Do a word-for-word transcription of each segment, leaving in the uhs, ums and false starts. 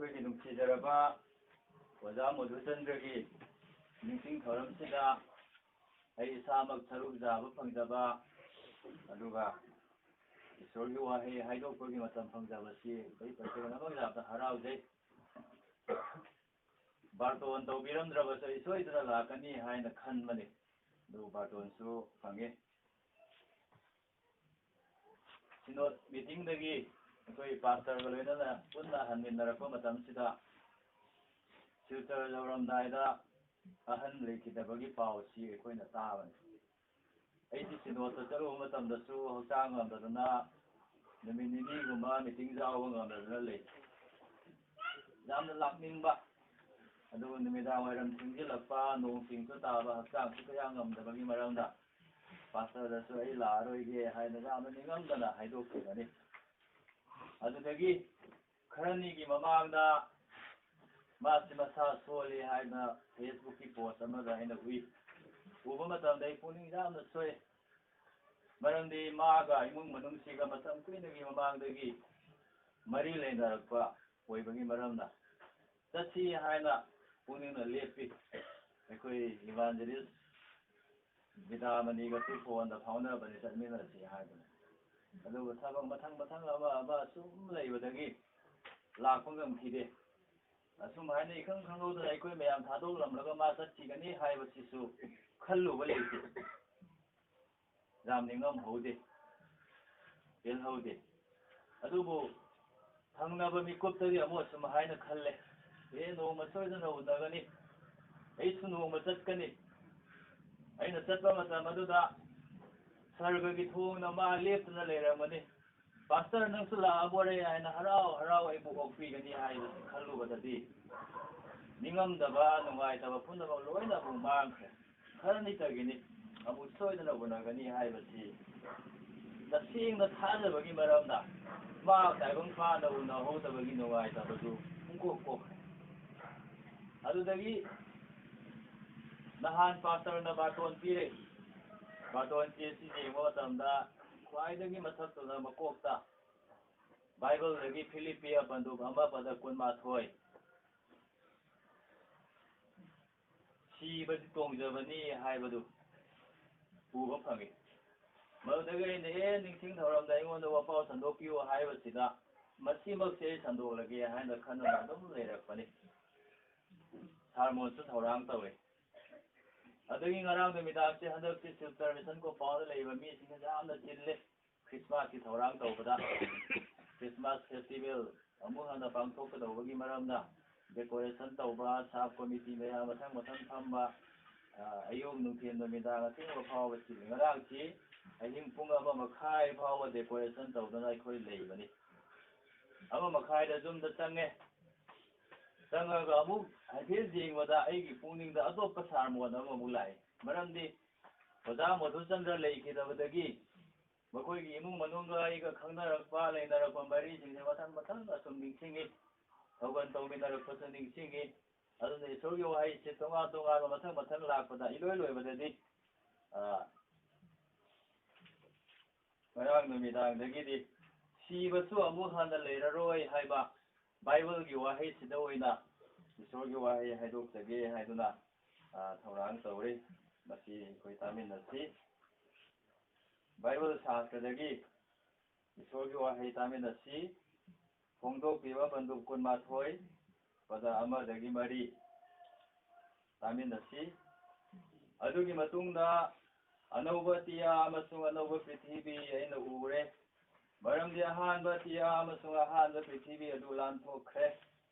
ꯑꯩꯈꯣꯏꯒꯤ ꯅꯨꯡꯁꯤꯖꯔꯕ ꯑꯣꯖꯥ ꯃꯙꯨꯆꯟꯗ꯭ꯔꯒꯤ ꯅꯤꯡꯁꯤꯡ ꯊꯧꯔꯝꯁꯤꯗ ꯑꯩ ꯏꯁꯥꯃꯛ ꯁꯔꯨꯛ ꯌꯥꯕ ꯐꯪꯖꯕ, ꯑꯗꯨꯒ ꯏꯁꯣꯔꯒꯤ ꯋꯥꯍꯩ ꯍꯥꯏꯗꯣꯛꯄꯒꯤ ꯃꯇꯝ ꯐꯪꯖꯕꯁꯤ ꯑꯩ ꯇꯁꯦꯡꯅꯃꯛ ꯌꯥꯝꯅ ꯍꯔꯥꯎꯖꯩ꯫ ꯕꯥꯔꯇꯣꯟ ꯇꯧꯕꯤꯔꯝꯗ꯭ꯔꯕꯁꯨ ꯑꯩ ꯁꯣꯏꯗꯅ ꯂꯥꯛꯀꯅꯤ ꯍꯥꯏꯅ ꯈꯟꯕꯅꯤ, ꯑꯗꯨꯕꯨ ꯕꯥꯔꯇꯣꯟꯁꯨ ꯐꯪꯉꯤ꯫ ꯁꯤꯅꯣꯗ ꯃꯤꯇꯤꯡꯗꯒꯤ ꯑꯩꯈꯣꯏ ꯄꯥꯁꯇꯔꯒ ꯂꯣꯏꯅꯅ ꯄꯨꯟꯅ ꯍꯟꯃꯤꯟꯅꯔꯛꯄ ꯃꯇꯝꯁꯤꯗ ꯁꯤꯜꯆꯔ ꯌꯧꯔꯝꯗꯥꯏꯗ ꯑꯍꯟ ꯂꯩꯈꯤꯗꯕꯒꯤ ꯄꯥꯎꯁꯤ ꯑꯩꯈꯣꯏꯅ ꯇꯥꯕꯅꯤ꯫ ꯑꯩꯗꯤ ꯁꯤꯅꯣꯗꯇ ꯆꯠꯂꯨꯕ ꯃꯇꯝꯗꯁꯨ ꯍꯛꯆꯥꯡ ꯉꯝꯗꯗꯅ ꯅꯨꯃꯤꯠ ꯅꯤꯅꯤꯒꯨꯝꯕ ꯃꯤꯇꯤꯡ ꯌꯥꯎꯕ ꯉꯝꯗꯗꯅ ꯂꯩ꯫ ꯌꯥꯝꯅ ꯂꯥꯛꯅꯤꯡꯕ, ꯑꯗꯨꯕꯨ ꯅꯨꯃꯤꯗꯥꯡ ꯋꯥꯏꯔꯝ ꯊꯦꯡꯖꯤꯜꯂꯛꯄ, ꯅꯣꯡ ꯆꯤꯡꯁꯨ ꯇꯥꯕ, ꯍꯛꯆꯥꯡꯁꯨ ꯀꯌꯥ ꯉꯝꯗꯕꯒꯤ ꯃꯔꯝꯅ ꯄꯥꯁꯇꯔꯗꯁꯨ ꯑꯩ ꯂꯥꯛꯑꯔꯣꯏꯒꯦ ꯍꯥꯏꯅ ꯌꯥꯝꯅ ꯅꯤꯡꯉꯝꯗꯅ ꯍꯥꯏꯗꯣꯛꯈꯤꯕꯅꯤ꯫ ꯑꯗꯨꯗꯒꯤ ꯈꯔꯅꯤꯒꯤ ꯃꯃꯥꯡꯗ ꯃꯥꯁꯤ ꯃꯁꯥ ꯁꯣꯜꯂꯤ ꯍꯥꯏꯅ ꯐꯦꯁꯕꯨꯛꯀꯤ ꯄꯣꯁ ꯑꯃꯗ ꯑꯩꯅ ꯎꯏ꯫ ꯎꯕ ꯃꯇꯝꯗ ꯑꯩ ꯄꯨꯛꯅꯤꯡ ꯌꯥꯝꯅ ꯁꯣꯛꯏ꯫ ꯃꯔꯝꯗꯤ ꯃꯥꯒ ꯏꯃꯨꯡ ꯃꯅꯨꯡꯁꯤꯒ ꯃꯇꯝ ꯀꯨꯏꯅꯒꯤ ꯃꯃꯥꯡꯗꯒꯤ ꯃꯔꯤ ꯂꯩꯅꯔꯛꯄ ꯑꯣꯏꯕꯒꯤ ꯃꯔꯝꯅ ꯆꯠꯁꯤ ꯍꯥꯏꯅ ꯄꯨꯛꯅꯤꯡꯅ ꯂꯦꯞꯄꯤ꯫ ꯑꯩꯈꯣꯏ ꯏꯚꯥꯟꯖꯦꯂꯤꯁ ꯕꯤꯗꯥꯃꯅꯤꯒꯁꯨ ꯐꯣꯟꯗ ꯐꯥꯎꯅꯕꯅꯤ, ꯆꯠꯃꯤꯟꯅꯁꯤ ꯍꯥꯏꯗꯅ꯫ ꯑꯗꯨꯕꯨ ꯊꯕꯛ ꯃꯊꯪ ꯃꯊꯪ ꯑꯃ ꯑꯃ ꯁꯨꯝ ꯂꯩꯕꯗꯒꯤ ꯂꯥꯛꯄ ꯉꯝꯈꯤꯗꯦ꯫ ꯑꯁꯨꯝ ꯍꯥꯏꯅ ꯏꯈꯪ ꯈꯪꯍꯧꯗꯅ ꯑꯩꯈꯣꯏ ꯃꯌꯥꯝ ꯊꯥꯗꯣꯛꯂꯝꯂꯒ ꯃꯥ ꯆꯠꯈꯤꯒꯅꯤ ꯍꯥꯏꯕꯁꯤꯁꯨ ꯈꯜꯂꯨꯕ ꯂꯩꯇꯦ꯫ ꯌꯥꯝ ꯅꯤꯡꯉꯝꯍꯧꯗꯦ, ꯄꯦꯜꯍꯧꯗꯦ꯫ ꯑꯗꯨꯕꯨ ꯊꯪꯅꯕ ꯃꯤꯀꯨꯞꯇꯗꯤ ꯑꯃꯨꯛ ꯑꯁꯨꯝ ꯍꯥꯏꯅ ꯈꯜꯂꯦ, "ꯑꯦ, ꯅꯣꯡꯃ ꯁꯣꯏꯗꯅ ꯎꯅꯒꯅꯤ, ꯑꯩꯁꯨ ꯅꯣꯡꯃ ꯆꯠꯀꯅꯤ, ꯑꯩꯅ ꯆꯠꯄ ꯃꯇꯝ ꯑꯗꯨꯗ ꯁꯔꯒꯒꯤ ꯊꯣꯡꯅ ꯃꯥ ꯂꯦꯞꯇꯨꯅ ꯂꯩꯔꯝꯒꯅꯤ, ꯄꯥꯁꯇꯔ ꯅꯪꯁꯨ ꯂꯥꯛꯑꯕꯣꯔꯦ" ꯍꯥꯏꯅ ꯍꯔꯥꯎ ꯍꯔꯥꯎ ꯑꯩꯕꯨ ꯑꯣꯛꯄꯤꯒꯅꯤ ꯍꯥꯏꯕꯁꯤ ꯈꯜꯂꯨꯕꯗꯗꯤ ꯅꯤꯡꯉꯝꯗꯕ, ꯅꯨꯡꯉꯥꯏꯇꯕ ꯄꯨꯝꯅꯃꯛ ꯂꯣꯏꯅ ꯑꯃꯨꯛ ꯃꯥꯡꯈ꯭ꯔꯦ꯫ ꯈꯔꯅꯤꯇꯒꯤꯅꯤ, ꯑꯃꯨꯛ ꯁꯣꯏꯗꯅ ꯎꯅꯒꯅꯤ ꯍꯥꯏꯕꯁꯤ ꯇꯁꯦꯡꯅ ꯊꯥꯖꯕꯒꯤ ꯃꯔꯝꯅ ꯃꯥ ꯇꯥꯏꯕꯪ ꯐꯥꯅ ꯎꯅꯍꯧꯗꯕꯒꯤ ꯅꯨꯡꯉꯥꯏꯇꯕꯗꯨ ꯄꯨꯡꯀꯣꯛ ꯀꯣꯛꯈ꯭ꯔꯦ꯫ ꯑꯗꯨꯗꯒꯤ ꯅꯍꯥꯟ ꯄꯥꯁꯇꯔꯅ ꯕꯥꯔꯇꯣꯟ ꯄꯤꯔꯦ꯫ ꯕꯥꯔꯇꯣꯟ ꯆꯦꯁꯤ ꯌꯦꯡꯕ ꯃꯇꯝꯗ ꯈ꯭ꯋꯥꯏꯗꯒꯤ ꯃꯊꯛꯇꯨꯗ ꯃꯀꯣꯛꯇ ꯕꯥꯏꯕꯜꯗꯒꯤ ꯐꯤꯂꯤꯞꯄꯤꯌ ꯄꯟꯗꯨꯞ ꯑꯃ ꯄꯗ ꯀꯨꯟꯃꯥꯊꯣꯏ, "ꯁꯤꯕꯗꯤ ꯇꯣꯡꯖꯕꯅꯤ" ꯍꯥꯏꯕꯗꯨ ꯎꯕ ꯐꯪꯉꯤ꯫ ꯃꯗꯨꯗꯒꯤ ꯑꯩꯅ, "ꯑꯦ, ꯅꯤꯡꯁꯤꯡ ꯊꯧꯔꯝꯗ ꯑꯩꯉꯣꯟꯗ ꯋꯥꯄꯥꯎ ꯁꯟꯗꯣꯛꯄꯤꯌꯨ" ꯍꯥꯏꯕꯁꯤꯗ, ꯃꯁꯤꯃꯛꯁꯦ ꯑꯩ ꯁꯟꯗꯣꯛꯂꯒꯦ ꯍꯥꯏꯅ ꯈꯟꯗꯨꯅ ꯑꯗꯨꯝ ꯂꯩꯔꯛꯄꯅꯤ꯫ ꯁꯥꯔꯃꯣꯟꯁꯨ ꯊꯧꯔꯥꯡ ꯇꯧꯏ꯫ ꯑꯗꯨꯒꯤ ꯉꯔꯥꯡ ꯅꯨꯃꯤꯗꯥꯡꯁꯦ ꯍꯟꯗꯛꯇꯤ ꯁꯤꯜꯆꯔ ꯃꯤꯁꯟ ꯀꯣꯝꯄꯥꯎꯟꯗ ꯂꯩꯔꯤꯕ ꯃꯤꯁꯤꯡꯁꯦ ꯌꯥꯝꯅ ꯆꯤꯜꯂꯦ꯫ ꯈ꯭ꯔꯤꯁꯃꯥꯁꯀꯤ ꯊꯧꯔꯥꯡ ꯇꯧꯕꯗ, ꯈ꯭ꯔꯤꯁꯃꯥꯁ ꯐꯦꯁꯇꯤꯚꯦꯜ ꯑꯃꯨꯛ ꯍꯟꯅ ꯄꯥꯡꯊꯣꯛꯀꯗꯧꯕꯒꯤ ꯃꯔꯝꯅ, ꯗꯦꯀꯣꯔꯦꯁꯟ ꯇꯧꯕ, ꯁꯥꯕ ꯀꯣꯃꯤꯇꯤ ꯃꯌꯥꯝ ꯃꯊꯪ ꯃꯊꯪ ꯐꯝꯕ, ꯑ, ꯑꯌꯨꯛ, ꯅꯨꯡꯊꯤꯜ, ꯅꯨꯃꯤꯗꯥꯡ ꯑꯊꯦꯡꯕ ꯐꯥꯎꯕ ꯆꯤꯜꯂꯤ꯫ ꯉꯔꯥꯡꯁꯤ ꯑꯍꯤꯡ ꯄꯨꯡ ꯑꯃ ꯃꯈꯥꯏ ꯐꯥꯎꯕ ꯗꯦꯀꯣꯔꯦꯁꯟ ꯇꯧꯗꯅ ꯑꯩꯈꯣꯏ ꯂꯩꯕꯅꯤ꯫ ꯑꯃ ꯃꯈꯥꯏꯗ ꯌꯨꯝꯗ ꯆꯪꯉꯦ꯫ ꯆꯪꯉꯒ ꯑꯃꯨꯛ ꯍꯥꯏꯐꯦꯠ ꯌꯦꯡꯕꯗ ꯑꯩꯒꯤ ꯄꯨꯛꯅꯤꯡꯗ ꯑꯇꯣꯞꯄ ꯁꯥꯔꯃꯣꯟ ꯑꯃꯃꯨꯛ ꯂꯥꯛꯏ꯫ ꯃꯔꯝꯗꯤ ꯑꯣꯖꯥ ꯃꯙꯨꯆꯟꯗ꯭ꯔ ꯂꯩꯈꯤꯗꯕꯗꯒꯤ ꯃꯈꯣꯏꯒꯤ ꯏꯃꯨꯡ ꯃꯅꯨꯡꯒ ꯑꯩꯒ ꯈꯪꯅꯔꯛꯄ, ꯂꯩꯅꯔꯛꯄ ꯃꯔꯤꯁꯤꯡꯁꯦ ꯃꯊꯪ ꯃꯊꯪ ꯑꯁꯨꯝ ꯅꯤꯡꯁꯤꯡꯉꯤ꯫ ꯊꯧꯒꯜ ꯇꯧꯃꯤꯟꯅꯔꯛꯄꯁꯨ ꯅꯤꯡꯁꯤꯡꯉꯤ꯫ ꯑꯗꯨꯅ ꯏꯁꯣꯔꯒꯤ ꯋꯥꯍꯩꯁꯦ ꯇꯣꯉꯥꯟ ꯇꯣꯉꯥꯟꯕ ꯃꯊꯪ ꯃꯊꯪ ꯂꯥꯛꯄꯗ ꯏꯂꯣꯏ ꯂꯣꯏꯕꯗꯗꯤ, ꯑ, ꯉꯔꯥꯡ ꯅꯨꯃꯤꯗꯥꯡꯗꯒꯤꯗꯤ "ꯁꯤꯕꯁꯨ ꯑꯃꯨꯛ ꯍꯟꯅ ꯂꯩꯔꯔꯣꯏ" ꯍꯥꯏꯕ ꯕꯥꯏꯕꯜꯒꯤ ꯋꯥꯍꯩꯁꯤꯗ ꯑꯣꯏꯅ ꯏꯁꯣꯔꯒꯤ ꯋꯥꯍꯩ ꯍꯥꯏꯗꯣꯛꯆꯒꯦ ꯍꯥꯏꯗꯨꯅ, ꯑ, ꯊꯧꯔꯥꯡ ꯇꯧꯔꯤ꯫ ꯃꯁꯤ ꯑꯩꯈꯣꯏ ꯇꯥꯃꯤꯟꯅꯁꯤ꯫ ꯕꯥꯏꯕꯜ ꯁꯥꯁꯇ꯭ꯔꯗꯒꯤ ꯏꯁꯣꯔꯒꯤ ꯋꯥꯍꯩ ꯇꯥꯃꯤꯟꯅꯁꯤ꯫ ꯐꯣꯡꯗꯣꯛꯄꯤꯕ ꯄꯟꯗꯨꯞ ꯀꯨꯟꯃꯥꯊꯣꯏ, ꯄꯗ ꯑꯃꯗꯒꯤ ꯃꯔꯤ ꯇꯥꯃꯤꯟꯅꯁꯤ꯫ ꯑꯗꯨꯒꯤ ꯃꯇꯨꯡꯗ ꯑꯅꯧꯕ ꯑꯇꯤꯌꯥ ꯑꯃꯁꯨꯡ ꯑꯅꯧꯕ ꯄ꯭ꯔꯤꯊꯤꯕꯤ ꯑꯩꯅ ꯎꯔꯦ, ꯃꯔꯝꯗꯤ ꯑꯍꯥꯟꯕ ꯑꯇꯤꯌꯥ ꯑꯃꯁꯨꯡ ꯑꯍꯥꯟꯕ ꯄ꯭ꯔꯤꯊꯤꯕꯤ ꯑꯗꯨ ꯂꯥꯟꯊꯣꯛꯈ꯭ꯔꯦ,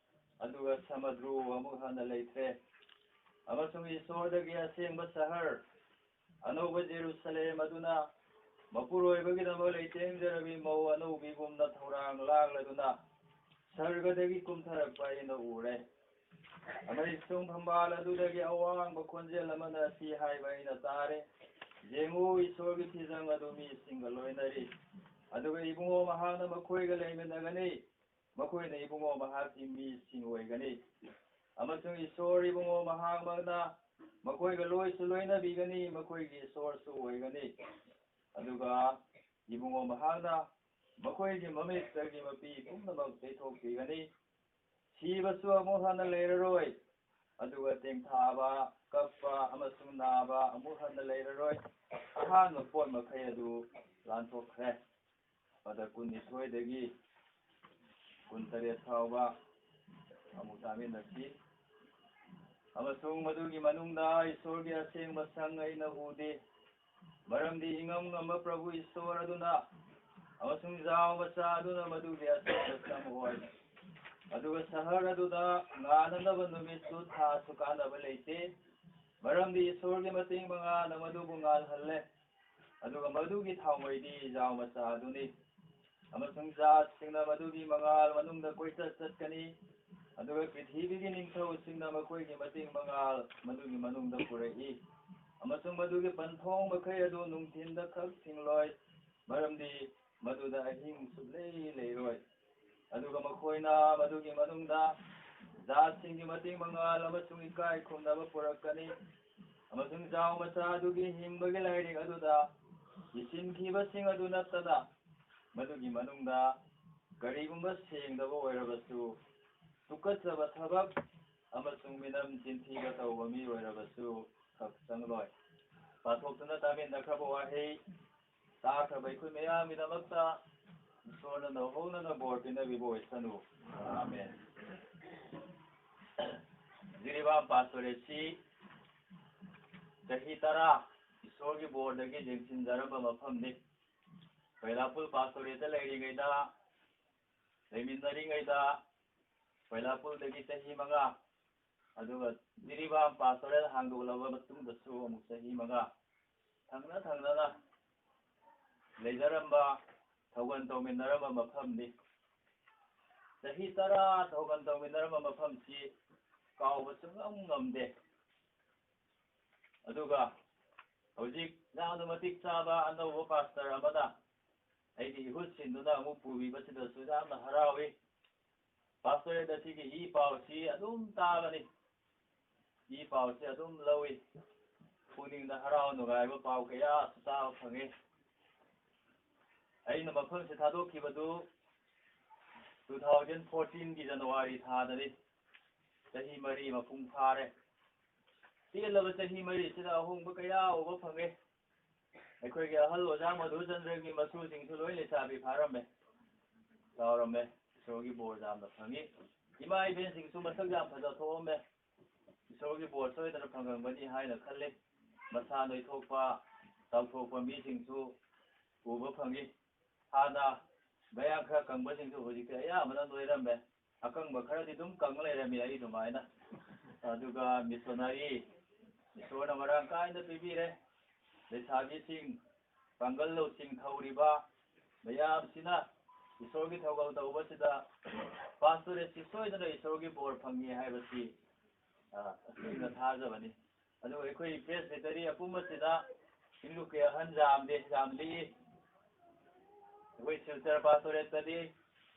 ꯑꯗꯨꯒ ꯁꯃꯨꯗ꯭ꯔꯨ ꯑꯃꯨꯛ ꯍꯟꯅ ꯂꯩꯇ꯭ꯔꯦ꯫ ꯑꯃꯁꯨꯡ ꯏꯁꯣꯔꯗꯒꯤ ꯑꯁꯦꯡꯕ ꯁꯍꯔ, ꯑꯅꯧꯕ ꯖꯦꯔꯨꯁꯂꯦꯝ ꯑꯗꯨꯅ ꯃꯄꯨꯔꯣꯏꯕꯒꯤꯗꯃꯛ ꯂꯩꯇꯦꯡꯖꯔꯕꯤ ꯃꯧ ꯑꯅꯧꯕꯤꯒꯨꯝꯅ ꯊꯧꯔꯥꯡ ꯂꯥꯡꯂꯗꯨꯅ ꯁꯔꯒꯗꯒꯤ ꯀꯨꯝꯊꯔꯛꯄ ꯑꯩꯅ ꯎꯔꯦ꯫ ꯑꯃꯁꯨꯡ ꯐꯝꯕꯥꯜ ꯑꯗꯨꯗꯒꯤ ꯑꯋꯥꯡꯕ ꯈꯣꯟꯖꯦꯜ ꯑꯃꯅ ꯑꯁꯤ ꯍꯥꯏꯕ ꯑꯩꯅ ꯇꯥꯔꯦ, "ꯌꯦꯡꯉꯨ, ꯏꯁꯣꯔꯒꯤ ꯐꯤꯖꯪ ꯑꯗꯨ ꯃꯤꯁꯤꯡꯒ ꯂꯣꯏꯅꯔꯤ, ꯑꯗꯨꯒ ꯏꯕꯨꯡꯉꯣ ꯃꯍꯥꯛꯅ ꯃꯈꯣꯏꯒ ꯂꯩꯃꯤꯟꯅꯒꯅꯤ, ꯃꯈꯣꯏꯅ ꯏꯕꯨꯡꯉꯣ ꯃꯍꯥꯛꯀꯤ ꯃꯤꯁꯤꯡ ꯑꯣꯏꯒꯅꯤ, ꯑꯃꯁꯨꯡ ꯏꯁꯣꯔ ꯏꯕꯨꯡꯉꯣ ꯃꯍꯥꯛꯃꯛꯅ ꯃꯈꯣꯏꯒ ꯂꯣꯏꯁꯨ ꯂꯣꯏꯅꯕꯤꯒꯅꯤ, ꯃꯈꯣꯏꯒꯤ ꯏꯁꯣꯔꯁꯨ ꯑꯣꯏꯒꯅꯤ꯫ ꯑꯗꯨꯒ ꯏꯕꯨꯡꯉꯣ ꯃꯍꯥꯛꯅ ꯃꯈꯣꯏꯒꯤ ꯃꯃꯤꯠꯇꯒꯤ ꯃꯄꯤ ꯄꯨꯝꯅꯃꯛ ꯇꯩꯊꯣꯛꯄꯤꯒꯅꯤ꯫ ꯁꯤꯕꯁꯨ ꯑꯃꯨꯛ ꯍꯟꯅ ꯂꯩꯔꯔꯣꯏ, ꯑꯗꯨꯒ ꯇꯦꯡꯊꯥꯕ, ꯀꯞꯄ ꯑꯃꯁꯨꯡ ꯅꯥꯕ ꯑꯃꯨꯛ ꯍꯟꯅ ꯂꯩꯔꯔꯣꯏ꯫ ꯑꯍꯥꯟꯕ ꯄꯣꯠ ꯃꯈꯩ ꯑꯗꯨ ꯂꯥꯟꯊꯣꯛꯈ꯭ꯔꯦ꯫ ꯄꯗ ꯀꯨꯟꯅꯤꯊꯣꯏꯗꯒꯤ ꯀꯨꯟꯇꯔꯦꯠ ꯐꯥꯎꯕ ꯑꯃꯨꯛ ꯇꯥꯃꯤꯟꯅꯁꯤ꯫ ꯑꯃꯁꯨꯡ ꯃꯗꯨꯒꯤ ꯃꯅꯨꯡꯗ ꯏꯁꯣꯔꯒꯤ ꯑꯁꯦꯡꯕ ꯁꯪ ꯑꯩꯅ ꯎꯗꯦ, ꯃꯔꯝꯗꯤ ꯏꯉꯝ ꯉꯝꯕ ꯄ꯭ꯔꯚꯨ ꯏꯁꯣꯔ ꯑꯗꯨꯅ ꯑꯃꯁꯨꯡ ꯖꯥꯎ ꯃꯆꯥ ꯑꯗꯨꯅ ꯃꯗꯨꯒꯤ ꯑꯁꯦꯡꯕ ꯁꯪ ꯑꯣꯏ꯫ ꯑꯗꯨꯒ ꯁꯍꯔ ꯑꯗꯨꯗ ꯉꯥꯟꯅꯅꯕ ꯅꯨꯃꯤꯠꯁꯨ ꯊꯥꯁꯨ ꯀꯥꯟꯅꯕ ꯂꯩꯇꯦ, ꯃꯔꯝꯗꯤ ꯏꯁꯣꯔꯒꯤ ꯃꯇꯦꯡ ꯃꯉꯥꯅ ꯃꯗꯨꯕꯨ ꯉꯥꯜꯍꯜꯂꯦ꯫ ꯑꯗꯨꯒ ꯃꯗꯨꯒꯤ ꯊꯥꯎꯃꯩꯗꯤ ꯖꯥꯎ ꯃꯆꯥ ꯑꯗꯨꯅꯤ꯫ ꯑꯃꯁꯨꯡ ꯖꯥꯠꯁꯤꯡꯅ ꯃꯗꯨꯒꯤ ꯃꯉꯥꯜ ꯃꯅꯨꯡꯗ ꯀꯣꯏꯆꯠ ꯆꯠꯀꯅꯤ, ꯑꯗꯨꯒ ꯄ꯭ꯔꯤꯊꯤꯕꯤꯒꯤ ꯅꯤꯡꯊꯧꯁꯤꯡꯅ ꯃꯈꯣꯏꯒꯤ ꯃꯇꯦꯡ ꯃꯉꯥꯜ ꯃꯗꯨꯒꯤ ꯃꯅꯨꯡꯗ ꯄꯨꯔꯛꯏ꯫ ꯑꯃꯁꯨꯡ ꯃꯗꯨꯒꯤ ꯄꯟꯊꯣꯡ ꯃꯈꯩ ꯑꯗꯨ ꯅꯨꯡꯊꯤꯟꯗ ꯈꯛ ꯊꯤꯡꯂꯣꯏ, ꯃꯔꯝꯗꯤ ꯃꯗꯨꯗ ꯑꯍꯤꯡ ꯁꯨꯛꯂꯩ ꯂꯩꯔꯣꯏ꯫ ꯑꯗꯨꯒ ꯃꯈꯣꯏꯅ ꯃꯗꯨꯒꯤ ꯃꯅꯨꯡꯗ ꯖꯥꯠꯁꯤꯡꯒꯤ ꯃꯇꯦꯡ ꯃꯉꯥꯜ ꯑꯃꯁꯨꯡ ꯏꯀꯥꯏ ꯈꯨꯝꯅꯕ ꯄꯨꯔꯛꯀꯅꯤ, ꯑꯃꯁꯨꯡ ꯖꯥꯎ ꯃꯆꯥ ꯑꯗꯨꯒꯤ ꯍꯤꯡꯕꯒꯤ ꯂꯥꯏꯔꯤꯛ ꯑꯗꯨꯗ ꯏꯁꯤꯟꯈꯤꯕꯁꯤꯡ ꯑꯗꯨ ꯅꯠꯇꯅ ꯃꯗꯨꯒꯤ ꯃꯅꯨꯡꯗ ꯀꯔꯤꯒꯨꯝꯕ ꯁꯦꯡꯗꯕ ꯑꯣꯏꯔꯕꯁꯨ, ꯇꯨꯀꯠꯆꯕ ꯊꯕꯛ ꯑꯃꯁꯨꯡ ꯃꯤꯅꯝ ꯆꯤꯟꯊꯤꯕ ꯇꯧꯕ ꯃꯤ ꯑꯣꯏꯔꯕꯁꯨ ꯈꯛ ꯆꯪꯂꯣꯏ꯫ ꯄꯥꯊꯣꯛꯇꯨꯅ ꯇꯥꯃꯤꯟꯅꯈ꯭ꯔꯕ ꯋꯥꯍꯩ ꯇꯥꯈ꯭ꯔꯕ ꯑꯩꯈꯣꯏ ꯃꯌꯥꯝꯒꯤꯗꯃꯛꯇ ꯏꯁꯣꯔꯅ ꯅꯧꯍꯧꯅꯅ ꯕꯣꯔ ꯄꯤꯅꯕꯤꯕ ꯑꯣꯏꯁꯅꯨ꯫ ꯑꯥꯃꯦꯟ꯫ ꯖꯤꯔꯤꯕꯥꯝ ꯄꯥꯁꯇꯣꯔꯦꯠꯁꯤ ꯆꯍꯤ ꯇꯔꯥ ꯏꯁꯣꯔꯒꯤ ꯕꯣꯔꯗꯒꯤ ꯌꯦꯡꯁꯤꯟꯖꯔꯝꯕ ꯃꯐꯝꯅꯤ꯫ ꯕꯩꯂꯥꯄꯨꯜ ꯄꯥꯁꯇꯣꯔꯦꯠꯇ ꯂꯩꯔꯤꯉꯩꯗ, ꯂꯩꯃꯤꯟꯅꯔꯤꯉꯩꯗ, ꯕꯩꯂꯥꯄꯨꯜꯗꯒꯤ ꯆꯍꯤ ꯃꯉꯥ, ꯑꯗꯨꯒ ꯖꯤꯔꯤꯕꯥꯝ ꯄꯥꯁꯇꯣꯔꯦꯠ ꯍꯥꯡꯗꯣꯛꯂꯕ ꯃꯇꯨꯡꯗꯁꯨ ꯑꯃꯨꯛ ꯆꯍꯤ ꯃꯉꯥ ꯊꯪꯅ ꯊꯪꯅꯅ ꯂꯩꯖꯔꯝꯕ, ꯊꯧꯒꯜ ꯇꯧꯃꯤꯟꯅꯔꯝꯕ ꯃꯐꯝꯅꯤ꯫ ꯆꯍꯤ ꯇꯔꯥ ꯊꯧꯒꯜ ꯇꯧꯃꯤꯟꯅꯔꯝꯕ ꯃꯐꯝꯁꯤ ꯀꯥꯎꯕ ꯁꯨꯡꯉꯝ ꯉꯝꯗꯦ꯫ ꯑꯗꯨꯒ ꯍꯧꯖꯤꯛ ꯌꯥꯝꯅ ꯃꯇꯤꯛ ꯆꯥꯕ ꯑꯅꯧꯕ ꯄꯥꯁꯇꯔ ꯑꯃꯅ ꯑꯩꯒꯤ ꯏꯍꯨꯠ ꯁꯤꯟꯗꯨꯅ ꯑꯃꯨꯛ ꯄꯨꯕꯤꯕꯁꯤꯗꯁꯨ ꯌꯥꯝꯅ ꯍꯔꯥꯎꯏ꯫ ꯄꯥꯁꯇꯔꯦꯠ ꯑꯁꯤꯒꯤ ꯏ ꯄꯥꯎꯁꯤ ꯑꯗꯨꯝ ꯇꯥꯕꯅꯤ, ꯏ ꯄꯥꯎꯁꯤ ꯑꯗꯨꯝ ꯂꯧꯏ꯫ ꯄꯨꯛꯅꯤꯡꯗ ꯍꯔꯥꯎ ꯅꯨꯡꯉꯥꯏꯕ ꯄꯥꯎ ꯀꯌꯥꯁꯨ ꯇꯥꯕ ꯐꯪꯉꯤ꯫ ꯑꯩꯅ ꯃꯐꯝꯁꯦ ꯊꯥꯗꯣꯛꯈꯤꯕꯗꯨ two thousand fourteen ꯒꯤ January ꯊꯥꯗꯅꯤ꯫ ꯆꯍꯤ ꯃꯔꯤ ꯃꯄꯨꯡ ꯐꯥꯔꯦ꯫ ꯇꯦꯜꯂꯕ ꯆꯍꯤ ꯃꯔꯤꯁꯤꯗ ꯑꯍꯣꯡꯕ ꯀꯌꯥ ꯎꯕ ꯐꯪꯉꯦ꯫ ꯑꯩꯈꯣꯏꯒꯤ ꯑꯍꯜ ꯑꯣꯖꯥ ꯃꯙꯨꯆꯟꯗ꯭ꯔꯒꯤ ꯃꯁꯨꯁꯤꯡꯁꯨ ꯂꯣꯏ ꯂꯩꯁꯥꯕꯤ ꯐꯥꯔꯝꯃꯦ, ꯆꯥꯎꯔꯝꯃꯦ꯫ ꯏꯁꯣꯔꯒꯤ ꯕꯣꯔ ꯌꯥꯝꯅ ꯐꯪꯉꯤ꯫ ꯏꯃꯥ ꯏꯕꯦꯟꯁꯤꯡꯁꯨ ꯃꯁꯛ ꯌꯥꯝ ꯐꯖ ꯊꯣꯛꯑꯝꯃꯦ꯫ ꯏꯁꯣꯔꯒꯤ ꯕꯣꯔ ꯁꯣꯏꯗꯅ ꯐꯪꯉꯝꯒꯅꯤ ꯍꯥꯏꯅ ꯈꯜꯂꯤ꯫ ꯃꯁꯥ ꯅꯣꯏꯊꯣꯛꯄ, ꯆꯥꯎꯊꯣꯛꯄ ꯃꯤꯁꯤꯡꯁꯨ ꯎꯕ ꯐꯪꯉꯤ꯫ ꯍꯥꯟꯅ ꯃꯌꯥꯡ ꯈꯔ ꯀꯪꯕꯁꯤꯡꯁꯨ ꯍꯧꯖꯤꯛꯇꯤ ꯑꯌꯥꯝꯕꯅ ꯅꯣꯏꯔꯝꯃꯦ꯫ ꯑꯀꯪꯕ ꯈꯔꯗꯤ ꯑꯗꯨꯝ ꯀꯪ ꯂꯩꯔꯝꯃꯤ ꯑꯩ ꯑꯗꯨꯃꯥꯏꯅ꯫ ꯑꯗꯨꯒ ꯃꯤꯁꯣꯅꯔꯤ, ꯏꯁꯣꯔꯅ ꯃꯔꯥꯡ ꯀꯥꯏꯅ ꯄꯤꯕꯤꯔꯦ꯫ ꯂꯩꯁꯥꯕꯤꯁꯤꯡ, ꯄꯥꯡꯒꯜ ꯂꯧꯁꯤꯡ ꯊꯧꯔꯤꯕ ꯃꯌꯥꯝꯁꯤꯅ ꯏꯁꯣꯔꯒꯤ ꯊꯧꯒꯜ ꯇꯧꯕꯁꯤꯗ ꯄꯥꯁꯇꯣꯔꯦꯠꯁꯤ ꯁꯣꯏꯗꯅ ꯏꯁꯣꯔꯒꯤ ꯕꯣꯔ ꯐꯪꯉꯤ ꯍꯥꯏꯕꯁꯤ, ꯑ, ꯑꯁꯦꯡꯅ ꯊꯥꯖꯕꯅꯤ꯫ ꯑꯗꯨꯒ ꯑꯩꯈꯣꯏ ꯄ꯭ꯔꯦꯁꯕꯤꯇꯔꯤ ꯑꯄꯨꯝꯕꯁꯤꯗ ꯁꯤꯡꯂꯨꯞꯀꯤ ꯑꯍꯟ ꯌꯥꯝꯗꯦ, ꯌꯥꯝ ꯂꯤꯛꯏ꯫ ꯑꯩꯈꯣꯏ ꯁꯤꯜꯆꯔ ꯄꯥꯁꯇꯣꯔꯦꯠꯇꯗꯤ,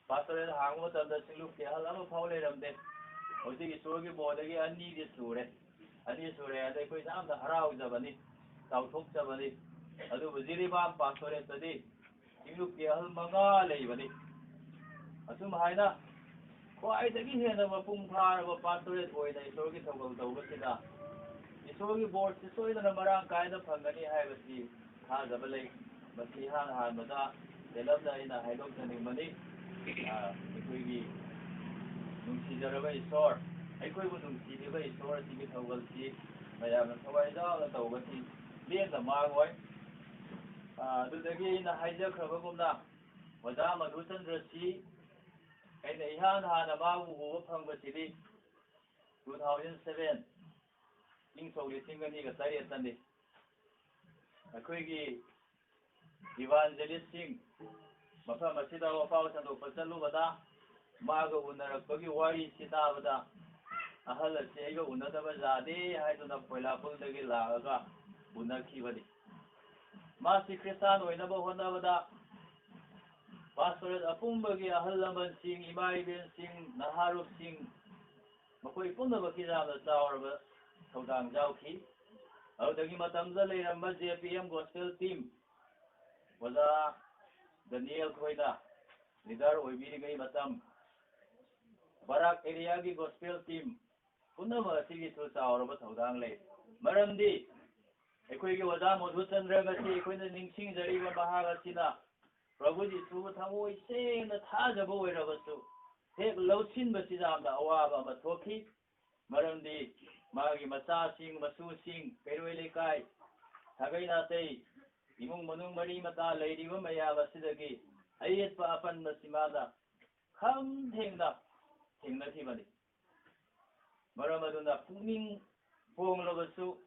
ꯄꯥꯁꯇꯣꯔꯦꯠ ꯍꯥꯡꯕ ꯃꯇꯝꯗ ꯁꯤꯡꯂꯨꯞꯀꯤ ꯑꯍꯜ ꯑꯃꯐꯥꯎ ꯂꯩꯔꯝꯗꯦ꯫ ꯍꯧꯖꯤꯛ ꯏꯁꯣꯔꯒꯤ ꯕꯣꯔꯗꯒꯤ ꯑꯅꯤꯗꯤ ꯁꯨꯔꯦ꯫ ꯑꯅꯤ ꯁꯨꯔꯦ꯫ ꯑꯗ ꯑꯩꯈꯣꯏ ꯌꯥꯝꯅ ꯍꯔꯥꯎꯖꯕꯅꯤ, ꯆꯥꯎꯊꯣꯛꯆꯕꯅꯤ꯫ ꯑꯗꯨꯕꯨ ꯖꯤꯔꯤꯕꯥꯝ ꯄꯥꯁꯇꯣꯔꯦꯠꯇꯗꯤ ꯁꯤꯡꯂꯨꯞꯀꯤ ꯑꯍꯜ ꯃꯉꯥ ꯂꯩꯕꯅꯤ꯫ ꯑꯁꯨꯝ ꯍꯥꯏꯅ ꯈ꯭ꯋꯥꯏꯗꯒꯤ ꯍꯦꯟꯅ ꯃꯄꯨꯡ ꯐꯥꯔꯕ ꯄꯥꯁꯇꯣꯔꯦꯠ ꯑꯣꯏꯅ ꯏꯁꯣꯔꯒꯤ ꯊꯧꯒꯜ ꯇꯧꯕꯁꯤꯗ ꯏꯁꯣꯔꯒꯤ ꯕꯣꯔꯁꯤ ꯁꯣꯏꯗꯅ ꯃꯔꯥꯡ ꯀꯥꯏꯅ ꯐꯪꯒꯅꯤ ꯍꯥꯏꯕꯁꯤ ꯊꯥꯖꯕ ꯂꯩ꯫ ꯃꯁꯤ ꯏꯍꯥꯟ ꯍꯥꯟꯕꯗ ꯇꯦꯜꯂꯞꯅ ꯑꯩꯅ ꯍꯥꯏꯗꯣꯛꯆꯅꯤꯡꯕꯅꯤ꯫ ꯑ, ꯑꯩꯈꯣꯏꯒꯤ ꯅꯨꯡꯁꯤꯖꯔꯕ ꯏꯁꯣꯔ, ꯑꯩꯈꯣꯏꯕꯨ ꯅꯨꯡꯁꯤꯕꯤꯕ ꯏꯁꯣꯔ ꯑꯁꯤꯒꯤ ꯊꯧꯒꯜꯁꯤ ꯃꯌꯥꯝꯅ ꯊꯋꯥꯏ ꯌꯥꯎꯅ ꯇꯧꯕꯁꯤ ꯂꯦꯝꯅ ꯃꯥꯡꯉꯣꯏ꯫ ꯑ, ꯑꯗꯨꯗꯒꯤ ꯑꯩꯅ ꯍꯥꯏꯖꯈ꯭ꯔꯕꯒꯨꯝꯅ, ꯑꯣꯖꯥ ꯃꯙꯨꯆꯟꯗ꯭ꯔꯁꯤ ꯑꯩꯅ ꯏꯍꯥꯟ ꯍꯥꯟꯅ ꯃꯥꯕꯨ ꯎꯕ ꯐꯪꯕꯁꯤꯗꯤ two thousand seven, ꯏꯪ ꯁꯣꯛ ꯂꯤꯁꯤꯡ ꯑꯅꯤꯒ ꯇꯔꯦꯠꯇꯅꯤ꯫ ꯑꯩꯈꯣꯏꯒꯤ ꯏꯚꯥꯟꯖꯦꯂꯤꯁꯁꯤꯡ ꯃꯐꯝ ꯑꯁꯤꯗ ꯋꯥꯄꯥꯎ ꯁꯟꯗꯣꯛꯄ ꯆꯠꯂꯨꯕꯗ, ꯃꯥꯒ ꯎꯅꯔꯛꯄꯒꯤ ꯋꯥꯔꯤꯁꯤ ꯇꯥꯕꯗ, ꯑꯍꯜ ꯑꯁꯤ ꯑꯩꯒ ꯎꯅꯗꯕ ꯌꯥꯗꯦ ꯍꯥꯏꯗꯨꯅ ꯀꯣꯏꯂꯥꯄꯨꯜꯗꯒꯤ ꯂꯥꯛꯑꯒ ꯎꯅꯈꯤꯕꯅꯤ꯫ ꯃꯥꯁꯤ ꯈ꯭ꯔꯤꯁꯇꯥꯟ ꯑꯣꯏꯅꯕ ꯍꯣꯠꯅꯕꯗ ꯄꯥꯁꯇꯣꯔꯦꯠ ꯑꯄꯨꯝꯕꯒꯤ ꯑꯍꯜ ꯂꯃꯟꯁꯤꯡ, ꯏꯃꯥ ꯏꯕꯦꯟꯁꯤꯡ, ꯅꯍꯥꯔꯣꯜꯁꯤꯡ, ꯃꯈꯣꯏ ꯄꯨꯝꯅꯃꯛꯀꯤ ꯌꯥꯝꯅ ꯆꯥꯎꯔꯕ ꯊꯧꯗꯥꯡ ꯌꯥꯎꯈꯤ꯫ ꯑꯗꯨꯗꯒꯤ ꯃꯇꯝꯗ ꯂꯩꯔꯝꯕ J P M Gospel Team, ꯑꯣꯖꯥ ꯗꯅꯤꯌꯦꯜ ꯈꯣꯏꯅ ꯂꯤꯗꯔ ꯑꯣꯏꯕꯤꯔꯤꯉꯩ ꯃꯇꯝ, ꯕꯔꯥꯛ ꯑꯦꯔꯤꯌꯥꯒꯤ ꯒꯣꯁꯄꯦꯜ ꯇꯤꯝ ꯄꯨꯝꯅꯃꯛ ꯑꯁꯤꯒꯤꯁꯨ ꯆꯥꯎꯔꯕ ꯊꯧꯗꯥꯡ ꯂꯩ꯫ ꯃꯔꯝꯗꯤ ꯑꯩꯈꯣꯏꯒꯤ ꯑꯣꯖꯥ ꯃꯙꯨꯆꯟꯗ꯭ꯔ ꯉꯁꯤ ꯑꯩꯈꯣꯏꯅ ꯅꯤꯡꯁꯤꯡꯖꯔꯤꯕ ꯃꯍꯥꯛ ꯑꯁꯤꯅ ꯄ꯭ꯔꯚꯨ ꯖꯤꯁꯨꯕꯨ ꯊꯃꯣꯏ ꯁꯦꯡꯅ ꯊꯥꯖꯕ ꯑꯣꯏꯔꯕꯁꯨ, ꯍꯦꯛ ꯂꯧꯁꯤꯟꯕꯁꯤꯗ ꯌꯥꯝꯅ ꯑꯋꯥꯕ ꯑꯃ ꯊꯣꯛꯈꯤ꯫ ꯃꯔꯝꯗꯤ ꯃꯥꯒꯤ ꯃꯆꯥꯁꯤꯡ, ꯃꯁꯨꯁꯤꯡ, ꯀꯩꯔꯣꯏ ꯂꯩꯀꯥꯏ, ꯁꯥꯒꯩ ꯅꯥꯇꯩ, ꯏꯃꯨꯡ ꯃꯅꯨꯡ ꯃꯔꯤ ꯃꯇꯥ ꯂꯩꯔꯤꯕ ꯃꯌꯥꯝ ꯑꯁꯤꯗꯒꯤ ꯑꯌꯦꯠꯄ ꯑꯄꯟꯕꯁꯤ ꯃꯥꯅ ꯈꯝ ꯊꯦꯡꯅ ꯊꯦꯡꯅꯈꯤꯕꯅꯤ꯫ ꯃꯔꯝ ꯑꯗꯨꯅ ꯄꯨꯛꯅꯤꯡ ꯍꯣꯡꯂꯕꯁꯨ,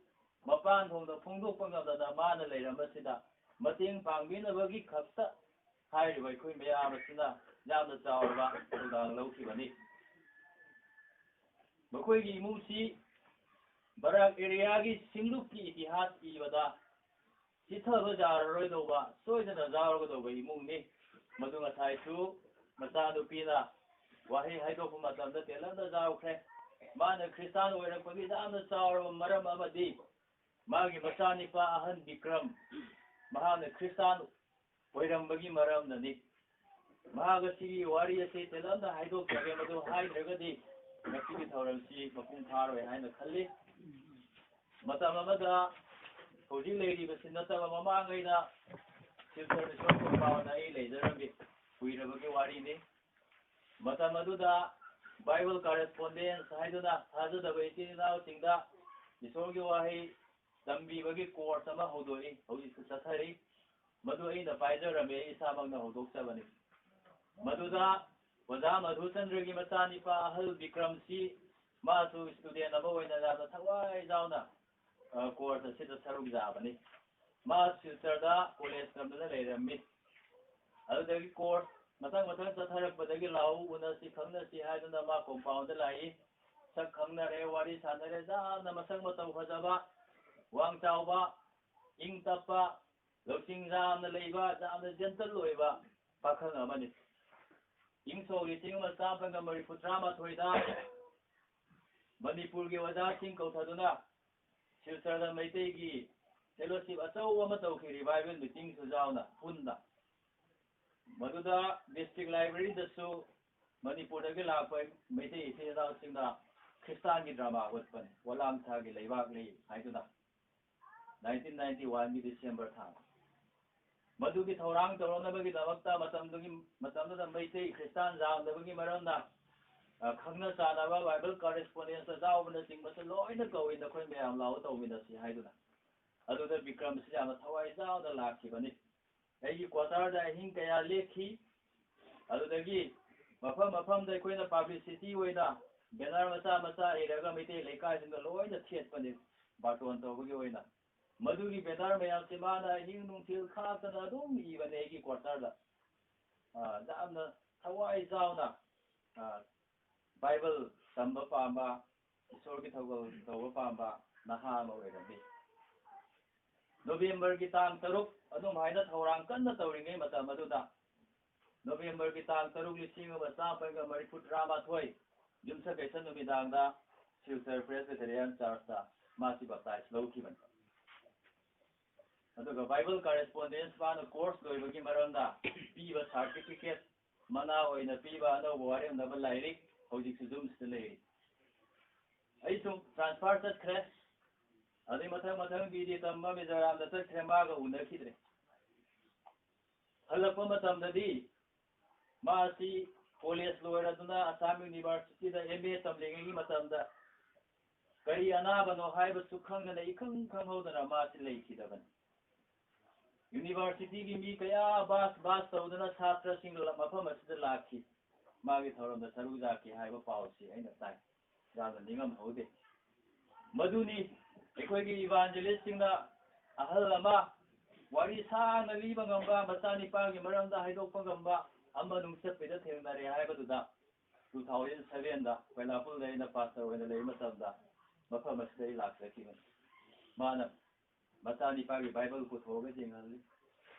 ꯃꯄꯥꯟ ꯊꯣꯡꯗ ꯐꯣꯡꯗꯣꯛꯄ ꯉꯝꯗꯅ ꯃꯥꯅ ꯂꯩꯔꯝꯕꯁꯤꯗ, ꯃꯇꯦꯡ ꯄꯥꯡꯕꯤꯅꯕꯒꯤ ꯈꯛꯇ ꯍꯥꯏꯔꯤꯕ ꯑꯩꯈꯣꯏ ꯃꯌꯥꯝ ꯑꯁꯤꯅ ꯌꯥꯝꯅ ꯆꯥꯎꯔꯕ ꯊꯧꯗꯥꯡ ꯂꯧꯈꯤꯕꯅꯤ꯫ ꯃꯈꯣꯏꯒꯤ ꯏꯃꯨꯡꯁꯤ ꯕꯔꯥꯛ ꯑꯦꯔꯤꯌꯥꯒꯤ ꯁꯤꯡꯂꯨꯞꯀꯤ ꯏꯇꯤꯍꯥꯁ ꯏꯕꯗ ꯆꯤꯊꯕ ꯌꯥꯔꯔꯣꯏꯗꯧꯕ, ꯁꯣꯏꯗꯅ ꯌꯥꯎꯔꯒꯗꯧꯕ ꯏꯃꯨꯡꯅꯤ꯫ ꯃꯗꯨ ꯉꯁꯥꯏꯁꯨ ꯃꯆꯥꯅꯨꯄꯤꯅ ꯋꯥꯍꯩ ꯍꯥꯏꯗꯣꯛꯄ ꯃꯇꯝꯗ ꯇꯦꯜꯂꯞꯅ ꯌꯥꯎꯈ꯭ꯔꯦ꯫ ꯃꯥꯅ ꯈ꯭ꯔꯤꯁꯇꯥꯟ ꯑꯣꯏꯔꯛꯄꯒꯤ ꯌꯥꯝꯅ ꯆꯥꯎꯔꯕ ꯃꯔꯝ ꯑꯃꯗꯤ ꯃꯥꯒꯤ ꯃꯆꯥꯅꯤꯄꯥ ꯑꯍꯟ ꯕꯤꯀ꯭ꯔꯝ, ꯃꯍꯥꯛꯅ ꯈ꯭ꯔꯤꯁꯇꯥꯟ ꯑꯣꯏꯔꯝꯕꯒꯤ ꯃꯔꯝꯅꯅꯤ꯫ ꯃꯍꯥꯛ ꯑꯁꯤꯒꯤ ꯋꯥꯔꯤ ꯑꯁꯤ ꯇꯦꯜꯂꯞꯅ ꯍꯥꯏꯗꯣꯛꯆꯒꯦ, ꯃꯗꯨ ꯍꯥꯏꯗ꯭ꯔꯒꯗꯤ ꯉꯁꯤꯒꯤ ꯊꯧꯔꯝꯁꯤ ꯃꯄꯨꯡ ꯐꯥꯔꯣꯏ ꯍꯥꯏꯅ ꯈꯜꯂꯤ꯫ ꯃꯇꯝ ꯑꯃꯗ ꯍꯧꯖꯤꯛ ꯂꯩꯔꯤꯕꯁꯤ ꯅꯠꯇꯕ ꯃꯃꯥꯡꯉꯩꯗ ꯁꯤꯜꯆꯔ ꯃꯤꯁꯟ ꯀꯣꯝꯄꯥꯎꯟꯗ ꯑꯩ ꯂꯩꯖꯔꯝꯃꯤ꯫ ꯀꯨꯏꯔꯕꯒꯤ ꯋꯥꯔꯤꯅꯤ꯫ ꯃꯇꯝ ꯑꯗꯨꯗ ꯕꯥꯏꯕꯜ ꯀꯔꯦꯁꯄꯣꯟꯗꯦꯟꯁ ꯍꯥꯏꯗꯨꯅ ꯊꯥꯖꯗꯕ ꯏꯆꯤꯟ ꯏꯅꯥꯎꯁꯤꯡꯗ ꯏꯁꯣꯔꯒꯤ ꯋꯥꯍꯩ ꯇꯝꯕꯤꯕꯒꯤ ꯀꯣꯔꯁ ꯑꯃ ꯍꯧꯗꯣꯛꯏ, ꯍꯧꯖꯤꯛꯁꯨ ꯆꯠꯊꯔꯤ꯫ ꯃꯗꯨ ꯑꯩꯅ ꯄꯥꯏꯖꯔꯝꯃꯦ, ꯑꯩ ꯏꯁꯥꯃꯛꯅ ꯍꯧꯗꯣꯛꯆꯕꯅꯤ꯫ ꯃꯗꯨꯗ ꯑꯣꯖꯥ ꯃꯙꯨꯆꯟꯗ꯭ꯔꯒꯤ ꯃꯆꯥꯅꯤꯄꯥ ꯑꯍꯜ ꯕꯤꯀ꯭ꯔꯝꯁꯤ ꯃꯥꯁꯨ ꯁ꯭ꯇꯨꯗꯦꯟ ꯑꯃ ꯑꯣꯏꯅ ꯌꯥꯝꯅ ꯊꯋꯥꯏ ꯌꯥꯎꯅ, ꯑ, ꯀꯣꯔꯁ ꯑꯁꯤꯗ ꯁꯔꯨꯛ ꯌꯥꯕꯅꯤ꯫ ꯃꯥ ꯁꯤꯜꯆꯔꯗ ꯀꯣꯂꯦꯖ ꯇꯝꯗꯨꯅ ꯂꯩꯔꯝꯃꯤ꯫ ꯑꯗꯨꯗꯒꯤ ꯀꯣꯔꯁ ꯃꯊꯪ ꯃꯊꯪ ꯆꯠꯊꯔꯛꯄꯗꯒꯤ ꯂꯥꯛꯎ, ꯎꯅꯁꯤ, ꯈꯪꯅꯁꯤ ꯍꯥꯏꯗꯨꯅ ꯃꯥ ꯀꯣꯝꯄꯥꯎꯟꯗ ꯂꯥꯛꯏ꯫ ꯁꯛ ꯈꯪꯅꯔꯦ, ꯋꯥꯔꯤ ꯁꯥꯟꯅꯔꯦ, ꯌꯥꯝꯅ ꯃꯁꯛ ꯃꯇꯧ ꯐꯖꯕ, ꯋꯥꯡ ꯆꯥꯎꯕ, ꯏꯪ ꯇꯞꯄ, ꯂꯧꯁꯤꯡ ꯌꯥꯝꯅ ꯂꯩꯕ, ꯌꯥꯝꯅ ꯖꯦꯟꯇꯜ ꯑꯣꯏꯕ ꯄꯥꯈꯪ ꯑꯃꯅꯤ꯫ ꯏꯪ ꯁꯣꯛ ꯂꯤꯁꯤꯡ ꯑꯃ ꯆꯥꯝꯃꯒ ꯃꯔꯤꯐꯨ ꯇꯔꯥ ꯃꯥꯊꯣꯏꯗ ꯃꯅꯤꯄꯨꯔꯒꯤ ꯑꯣꯖꯥꯁꯤꯡ ꯀꯧꯊꯗꯨꯅ ꯁꯤꯜꯆꯔꯗ ꯃꯩꯇꯩꯒꯤ ꯐꯦꯂꯣꯁꯤꯞ ꯑꯆꯧꯕ ꯑꯃ ꯇꯧꯈꯤ, ꯔꯤꯚꯥꯏꯕꯦꯜ ꯃꯤꯇꯤꯡꯁꯨ ꯌꯥꯎꯅ ꯄꯨꯟꯅ꯫ ꯃꯗꯨꯗ district library ꯗꯁꯨ ꯃꯅꯤꯄꯨꯔꯗꯒꯤ ꯂꯥꯛꯄ ꯃꯩꯇꯩ ꯏꯆꯤꯜ ꯏꯅꯥꯎꯁꯤꯡꯅ ꯈ꯭ꯔꯤꯁꯇꯥꯟꯒꯤ drama ꯎꯠꯄꯅꯤ, ꯋꯥꯂꯥꯡꯊꯥꯒꯤ ꯂꯩꯕꯥꯛꯂꯤ ꯍꯥꯏꯗꯨꯅ, nineteen ninety one ꯒꯤ December ꯊꯥ꯫ ꯃꯗꯨꯒꯤ ꯊꯧꯔꯥꯡ ꯇꯧꯔꯛꯅꯕꯒꯤꯗꯃꯛꯇ ꯃꯇꯝꯗꯨꯒꯤ, ꯃꯇꯝꯗꯨꯗ ꯃꯩꯇꯩ ꯈ꯭ꯔꯤꯁꯇꯥꯟ ꯌꯥꯝꯗꯕꯒꯤ ꯃꯔꯝꯅ, ꯑ, ꯈꯪꯅ ꯆꯥꯟꯅꯕ Bible correspondents ꯑꯆꯥꯎꯕꯅꯆꯤꯡꯕꯁꯨ ꯂꯣꯏꯅ ꯀꯧꯏ, "ꯅꯈꯣꯏ ꯃꯌꯥꯝ ꯂꯥꯛꯑꯣ, ꯇꯧꯃꯤꯟꯅꯁꯤ" ꯍꯥꯏꯗꯨꯅ꯫ ꯑꯗꯨꯗ ꯕꯤꯀ꯭ꯔꯝꯁꯤ ꯌꯥꯝꯅ ꯊꯋꯥꯏ ꯌꯥꯎꯅ ꯂꯥꯛꯈꯤꯕꯅꯤ꯫ ꯑꯩꯒꯤ quarter ꯗ ꯑꯍꯤꯡ ꯀꯌꯥ ꯂꯦꯛꯈꯤ꯫ ꯑꯗꯨꯗꯒꯤ ꯃꯐꯝ ꯃꯐꯝꯗ ꯑꯩꯈꯣꯏꯅ publicity ꯑꯣꯏꯅ banner ꯃꯆꯥ ꯃꯆꯥ ꯏꯔꯒ ꯃꯩꯇꯩ ꯂꯩꯀꯥꯏꯁꯤꯡꯗ ꯂꯣꯏꯅ ꯊꯦꯠꯄꯅꯤ, ꯕꯥꯔꯇꯣꯟ ꯇꯧꯕꯒꯤ ꯑꯣꯏꯅ꯫ ꯃꯗꯨꯒꯤ banner ꯃꯌꯥꯝꯁꯦ ꯃꯥꯅ ꯑꯍꯤꯡ ꯅꯨꯡꯊꯤꯜ ꯈꯥꯛꯇꯅ ꯑꯗꯨꯝ ꯏꯕꯅꯦ ꯑꯩꯒꯤ quarter ꯗ꯫ ꯑ, ꯌꯥꯝꯅ ꯊꯋꯥꯏ ꯌꯥꯎꯅ, ꯑ, Bible ꯇꯝꯕ ꯄꯥꯝꯕ, ꯏꯁꯣꯔꯒꯤ ꯊꯧꯒꯜ ꯇꯧꯕ ꯄꯥꯝꯕ ꯅꯍꯥ ꯑꯃ ꯑꯣꯏꯔꯝꯃꯤ꯫ November ꯒꯤ ꯇꯥꯡ ꯇꯔꯨꯛ ꯑꯗꯨꯝ ꯍꯥꯏꯅ ꯊꯧꯔꯥꯡ ꯀꯟꯅ ꯇꯧꯔꯤꯉꯩ ꯃꯇꯝ ꯑꯗꯨꯗ, November ꯒꯤ ꯇꯥꯡ ꯇꯔꯨꯛ, ꯂꯤꯁꯤꯡ ꯑꯃ ꯆꯥꯃꯥꯄꯟꯒ ꯃꯔꯤꯐꯨ ꯇꯔꯥꯃꯥꯊꯣꯏ, ꯌꯨꯝꯁꯀꯩꯁ ꯅꯨꯃꯤꯗꯥꯡꯗ Silchar Presbyterian Church ꯇ ꯃꯥꯁꯤ baptize ꯂꯧꯈꯤꯕꯅꯤ꯫ ꯑꯗꯨꯒ Bible correspondence ꯃꯥꯅ course ꯂꯣꯏꯕꯒꯤ ꯃꯔꯝꯗ ꯄꯤꯕ certificate, ꯃꯅꯥ ꯑꯣꯏꯅ ꯄꯤꯕ ꯑꯅꯧꯕ ꯋꯥꯔꯦꯝꯅꯕ ꯂꯥꯏꯔꯤꯛ ꯍꯧꯖꯤꯛꯁꯨ ꯌꯨꯝꯁꯤꯗ ꯂꯩꯔꯤ꯫ ꯑꯩꯁꯨ transfer ꯆꯠꯈ꯭ꯔꯦ꯫ ꯑꯗꯩ ꯃꯊꯪ ꯃꯊꯪ B D ꯇꯝꯕ ꯃꯤꯖꯣꯔꯥꯝꯗ ꯆꯠꯈ꯭ꯔꯦ, ꯃꯥꯒ ꯎꯅꯈꯤꯗ꯭ꯔꯦ꯫ ꯍꯜꯂꯛꯄ ꯃꯇꯝꯗꯗꯤ ꯃꯥꯁꯤ college ꯂꯣꯏꯔꯗꯨꯅ Assam University the M A ꯇꯝꯂꯤꯉꯩꯒꯤ ꯃꯇꯝꯗ ꯀꯔꯤ ꯑꯅꯥꯕꯅꯣ ꯍꯥꯏꯕꯁꯨ ꯈꯪꯗꯅ, ꯏꯈꯪ ꯈꯪꯍꯧꯗꯅ ꯃꯥꯁꯤ ꯂꯩꯈꯤꯗꯕꯅꯤ꯫ University ꯒꯤ ꯃꯤ ꯀꯌꯥ bus bus ꯇꯧꯗꯨꯅ ꯁꯥꯇ꯭ꯔꯁꯤꯡ ꯂ-, ꯃꯐꯝ ꯑꯁꯤꯗ ꯂꯥꯛꯈꯤ꯫ ꯃꯥꯒꯤ ꯊꯧꯔꯝꯗ ꯁꯔꯨꯛ ꯌꯥꯈꯤ ꯍꯥꯏꯕ ꯄꯥꯎꯁꯤ ꯑꯩꯅ ꯇꯥꯏ꯫ ꯌꯥꯝꯅ ꯅꯤꯡꯉꯝꯍꯧꯗꯦ꯫ ꯃꯗꯨꯅꯤ ꯑꯩꯈꯣꯏꯒꯤ evangelist ꯁꯤꯡꯅ ꯑꯍꯜ ꯑꯃ ꯋꯥꯔꯤ ꯁꯥꯡꯅ ꯂꯤꯕ ꯉꯝꯕ, ꯃꯆꯥꯅꯤꯄꯥꯒꯤ ꯃꯔꯝꯗ ꯍꯥꯏꯗꯣꯛꯄ ꯉꯝꯕ ꯑꯃ ꯅꯨꯡꯆꯠꯄꯤꯗ ꯊꯦꯡꯅꯔꯦ ꯍꯥꯏꯕꯗꯨꯗ, two thousand seven ꯗ ꯕꯩꯂꯥꯄꯨꯔꯗ ꯑꯩꯅ pastor ꯑꯣꯏꯅ ꯂꯩꯕ ꯃꯇꯝꯗ ꯃꯐꯝ ꯑꯁꯤꯗ ꯑꯩ ꯂꯥꯛꯆꯈꯤꯕꯅꯤ꯫ ꯃꯥꯅ ꯃꯆꯥꯅꯤꯄꯥꯒꯤ Bible ꯄꯨꯊꯣꯛꯑꯒ ꯌꯦꯡꯍꯜꯂꯤ꯫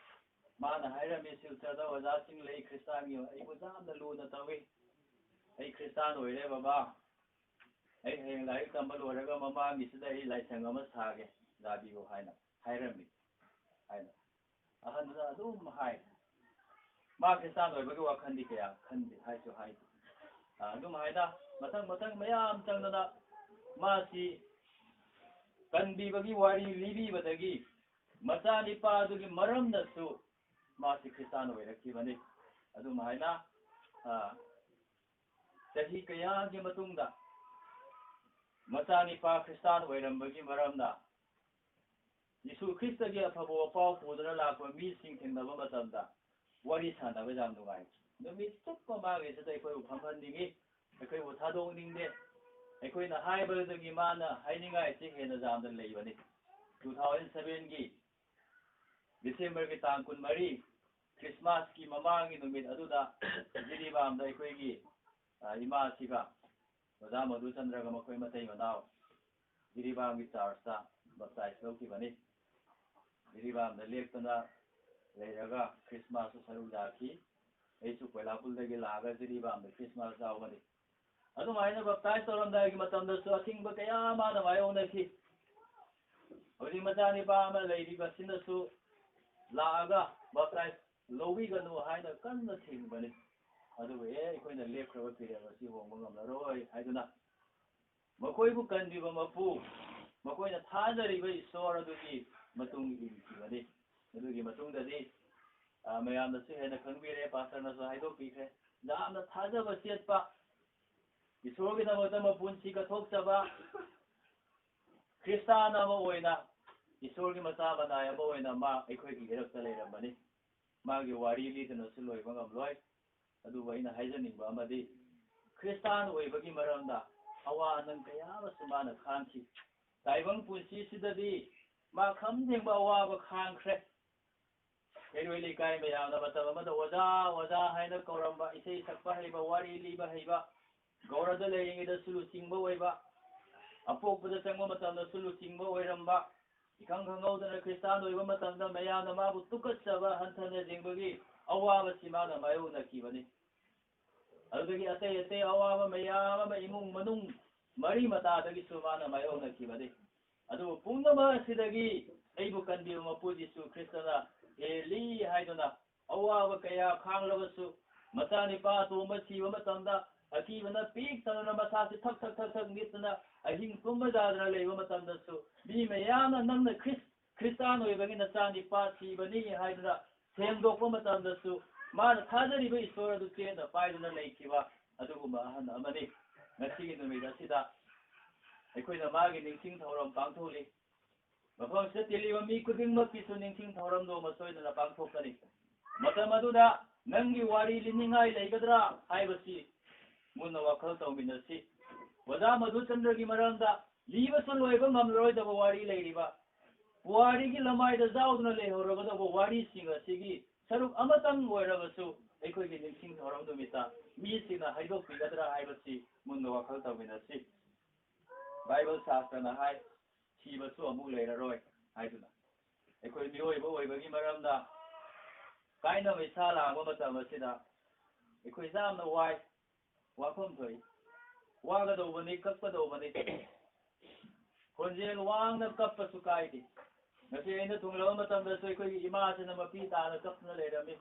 ꯃꯥꯅ ꯍꯥꯏꯔꯝꯃꯤ, "ꯁꯤꯜꯆꯔꯗ ꯑꯣꯖꯥꯁꯤꯡ ꯂꯩ, ꯈ꯭ꯔꯤꯁꯇꯥꯟꯒꯤ, ꯑꯩꯕꯨ ꯌꯥꯝꯅ ꯂꯨꯅ ꯇꯧꯏ꯫ ꯑꯩ ꯈ꯭ꯔꯤꯁꯇꯥꯟ ꯑꯣꯏꯔꯦ ꯕꯕꯥ꯫ ꯑꯩ ꯍꯌꯦꯡ ꯂꯥꯏꯔꯤꯛ ꯇꯝꯕ ꯂꯣꯏꯔꯒ ꯃꯃꯥꯡꯒꯤꯁꯤꯗ ꯑꯩ ꯂꯥꯏꯁꯪ ꯑꯃ ꯁꯥꯒꯦ, ꯌꯥꯕꯤꯌꯨ" ꯍꯥꯏꯅ ꯍꯥꯏꯔꯝꯃꯤ ꯍꯥꯏꯅ꯫ ꯑꯍꯟꯗꯨꯅ ꯑꯗꯨꯝ ꯍꯥꯏ꯫ ꯃꯥ ꯈ꯭ꯔꯤꯁꯇꯥꯟ ꯑꯣꯏꯕꯒꯤ ꯋꯥꯈꯜꯗꯤ ꯀꯌꯥ ꯈꯟꯗꯦ ꯍꯥꯏꯁꯨ ꯍꯥꯏꯗꯦ꯫ ꯑ, ꯑꯗꯨꯝ ꯍꯥꯏꯅ ꯃꯊꯪ ꯃꯊꯪ ꯃꯌꯥꯝ ꯆꯪꯗꯅ ꯃꯥꯁꯤ ꯀꯟꯕꯤꯕꯒꯤ ꯋꯥꯔꯤ ꯂꯤꯕꯤꯕꯗꯒꯤ ꯃꯆꯥꯅꯤꯄꯥ ꯑꯗꯨꯒꯤ ꯃꯔꯝꯗꯁꯨ ꯃꯥꯁꯤ ꯈ꯭ꯔꯤꯁꯇꯥꯟ ꯑꯣꯏꯔꯛꯈꯤꯕꯅꯤ꯫ ꯑꯗꯨꯝ ꯍꯥꯏꯅ, ꯑ, ꯆꯍꯤ ꯀꯌꯥꯒꯤ ꯃꯇꯨꯡꯗ ꯃꯆꯥꯅꯤꯄꯥ ꯈ꯭ꯔꯤꯁꯇꯥꯟ ꯑꯣꯏꯔꯝꯕꯒꯤ ꯃꯔꯝꯅ ꯌꯤꯁꯨ ꯈ꯭ꯔꯤꯁꯇꯒꯤ ꯑꯐꯕ ꯋꯥꯄꯥꯎ ꯄꯨꯗꯨꯅ ꯂꯥꯛꯄ ꯃꯤꯁꯤꯡ ꯊꯦꯡꯅꯕ ꯃꯇꯝꯗ ꯋꯥꯔꯤ ꯁꯥꯟꯅꯕ ꯌꯥꯝ ꯅꯨꯡꯉꯥꯏ꯫ ꯅꯨꯃꯤꯠ ꯆꯨꯞꯄ ꯃꯥꯒꯤꯁꯤꯗ ꯑꯩꯈꯣꯏꯕꯨ ꯐꯝꯍꯟꯅꯤꯡꯉꯤ, ꯑꯩꯈꯣꯏꯕꯨ ꯊꯥꯗꯣꯛꯅꯤꯡꯗꯦ꯫ ꯑꯩꯈꯣꯏꯅ ꯍꯥꯏꯕꯗꯒꯤ ꯃꯥꯅ ꯍꯥꯏꯅꯤꯡꯉꯥꯏꯁꯤ ꯍꯦꯟꯅ ꯌꯥꯝꯅ ꯂꯩꯕꯅꯤ꯫ Two thousand sevenꯒꯤ Decemberꯒꯤ ꯇꯥꯡ ꯀꯨꯟꯃꯔꯤ, ꯈ꯭ꯔꯤꯁꯃꯥꯁꯀꯤ ꯃꯃꯥꯡꯒꯤ ꯅꯨꯃꯤꯠ ꯑꯗꯨꯗ ꯖꯤꯔꯤꯕꯥꯝꯗ ꯑꯩꯈꯣꯏꯒꯤ, ꯑ, ꯏꯃꯥꯁꯤꯒ ꯑꯣꯖꯥ ꯃꯙꯨꯆꯟꯗ꯭ꯔꯒ ꯃꯈꯣꯏ ꯃꯇꯩ ꯃꯅꯥꯎ ꯖꯤꯔꯤꯕꯥꯝꯒꯤ ꯆꯥꯔꯆꯇ ꯕꯞꯇꯥꯏꯖ ꯂꯧꯈꯤꯕꯅꯤ꯫ ꯖꯤꯔꯤꯕꯥꯝꯗ ꯂꯦꯛꯇꯅ ꯂꯩꯔꯒ ꯈ꯭ꯔꯤꯁꯃꯥꯁꯇ ꯁꯔꯨꯛ ꯌꯥꯈꯤ꯫ ꯑꯩꯁꯨ ꯀꯣꯏꯂꯥꯄꯨꯜꯗꯒꯤ ꯂꯥꯛꯑꯒ ꯖꯤꯔꯤꯕꯥꯝꯗ ꯈ꯭ꯔꯤꯁꯃꯥꯁ ꯌꯥꯎꯒꯅꯤ꯫ ꯑꯗꯨꯃꯥꯏꯅ ꯕꯞꯇꯥꯏꯖ ꯇꯧꯔꯝꯗꯥꯏꯒꯤ ꯃꯇꯝꯗꯁꯨ ꯑꯊꯤꯡꯕ ꯀꯌꯥ ꯃꯥꯅ ꯃꯥꯌꯣꯛꯅꯈꯤ꯫ ꯍꯧꯖꯤꯛ ꯃꯆꯥꯅꯤꯄꯥ ꯑꯃ ꯂꯩꯔꯤꯕꯁꯤꯅꯁꯨ ꯂꯥꯛꯑꯒ ꯕꯞꯇꯥꯏꯖ ꯂꯧꯕꯤꯒꯅꯨ ꯍꯥꯏꯅ ꯀꯟꯅ ꯊꯤꯡꯕꯅꯤ꯫ ꯑꯗꯨꯕꯨ ꯑꯦ, ꯑꯩꯈꯣꯏꯅ ꯂꯦꯞꯈ꯭ꯔꯕ ꯐꯤꯔꯦꯞ ꯑꯁꯤ ꯍꯣꯡꯕ ꯉꯝꯂꯔꯣꯏ ꯍꯥꯏꯗꯨꯅ ꯃꯈꯣꯏꯕꯨ ꯀꯟꯕꯤꯕ ꯃꯄꯨ, ꯃꯈꯣꯏꯅ ꯊꯥꯖꯔꯤꯕ ꯏꯁꯣꯔ ꯑꯗꯨꯒꯤ ꯃꯇꯨꯡ ꯏꯟꯈꯤꯕꯅꯤ꯫ ꯑꯗꯨꯒꯤ ꯃꯇꯨꯡꯗꯗꯤ, ꯑ, ꯃꯌꯥꯝꯅꯁꯨ ꯍꯦꯟꯅ ꯈꯪꯕꯤꯔꯦ, ꯄꯥꯁꯇꯔꯅꯁꯨ ꯍꯥꯏꯗꯣꯛꯄꯤꯈ꯭ꯔꯦ꯫ ꯌꯥꯝꯅ ꯊꯥꯖꯕ ꯆꯦꯠꯄ, ꯏꯁꯣꯔꯒꯤꯗꯃꯛꯇ ꯃꯄꯨꯟꯁꯤ ꯀꯠꯊꯣꯛꯆꯕ, ꯈ꯭ꯔꯤꯁꯇꯥꯟ ꯑꯃ ꯑꯣꯏꯅ ꯏꯁꯣꯔꯒꯤ ꯃꯆꯥ ꯃꯅꯥꯏ ꯑꯃ ꯑꯣꯏꯅ ꯃꯥ ꯑꯩꯈꯣꯏꯒꯤ ꯏꯔꯛꯇ ꯂꯩꯔꯝꯕꯅꯤ꯫ ꯃꯥꯒꯤ ꯋꯥꯔꯤ ꯂꯤꯗꯨꯅꯁꯨ ꯂꯣꯏꯕ ꯉꯝꯂꯣꯏ꯫ ꯑꯗꯨꯕꯨ ꯑꯩꯅ ꯍꯥꯏꯖꯅꯤꯡꯕ ꯑꯃꯗꯤ, ꯈ꯭ꯔꯤꯁꯇꯥꯟ ꯑꯣꯏꯕꯒꯤ ꯃꯔꯝꯗ ꯑꯋꯥ ꯑꯅꯪ ꯀꯌꯥ ꯑꯃꯁꯨ ꯃꯥꯅ ꯈꯥꯡꯈꯤ꯫ ꯇꯥꯏꯕꯪ ꯄꯨꯟꯁꯤꯁꯤꯗꯗꯤ ꯃꯥ ꯈꯝ ꯊꯦꯡꯕ ꯑꯋꯥꯕ ꯈꯥꯡꯈ꯭ꯔꯦ꯫ ꯀꯩꯔꯣꯏ ꯂꯩꯀꯥꯏ ꯃꯌꯥꯝꯅ ꯃꯇꯝ ꯑꯃꯗ ꯑꯣꯖꯥ, ꯑꯣꯖꯥ ꯍꯥꯏꯅ ꯀꯧꯔꯝꯕ, ꯏꯁꯩ ꯁꯛꯄ ꯍꯩꯕ, ꯋꯥꯔꯤ ꯂꯤꯕ ꯍꯩꯕ, ꯒꯧꯔꯗ ꯂꯩꯔꯤꯉꯩꯗꯁꯨ ꯂꯨꯆꯤꯡꯕ ꯑꯣꯏꯕ, ꯑꯄꯣꯛꯄꯗ ꯆꯪꯕ ꯃꯇꯝꯗꯁꯨ ꯂꯨꯆꯤꯡꯕ ꯑꯣꯏꯔꯝꯕ, ꯏꯈꯪ ꯈꯪꯍꯧꯗꯅ ꯈ꯭ꯔꯤꯁꯇꯥꯟ ꯑꯣꯏꯕ ꯃꯇꯝꯗ ꯃꯌꯥꯝꯅ ꯃꯥꯕꯨ ꯇꯨꯀꯠꯆꯕ, ꯍꯟꯊꯅ ꯌꯦꯡꯕꯒꯤ ꯑꯋꯥꯕꯁꯤ ꯃꯥꯅ ꯃꯥꯌꯣꯛꯅꯈꯤꯕꯅꯤ꯫ ꯑꯗꯨꯗꯒꯤ ꯑꯇꯩ ꯑꯇꯩ ꯑꯋꯥꯕ ꯃꯌꯥꯝ ꯑꯃ, ꯏꯃꯨꯡ ꯃꯅꯨꯡ ꯃꯔꯤ ꯃꯇꯥꯗꯒꯤꯁꯨ ꯃꯥꯅ ꯃꯥꯌꯣꯛꯅꯈꯤꯕꯅꯤ꯫ ꯑꯗꯨꯕꯨ ꯄꯨꯝꯅꯃꯛ ꯑꯁꯤꯗꯒꯤ ꯑꯩꯕꯨ ꯀꯟꯕꯤꯕ ꯃꯄꯨ ꯖꯤꯁꯨ ꯈ꯭ꯔꯤꯁꯇꯅ ꯍꯦꯜꯂꯤ ꯍꯥꯏꯗꯨꯅ ꯑꯋꯥꯕ ꯀꯌꯥ ꯈꯥꯡꯂꯕꯁꯨ, ꯃꯆꯥꯅꯤꯄꯥ ꯑꯇꯣꯝꯕ ꯁꯤꯕ ꯃꯇꯝꯗ ꯑꯀꯤꯕꯅ ꯄꯤꯛ ꯊꯟꯗꯨꯅ ꯃꯁꯥꯁꯤ ꯊꯛ ꯊꯛ ꯊꯛ ꯊꯛ ꯅꯤꯛꯇꯨꯅ ꯑꯍꯤꯡ ꯇꯨꯝꯕ ꯌꯥꯗꯅ ꯂꯩꯕ ꯃꯇꯝꯗꯁꯨ, ꯃꯤ ꯃꯌꯥꯝꯅ "ꯅꯪꯅ ꯈ꯭ꯔꯤꯁ-, ꯈ꯭ꯔꯤꯁꯇꯥꯟ ꯑꯣꯏꯕꯒꯤ ꯅꯆꯥꯅꯤꯄꯥ ꯁꯤꯕꯅꯤ" ꯍꯥꯏꯗꯨꯅ ꯁꯦꯡꯗꯣꯛꯄ ꯃꯇꯝꯗꯁꯨ, ꯃꯥꯅ ꯊꯥꯖꯔꯤꯕ ꯏꯁꯣꯔ ꯑꯗꯨ ꯆꯦꯠꯅ ꯄꯥꯏꯗꯨꯅ ꯂꯩꯈꯤꯕ ꯑꯗꯨꯒꯨꯝꯕ ꯑꯍꯜ ꯑꯃꯅꯤ꯫ ꯉꯁꯤꯒꯤ ꯅꯨꯃꯤꯠ ꯑꯁꯤꯗ ꯑꯩꯈꯣꯏꯅ ꯃꯥꯒꯤ ꯅꯤꯡꯁꯤꯡ ꯊꯧꯔꯝ ꯄꯥꯡꯊꯣꯛꯂꯤ꯫ ꯃꯐꯝꯁꯤꯗ ꯇꯤꯜꯂꯤꯕ ꯃꯤ ꯈꯨꯗꯤꯡꯃꯛꯀꯤꯁꯨ ꯅꯤꯡꯁꯤꯡ ꯊꯧꯔꯝꯗꯣ ꯑꯃ ꯁꯣꯏꯗꯅ ꯄꯥꯡꯊꯣꯛꯀꯅꯤ꯫ ꯃꯇꯝ ꯑꯗꯨꯗ ꯅꯪꯒꯤ ꯋꯥꯔꯤ ꯂꯤꯅꯤꯡꯉꯥꯏ ꯂꯩꯒꯗ꯭ꯔꯥ ꯍꯥꯏꯕꯁꯤ ꯃꯨꯟꯅ ꯋꯥꯈꯜ ꯇꯧꯃꯤꯟꯅꯁꯤ꯫ ꯑꯣꯖꯥ ꯃꯙꯨꯆꯟꯗ꯭ꯔꯒꯤ ꯃꯔꯝꯗ ꯂꯤꯕꯁꯨ ꯂꯣꯏꯕ ꯉꯝꯂꯔꯣꯏꯗꯕ ꯋꯥꯔꯤ ꯂꯩꯔꯤꯕ, ꯄꯨꯋꯥꯔꯤꯒꯤ ꯂꯃꯥꯏꯗ ꯌꯥꯎꯗꯨꯅ ꯂꯩꯍꯧꯔꯒꯗꯧꯕ ꯋꯥꯔꯤꯁꯤꯡ ꯑꯁꯤꯒꯤ ꯁꯔꯨꯛ ꯑꯃꯇꯪ ꯑꯣꯏꯔꯕꯁꯨ ꯑꯩꯈꯣꯏꯒꯤ ꯅꯤꯡꯁꯤꯡ ꯊꯧꯔꯝ ꯅꯨꯃꯤꯠꯇ ꯃꯤꯁꯤꯡꯅ ꯍꯥꯏꯗꯣꯛꯄꯤꯒꯗ꯭ꯔꯥ ꯍꯥꯏꯕꯁꯤ ꯃꯨꯟꯅ ꯋꯥꯈꯜ ꯇꯧꯃꯤꯟꯅꯁꯤ꯫ ꯕꯥꯏꯕꯜ ꯁꯥꯁꯇ꯭ꯔꯅ ꯍꯥꯏ, "ꯁꯤꯕꯁꯨ ꯑꯃꯨꯛ ꯂꯩꯔꯔꯣꯏ" ꯍꯥꯏꯗꯨꯅ꯫ ꯑꯩꯈꯣꯏ ꯃꯤꯑꯣꯏꯕ ꯑꯣꯏꯕꯒꯤ ꯃꯔꯝꯗ ꯀꯥꯏꯅꯕ ꯏꯁꯥ ꯂꯥꯡꯕ ꯃꯇꯝ ꯑꯁꯤꯗ ꯑꯩꯈꯣꯏ ꯌꯥꯝꯅ ꯋꯥꯏ, ꯋꯥꯐꯝ ꯊꯣꯛꯏ꯫ ꯋꯥꯒꯗꯧꯕꯅꯤ, ꯀꯞꯀꯗꯧꯕꯅꯤ꯫ ꯈꯣꯟꯖꯦꯜ ꯋꯥꯡꯅ ꯀꯞꯄꯁꯨ ꯀꯥꯏꯗꯦ꯫ ꯉꯁꯤ ꯑꯩꯅ ꯊꯨꯡꯂꯕ ꯃꯇꯝꯗꯁꯨ ꯑꯩꯈꯣꯏꯒꯤ ꯏꯃꯥꯁꯤꯅ ꯃꯄꯤ ꯇꯥꯅ ꯀꯞꯇꯨꯅ ꯂꯩꯔꯝꯃꯤ꯫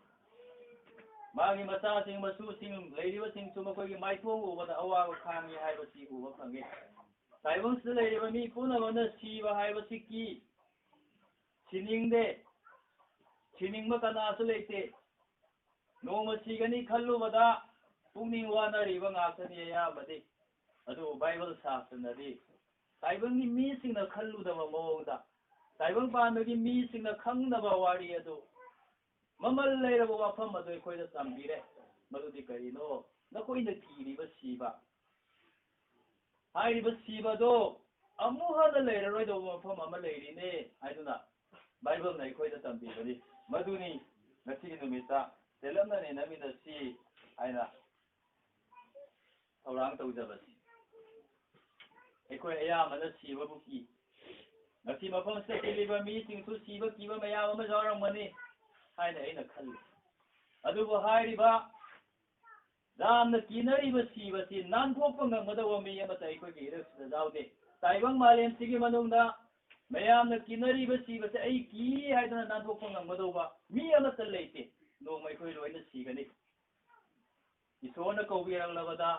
ꯃꯥꯒꯤ ꯃꯆꯥꯁꯤꯡ, ꯃꯁꯨꯁꯤꯡ, ꯂꯩꯔꯤꯕꯁꯤꯡꯁꯨ ꯃꯈꯣꯏꯒꯤ ꯃꯥꯏꯊꯣꯡ ꯎꯕꯗ ꯑꯋꯥꯕ ꯈꯥꯡꯉꯤ ꯍꯥꯏꯕꯁꯤ ꯎꯕ ꯐꯪꯉꯤ꯫ ꯇꯥꯏꯕꯪꯁꯤꯗ ꯂꯩꯔꯤꯕ ꯃꯤ ꯄꯨꯝꯅꯃꯛꯅ ꯁꯤꯕ ꯍꯥꯏꯕꯁꯤ ꯀꯤ, ꯁꯤꯅꯤꯡꯗꯦ, ꯁꯤꯅꯤꯡꯕ ꯀꯅꯥꯁꯨ ꯂꯩꯇꯦ꯫ ꯅꯣꯡꯃ ꯁꯤꯒꯅꯤ ꯈꯜꯂꯨꯕꯗ ꯄꯨꯛꯅꯤꯡ ꯋꯥꯅꯔꯤꯕ ꯉꯥꯛꯇꯅꯤ ꯑꯌꯥꯝꯕꯗꯤ꯫ ꯑꯗꯨꯕꯨ ꯕꯥꯏꯕꯜ ꯁꯥꯁꯇ꯭ꯔꯅꯗꯤ ꯇꯥꯏꯕꯪꯒꯤ ꯃꯤꯁꯤꯡꯅ ꯈꯜꯂꯨꯗꯕ ꯃꯑꯣꯡꯗ, ꯇꯥꯏꯕꯪ ꯄꯥꯟꯕꯒꯤ ꯃꯤꯁꯤꯡꯅ ꯈꯪꯗꯕ ꯋꯥꯔꯤ ꯑꯗꯨ, ꯃꯃꯜ ꯂꯩꯔꯕ ꯋꯥꯐꯝ ꯑꯗꯨ ꯑꯩꯈꯣꯏꯗ ꯇꯝꯕꯤꯔꯦ꯫ ꯃꯗꯨꯗꯤ ꯀꯔꯤꯅꯣ? ꯅꯈꯣꯏꯅ ꯀꯤꯔꯤꯕ ꯁꯤꯕ ꯍꯥꯏꯔꯤꯕ ꯁꯤꯕꯗꯣ ꯑꯃꯨꯛ ꯍꯟꯅ ꯂꯩꯔꯔꯣꯏꯗꯧꯕ ꯃꯐꯝ ꯑꯃ ꯂꯩꯔꯤꯅꯦ ꯍꯥꯏꯗꯨꯅ ꯕꯥꯏꯕꯜꯅ ꯑꯩꯈꯣꯏꯗ ꯇꯝꯕꯤꯕꯅꯤ꯫ ꯃꯗꯨꯅꯤ ꯉꯁꯤꯒꯤ ꯅꯨꯃꯤꯠꯇ ꯇꯦꯜꯂꯞꯅ ꯅꯩꯅꯃꯤꯟꯅꯁꯤ ꯍꯥꯏꯅ ꯊꯧꯔꯥꯡ ꯇꯧꯖꯕꯁꯤ꯫ ꯑꯩꯈꯣꯏ ꯑꯌꯥꯝꯕꯅ ꯁꯤꯕꯕꯨ ꯀꯤ꯫ ꯉꯁꯤ ꯃꯐꯝꯁꯤꯗ ꯇꯤꯜꯂꯤꯕ ꯃꯤꯁꯤꯡꯁꯨ ꯁꯤꯕ ꯀꯤꯕ ꯃꯌꯥꯝ ꯑꯃ ꯌꯥꯎꯔꯝꯒꯅꯤ ꯍꯥꯏꯅ ꯑꯩꯅ ꯈꯜꯂꯤ꯫ ꯑꯗꯨꯕꯨ ꯍꯥꯏꯔꯤꯕ ꯌꯥꯝꯅ ꯀꯤꯅꯔꯤꯕ ꯁꯤꯕꯁꯤ ꯅꯥꯟꯊꯣꯛꯄ ꯉꯝꯒꯗꯧꯕ ꯃꯤ ꯑꯃꯠꯇ ꯑꯩꯈꯣꯏꯒꯤ ꯏꯔꯛꯁꯤꯗ ꯌꯥꯎꯗꯦ꯫ ꯇꯥꯏꯕꯪ ꯃꯥꯂꯦꯝꯁꯤꯒꯤ ꯃꯅꯨꯡꯗ ꯃꯌꯥꯝꯅ ꯀꯤꯅꯔꯤꯕ ꯁꯤꯕꯁꯦ ꯑꯩ ꯀꯤ ꯍꯥꯏꯗꯅ ꯅꯥꯟꯊꯣꯛꯄ ꯉꯝꯒꯗꯧꯕ ꯃꯤ ꯑꯃꯠꯇ ꯂꯩꯇꯦ꯫ ꯅꯣꯡꯃ ꯑꯩꯈꯣꯏ ꯂꯣꯏꯅ ꯁꯤꯒꯅꯤ꯫ ꯏꯁꯣꯔꯅ ꯀꯧꯕꯤꯔꯛꯂꯕꯗ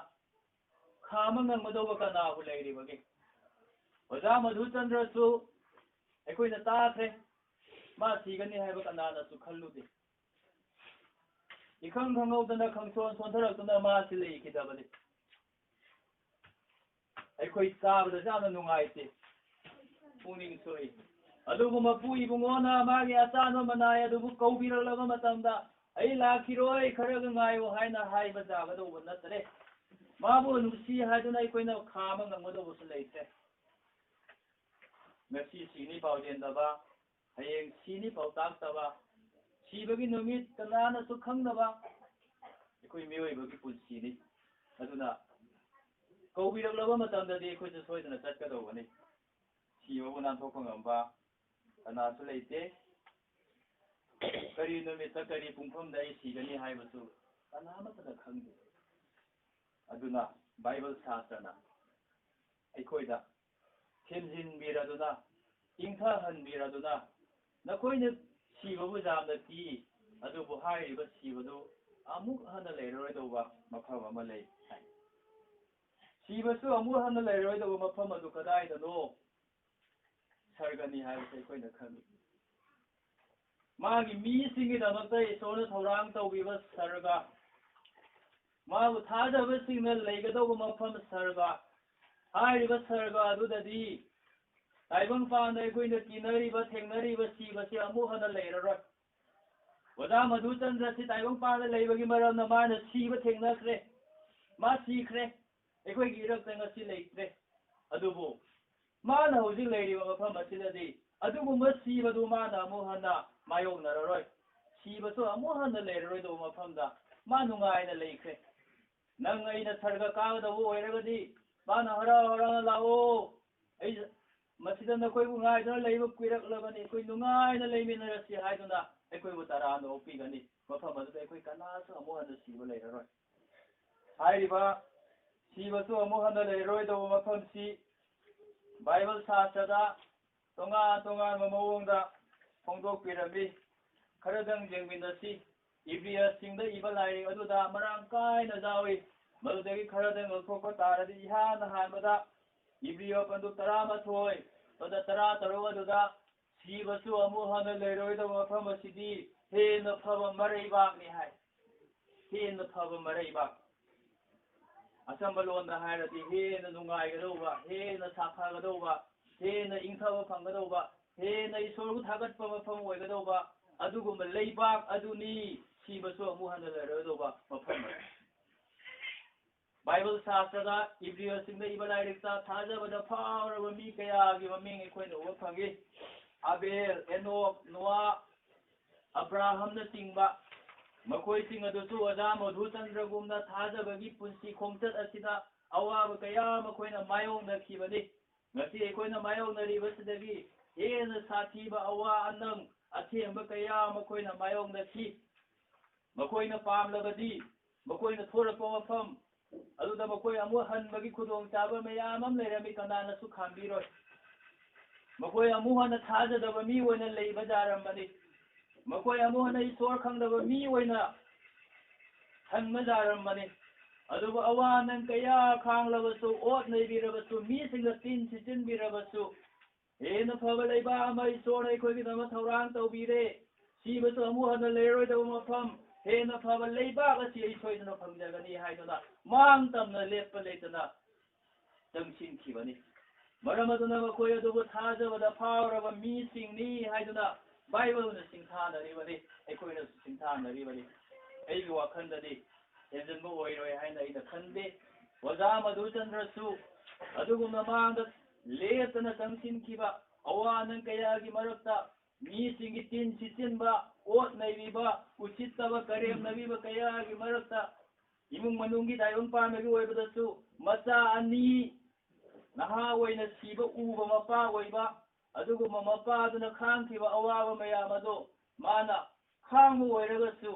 ꯈꯥꯝꯕ ꯉꯝꯒꯗꯧꯕ ꯀꯅꯥꯕꯨ ꯂꯩꯔꯤꯕꯒꯦ? ꯑꯣꯖꯥ ꯃꯙꯨꯆꯟꯗ꯭ꯔꯁꯨ ꯑꯩꯈꯣꯏꯅ ꯇꯥꯈ꯭ꯔꯦ, ꯃꯥ ꯁꯤꯒꯅꯤ ꯍꯥꯏꯕ ꯀꯅꯥꯅꯁꯨ ꯈꯜꯂꯨꯗꯦ꯫ ꯏꯈꯪ ꯈꯪꯍꯧꯗꯅ ꯈꯪꯁꯣꯟ ꯁꯣꯟꯊꯔꯛꯇꯨꯅ ꯃꯥꯁꯤ ꯂꯩꯈꯤꯗꯕꯅꯤ꯫ ꯑꯩꯈꯣꯏ ꯇꯥꯕꯗꯁꯨ ꯌꯥꯝꯅ ꯅꯨꯡꯉꯥꯏꯇꯦ, ꯄꯨꯛꯅꯤꯡ ꯁꯣꯛꯏ꯫ ꯑꯗꯨꯕꯨ ꯃꯄꯨ ꯏꯕꯨꯡꯉꯣꯅ ꯃꯥꯒꯤ ꯑꯆꯥꯟꯕ ꯃꯅꯥꯏ ꯑꯗꯨꯕꯨ ꯀꯧꯕꯤꯔꯛꯂꯕ ꯃꯇꯝꯗ, "ꯑꯩ ꯂꯥꯛꯈꯤꯔꯣꯏ, ꯈꯔꯒ ꯉꯥꯏꯌꯨ" ꯍꯥꯏꯅ ꯍꯥꯏꯕ ꯌꯥꯒꯗꯧꯕ ꯅꯠꯇ꯭ꯔꯦ꯫ ꯃꯥꯕꯨ ꯅꯨꯡꯁꯤ ꯍꯥꯏꯗꯨꯅ ꯑꯩꯈꯣꯏꯅ ꯈꯥꯝꯕ ꯉꯝꯒꯗꯧꯕꯁꯨ ꯂꯩꯇ꯭ꯔꯦ꯫ ꯉꯁꯤ ꯁꯤꯅꯤ ꯄꯥꯎ ꯆꯦꯟꯗꯕ, ꯍꯌꯦꯡ ꯁꯤꯅꯤ ꯄꯥꯎꯇꯥꯛꯇꯕ, ꯁꯤꯕꯒꯤ ꯅꯨꯃꯤꯠ ꯀꯅꯥꯅꯁꯨ ꯈꯪꯗꯕ ꯑꯩꯈꯣꯏ ꯃꯤꯑꯣꯏꯕꯒꯤ ꯄꯨꯟꯁꯤꯅꯤ꯫ ꯑꯗꯨꯅ ꯀꯧꯕꯤꯔꯛꯂꯕ ꯃꯇꯝꯗꯗꯤ ꯑꯩꯈꯣꯏꯁꯨ ꯁꯣꯏꯗꯅ ꯆꯠꯀꯗꯧꯕꯅꯤ꯫ ꯁꯤꯕꯕꯨ ꯅꯥꯟꯊꯣꯛꯄ ꯉꯝꯕ ꯀꯅꯥꯁꯨ ꯂꯩꯇꯦ꯫ ꯀꯔꯤ ꯅꯨꯃꯤꯠꯇ ꯀꯔꯤ ꯄꯨꯡꯐꯝꯗ ꯑꯩ ꯁꯤꯒꯅꯤ ꯍꯥꯏꯕꯁꯨ ꯀꯅꯥꯃꯠꯇꯅ ꯈꯪꯗꯦ꯫ ꯑꯗꯨꯅ ꯕꯥꯏꯕꯜ ꯁꯥꯁꯇ꯭ꯔꯅ ꯑꯩꯈꯣꯏꯗ ꯊꯦꯝꯖꯤꯟꯕꯤꯔꯗꯨꯅ, ꯏꯪꯊꯍꯟꯕꯤꯔꯗꯨꯅ, "ꯅꯈꯣꯏꯅ ꯁꯤꯕꯕꯨ ꯌꯥꯝꯅ ꯀꯤ, ꯑꯗꯨꯕꯨ ꯍꯥꯏꯔꯤꯕ ꯁꯤꯕꯗꯨ ꯑꯃꯨꯛ ꯍꯟꯅ ꯂꯩꯔꯔꯣꯏꯗꯧꯕ ꯃꯐꯝ ꯑꯃ ꯂꯩ" ꯍꯥꯏ꯫ ꯁꯤꯕꯁꯨ ꯑꯃꯨꯛ ꯍꯟꯅ ꯂꯩꯔꯔꯣꯏꯗꯧꯕ ꯃꯐꯝ ꯑꯗꯨ ꯀꯗꯥꯏꯗꯅꯣ? ꯁꯔꯒꯅꯤ ꯍꯥꯏꯕꯁꯦ ꯑꯩꯈꯣꯏꯅ ꯈꯪꯏ꯫ ꯃꯥꯒꯤ ꯃꯤꯁꯤꯡꯒꯤꯗꯃꯛꯇ ꯏꯁꯣꯔꯅ ꯊꯧꯔꯥꯡ ꯇꯧꯕꯤꯕ ꯁꯔꯒ, ꯃꯥꯕꯨ ꯊꯥꯖꯕꯁꯤꯡꯅ ꯂꯩꯒꯗꯧꯕ ꯃꯐꯝ ꯁꯔꯒ, ꯍꯥꯏꯔꯤꯕ ꯁꯔꯒ ꯑꯗꯨꯗꯗꯤ ꯇꯥꯏꯕꯪꯄꯥꯟꯗ ꯑꯩꯈꯣꯏꯅ ꯀꯤꯅꯔꯤꯕ, ꯊꯦꯡꯅꯔꯤꯕ ꯁꯤꯕꯁꯤ ꯑꯃꯨꯛ ꯍꯟꯅ ꯂꯩꯔꯔꯣꯏ꯫ ꯑꯣꯖꯥ ꯃꯙꯨꯆꯟꯗ꯭ꯔꯁꯤ ꯇꯥꯏꯕꯪꯄꯥꯟꯗ ꯂꯩꯕꯒꯤ ꯃꯔꯝꯅ ꯃꯥꯅ ꯁꯤꯕ ꯊꯦꯡꯅꯈ꯭ꯔꯦ, ꯃꯥ ꯁꯤꯈ꯭ꯔꯦ꯫ ꯑꯩꯈꯣꯏꯒꯤ ꯏꯔꯛꯇ ꯉꯁꯤ ꯂꯩꯇ꯭ꯔꯦ꯫ ꯑꯗꯨꯕꯨ ꯃꯥꯅ ꯍꯧꯖꯤꯛ ꯂꯩꯔꯤꯕ ꯃꯐꯝ ꯑꯁꯤꯗꯗꯤ ꯑꯗꯨꯒꯨꯝꯕ ꯁꯤꯕꯗꯨ ꯃꯥꯅ ꯑꯃꯨꯛ ꯍꯟꯅ ꯃꯥꯌꯣꯛꯅꯔꯔꯣꯏ꯫ ꯁꯤꯕꯁꯨ ꯑꯃꯨꯛ ꯍꯟꯅ ꯂꯩꯔꯔꯣꯏꯗꯧꯕ ꯃꯐꯝꯗ ꯃꯥ ꯅꯨꯡꯉꯥꯏꯅ ꯂꯩꯈ꯭ꯔꯦ꯫ ꯅꯪ ꯑꯩꯅ ꯁꯔꯒ ꯀꯥꯒꯗꯧꯕ ꯑꯣꯏꯔꯒꯗꯤ, ꯃꯥꯅ ꯍꯔꯥꯎ ꯍꯔꯥꯎꯅ, "ꯂꯥꯛꯑꯣ, ꯑꯩ ꯃꯁꯤꯗ ꯅꯈꯣꯏꯕꯨ ꯉꯥꯏꯗꯨꯅ ꯂꯩꯕ ꯀꯨꯏꯔꯛꯂꯕꯅꯤ, ꯑꯩꯈꯣꯏ ꯅꯨꯡꯉꯥꯏꯅ ꯂꯩꯃꯤꯟꯅꯔꯁꯤ" ꯍꯥꯏꯗꯨꯅ ꯑꯩꯈꯣꯏꯕꯨ ꯇꯔꯥꯝꯅ ꯑꯣꯛꯄꯤꯒꯅꯤ꯫ ꯃꯐꯝ ꯑꯗꯨꯗ ꯑꯩꯈꯣꯏ ꯀꯅꯥꯁꯨ ꯑꯃꯨꯛ ꯍꯟꯅ ꯁꯤꯕ ꯂꯩꯔꯔꯣꯏ꯫ ꯍꯥꯏꯔꯤꯕ ꯁꯤꯕꯁꯨ ꯑꯃꯨꯛ ꯍꯟꯅ ꯂꯩꯔꯔꯣꯏꯗꯧꯕ ꯃꯐꯝꯁꯤ ꯕꯥꯏꯕꯜ ꯁꯥꯁꯇ꯭ꯔꯗ ꯇꯣꯉꯥꯟ ꯇꯣꯉꯥꯟꯕ ꯃꯑꯣꯡꯗ ꯐꯣꯡꯗꯣꯛꯄꯤꯔꯝꯃꯤ꯫ ꯈꯔꯗꯪ ꯌꯦꯡꯃꯤꯟꯅꯁꯤ꯫ ꯏꯕ꯭ꯔꯤꯌꯁꯤꯡꯗ ꯏꯕ ꯂꯥꯏꯔꯤꯛ ꯑꯗꯨꯗ ꯃꯔꯥꯡ ꯀꯥꯏꯅ ꯌꯥꯎꯏ꯫ ꯃꯗꯨꯗꯒꯤ ꯈꯔꯗꯪ ꯂꯧꯊꯣꯛꯄ ꯇꯥꯔꯗꯤ, ꯏꯍꯥꯟ ꯍꯥꯟꯕꯗ ꯏꯕ꯭ꯔꯤꯌ ꯄꯟꯗꯨꯞ ꯇꯔꯥꯃꯥꯊꯣꯏ, ꯑꯗꯨꯗ ꯇꯔꯥꯇꯔꯨꯛ ꯑꯗꯨꯗ, "ꯁꯤꯕꯁꯨ ꯑꯃꯨꯛ ꯍꯟꯅ ꯂꯩꯔꯣꯏꯗꯕ ꯃꯐꯝ ꯑꯁꯤꯗꯤ ꯍꯦꯟꯅ ꯐꯕ ꯃꯔꯩꯕꯥꯛꯅꯤ" ꯍꯥꯏ꯫ ꯍꯦꯟꯅ ꯐꯕ ꯃꯔꯩꯕꯥꯛ꯫ ꯑꯆꯝꯕ ꯂꯣꯟꯗ ꯍꯥꯏꯔꯗꯤ, ꯍꯦꯟꯅ ꯅꯨꯡꯉꯥꯏꯒꯗꯧꯕ, ꯍꯦꯟꯅ ꯁꯥꯐꯒꯗꯧꯕ, ꯍꯦꯟꯅ ꯏꯪꯊꯕ ꯐꯪꯒꯗꯧꯕ, ꯍꯦꯟꯅ ꯏꯁꯣꯔꯕꯨ ꯊꯥꯒꯠꯄ ꯃꯐꯝ ꯑꯣꯏꯒꯗꯧꯕ ꯑꯗꯨꯒꯨꯝꯕ ꯂꯩꯕꯥꯛ ꯑꯗꯨꯅꯤ ꯁꯤꯕꯁꯨ ꯑꯃꯨꯛ ꯍꯟꯅ ꯂꯩꯔꯣꯏꯗꯧꯕ ꯃꯐꯝ ꯑꯗꯨ꯫ ꯕꯥꯏꯕꯜ ꯁꯥꯁꯇ꯭ꯔꯗ, ꯏꯕ꯭ꯔꯤꯌꯁꯤꯡꯗ ꯏꯕ ꯂꯥꯏꯔꯤꯛꯇ ꯊꯥꯖꯕꯗ ꯐꯥꯎꯔꯕ ꯃꯤ ꯀꯌꯥꯒꯤ ꯃꯃꯤꯡ ꯑꯩꯈꯣꯏꯅ ꯎꯕ ꯐꯪꯏ꯫ ꯑꯕꯦꯜ, ꯑꯦꯅꯣꯛ, ꯅꯣꯋꯥ, ꯑꯕ꯭ꯔꯥꯍꯝꯅꯆꯤꯡꯕ ꯃꯈꯣꯏꯁꯤꯡ ꯑꯗꯨꯁꯨ ꯑꯣꯖꯥ ꯃꯙꯨꯆꯟꯗ꯭ꯔꯒꯨꯝꯅ ꯊꯥꯖꯕꯒꯤ ꯄꯨꯟꯁꯤ ꯈꯣꯡꯆꯠ ꯑꯁꯤꯗ ꯑꯋꯥꯕ ꯀꯌꯥ ꯃꯈꯣꯏꯅ ꯃꯥꯌꯣꯛꯅꯈꯤꯕꯅꯤ꯫ ꯉꯁꯤ ꯑꯩꯈꯣꯏꯅ ꯃꯥꯌꯣꯛꯅꯔꯤꯕꯁꯤꯗꯒꯤ ꯍꯦꯟꯅ ꯁꯥꯊꯤꯕ ꯑꯋꯥ ꯑꯅꯪ ꯑꯊꯦꯡꯕ ꯀꯌꯥ ꯃꯈꯣꯏꯅ ꯃꯥꯌꯣꯛꯅꯈꯤ꯫ ꯃꯈꯣꯏꯅ ꯄꯥꯝꯂꯕꯗꯤ ꯃꯈꯣꯏꯅ ꯊꯣꯔꯛꯄ ꯃꯐꯝ ꯑꯗꯨꯗ ꯃꯈꯣꯏ ꯑꯃꯨꯛ ꯍꯟꯕꯒꯤ ꯈꯨꯗꯣꯡꯆꯥꯕ ꯃꯌꯥꯝ ꯑꯃ ꯂꯩꯔꯝꯃꯤ, ꯀꯅꯥꯅꯁꯨ ꯈꯥꯝꯕꯤꯔꯣꯏ꯫ ꯃꯈꯣꯏ ꯑꯃꯨꯛ ꯍꯟꯅ ꯊꯥꯖꯗꯕ ꯃꯤ ꯑꯣꯏꯅ ꯂꯩꯕ ꯌꯥꯔꯝꯕꯅꯤ꯫ ꯃꯈꯣꯏ ꯑꯃꯨꯛ ꯍꯟꯅ ꯏꯁꯣꯔ ꯈꯪꯗꯕ ꯃꯤ ꯑꯣꯏꯅ ꯍꯟꯕ ꯌꯥꯔꯝꯕꯅꯤ꯫ ꯑꯗꯨꯕꯨ ꯑꯋꯥ ꯑꯅꯪ ꯀꯌꯥ ꯈꯥꯡꯂꯕꯁꯨ, ꯑꯣꯠ ꯅꯩꯕꯤꯔꯕꯁꯨ, ꯃꯤꯁꯤꯡꯅ ꯇꯤꯟ ꯁꯤꯠꯆꯤꯟꯕꯤꯔꯕꯁꯨ, ꯍꯦꯟꯅ ꯐꯕ ꯂꯩꯕꯥꯛ ꯑꯃ ꯏꯁꯣꯔꯅ ꯑꯩꯈꯣꯏꯒꯤꯗꯃꯛ ꯊꯧꯔꯥꯡ ꯇꯧꯕꯤꯔꯦ꯫ ꯁꯤꯕꯁꯨ ꯑꯃꯨꯛ ꯍꯟꯅ ꯂꯩꯔꯣꯏꯗꯕ ꯃꯐꯝ, ꯍꯦꯟꯅ ꯐꯕ ꯂꯩꯕꯥꯛ ꯑꯁꯤ ꯑꯩ ꯁꯣꯏꯗꯅ ꯐꯪꯖꯒꯅꯤ ꯍꯥꯏꯗꯨꯅ ꯃꯥꯡ ꯇꯝꯅ ꯂꯦꯞꯄ ꯂꯩꯇꯅ ꯆꯪꯁꯤꯟꯈꯤꯕꯅꯤ꯫ ꯃꯔꯝ ꯑꯗꯨꯅ ꯃꯈꯣꯏ ꯑꯗꯨꯕꯨ ꯊꯥꯖꯕꯗ ꯐꯥꯎꯔꯕ ꯃꯤꯁꯤꯡꯅꯤ ꯍꯥꯏꯗꯨꯅ ꯕꯥꯏꯕꯜꯅ ꯁꯤꯡꯊꯥꯅꯔꯤꯕꯅꯤ, ꯑꯩꯈꯣꯏꯅꯁꯨ ꯁꯤꯡꯊꯥꯅꯔꯤꯕꯅꯤ꯫ ꯑꯩꯒꯤ ꯋꯥꯈꯜꯗꯗꯤ ꯍꯦꯟꯖꯤꯟꯕ ꯑꯣꯏꯔꯣꯏ ꯍꯥꯏꯅ ꯑꯩꯅ ꯈꯟꯗꯦ꯫ ꯑꯣꯖꯥ ꯃꯙꯨꯆꯟꯗ꯭ꯔꯁꯨ ꯑꯗꯨꯒꯨꯝꯅ ꯃꯥꯡꯗ ꯂꯦꯞꯇꯅ ꯆꯪꯁꯤꯟꯈꯤꯕ, ꯑꯋꯥ ꯑꯅꯪ ꯀꯌꯥꯒꯤ ꯃꯔꯛꯇ ꯃꯤꯁꯤꯡꯒꯤ ꯇꯤꯟ ꯁꯤꯠꯆꯤꯟꯕ, ꯑꯣꯠ ꯅꯩꯕꯤꯕ, ꯎꯁꯤꯠꯇꯕ ꯀꯔꯦꯝꯅꯕꯤꯕ ꯀꯌꯥꯒꯤ ꯃꯔꯛꯇ, ꯏꯃꯨꯡ ꯃꯅꯨꯡꯒꯤ ꯇꯥꯏꯕꯪ ꯄꯥꯟꯕꯒꯤ ꯑꯣꯏꯕꯗꯁꯨ ꯃꯆꯥ ꯑꯅꯤ ꯅꯍꯥ ꯑꯣꯏꯅ ꯁꯤꯕ ꯎꯕ ꯃꯄꯥ ꯑꯣꯏꯕ, ꯑꯗꯨꯒꯨꯝꯕ ꯃꯄꯥ ꯑꯗꯨꯅ ꯈꯥꯡꯈꯤꯕ ꯑꯋꯥꯕ ꯃꯌꯥꯝ ꯑꯗꯣ ꯃꯥꯅ ꯈꯥꯡꯕ ꯑꯣꯏꯔꯒꯁꯨ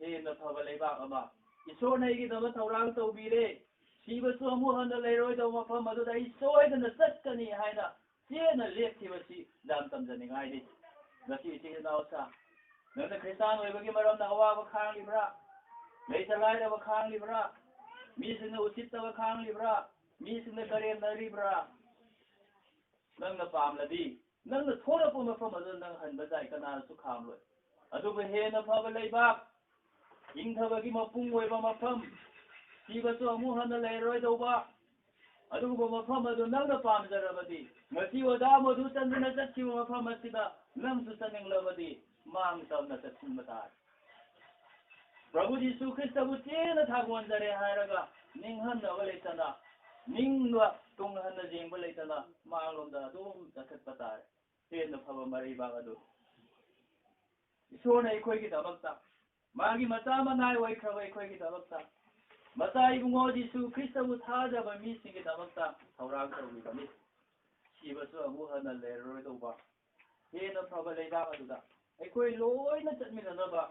ꯍꯦꯟꯅ ꯐꯕ ꯂꯩꯕꯥꯛ ꯑꯃ ꯏꯁꯣꯔꯅ ꯑꯩꯒꯤꯗꯃꯛ ꯊꯧꯔꯥꯡ ꯇꯧꯕꯤꯔꯦ, ꯁꯤꯕꯁꯨ ꯑꯃꯨꯛ ꯍꯟꯅ ꯂꯩꯔꯣꯏꯗꯕ ꯃꯐꯝ ꯑꯗꯨꯗ ꯑꯩ ꯁꯣꯏꯗꯅ ꯆꯠꯀꯅꯤ ꯍꯥꯏꯅ ꯆꯦꯠꯅ ꯂꯦꯞꯈꯤꯕꯁꯤ ꯗꯥꯟ ꯇꯝꯖꯅꯤꯡꯉꯥꯏꯅꯤ꯫ ꯉꯁꯤ ꯏꯆꯤꯜ ꯏꯅꯥꯎ ꯁꯥ ꯅꯪꯅ ꯈ꯭ꯔꯤꯁꯇꯥꯟ ꯑꯣꯏꯕꯒꯤ ꯃꯔꯝꯅ ꯑꯋꯥꯕ ꯈꯥꯡꯂꯤꯕ꯭ꯔꯥ? ꯂꯩꯇ ꯂꯥꯏꯔꯕ ꯈꯥꯡꯂꯤꯕ꯭ꯔꯥ? ꯃꯤꯁꯤꯡꯅ ꯎꯁꯤꯠꯇꯕ ꯈꯥꯡꯂꯤꯕ꯭ꯔꯥ? ꯃꯤꯁꯤꯡꯅ ꯀꯔꯦꯝꯅꯔꯤꯕ꯭ꯔꯥ? ꯅꯪꯅ ꯄꯥꯝꯂꯗꯤ, ꯅꯪꯅ ꯊꯣꯔꯛꯄ ꯃꯐꯝ ꯑꯗꯨꯗ ꯅꯪ ꯍꯟꯕ ꯌꯥꯏ, ꯀꯅꯥꯅꯁꯨ ꯈꯥꯝꯂꯣꯏ꯫ ꯑꯗꯨꯕꯨ ꯍꯦꯟꯅ ꯐꯕ ꯂꯩꯕꯥꯛ, ꯏꯪꯊꯕꯒꯤ ꯃꯄꯨꯡ ꯑꯣꯏꯕ ꯃꯐꯝ, ꯁꯤꯕꯁꯨ ꯑꯃꯨꯛ ꯍꯟꯅ ꯂꯩꯔꯔꯣꯏꯗꯧꯕ, ꯑꯗꯨꯒꯨꯝꯕ ꯃꯐꯝ ꯑꯗꯨ ꯅꯪꯅ ꯄꯥꯝꯖꯔꯕꯗꯤ, ꯉꯁꯤ ꯑꯣꯖꯥ ꯃꯗꯨ ꯆꯟꯗꯨꯅ ꯆꯠꯈꯤꯕ ꯃꯐꯝ ꯑꯁꯤꯗ ꯅꯪꯁꯨ ꯆꯠꯅꯤꯡꯂꯕꯗꯤ, ꯃꯥꯡ ꯇꯝꯅ ꯆꯠꯁꯤꯟꯕ ꯇꯥꯔꯦ꯫ ꯄ꯭ꯔꯚꯨ ꯖꯤꯁꯨ ꯈ꯭ꯔꯤꯁꯇꯕꯨ ꯆꯦꯟꯅ ꯊꯥꯒꯣꯟꯖꯔꯦ ꯍꯥꯏꯔꯒ, ꯅꯤꯡꯍꯟꯅꯕ ꯂꯩꯇꯅ, ꯅꯤꯡꯕ ꯇꯨꯡ ꯍꯟꯅ ꯌꯦꯡꯕ ꯂꯩꯇꯅ, ꯃꯥꯡꯂꯣꯝꯗ ꯑꯗꯨꯝ ꯆꯠꯈꯠꯄ ꯇꯥꯔꯦ꯫ ꯍꯦꯟꯅ ꯐꯕ ꯃꯔꯩꯕꯥꯛ ꯑꯗꯨ ꯏꯁꯣꯔꯅ ꯑꯩꯈꯣꯏꯒꯤꯗꯃꯛꯇ, ꯃꯥꯒꯤ ꯃꯆꯥ ꯃꯅꯥꯏ ꯑꯣꯏꯈ꯭ꯔꯕ ꯑꯩꯈꯣꯏꯒꯤꯗꯃꯛꯇ, ꯃꯆꯥ ꯏꯕꯨꯡꯉꯣ ꯖꯤꯁꯨ ꯈ꯭ꯔꯤꯁꯇꯕꯨ ꯊꯥꯖꯕ ꯃꯤꯁꯤꯡꯒꯤꯗꯃꯛꯇ ꯊꯧꯔꯥꯡ ꯇꯧꯕꯤꯕꯅꯤ꯫ ꯁꯤꯕꯁꯨ ꯑꯃꯨꯛ ꯍꯟꯅ ꯂꯩꯔꯔꯣꯏꯗꯧꯕ ꯍꯦꯟꯅ ꯐꯕ ꯂꯩꯕꯥꯛ ꯑꯗꯨꯗ ꯑꯩꯈꯣꯏ ꯂꯣꯏꯅ ꯆꯠꯃꯤꯟꯅꯅꯕ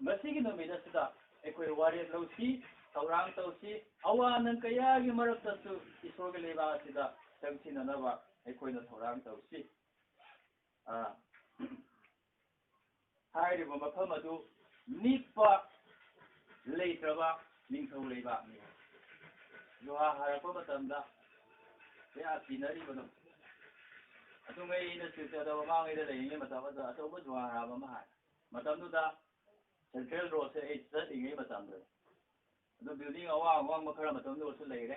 ꯉꯁꯤꯒꯤ ꯅꯨꯃꯤꯠ ꯑꯁꯤꯗ ꯑꯩꯈꯣꯏ ꯋꯥꯔꯦꯞ ꯂꯧꯁꯤ, ꯊꯧꯔꯥꯡ ꯇꯧꯁꯤ꯫ ꯑꯋꯥ ꯑꯅꯪ ꯀꯌꯥꯒꯤ ꯃꯔꯛꯇꯁꯨ ꯏꯁꯣꯔꯒꯤ ꯂꯩꯕꯥꯛ ꯑꯁꯤꯗ ꯆꯪꯁꯤꯟꯅꯅꯕ ꯑꯩꯈꯣꯏꯅ ꯊꯧꯔꯥꯡ ꯇꯧꯁꯤ꯫ ꯑ, ꯍꯥꯏꯔꯤꯕ ꯃꯐꯝ ꯑꯗꯨ ꯅꯤꯛꯄ ꯂꯩꯇ꯭ꯔꯕ ꯅꯤꯡꯊꯧ ꯂꯩꯕꯥꯛꯅꯤ꯫ ꯖꯨꯍꯥ ꯍꯥꯔꯛꯄ ꯃꯇꯝꯗ ꯀꯌꯥ ꯀꯤꯅꯔꯤꯕꯅꯣ? ꯑꯗꯨꯉꯩ ꯑꯩꯅ ꯆꯨꯆꯗ ꯃꯃꯥꯡꯉꯩꯗ ꯂꯩꯔꯤꯉꯩ ꯃꯇꯝ ꯑꯗꯨꯗ ꯑꯆꯧꯕ ꯖꯨꯍꯥ ꯍꯥꯔꯕ ꯑꯃ ꯍꯥꯏ꯫ ꯃꯇꯝꯗꯨꯗ ꯁꯦꯟꯇ꯭ꯔꯦꯜ ꯔꯣꯗꯁꯦ ꯑꯩ ꯆꯠꯂꯤꯉꯩ ꯃꯇꯝꯗ ꯑꯗꯨ ꯕꯤꯜꯗꯤꯡ ꯑꯋꯥꯡ ꯑꯋꯥꯡꯕ ꯈꯔ ꯃꯇꯝꯗꯨꯗꯁꯨ ꯂꯩꯔꯦ꯫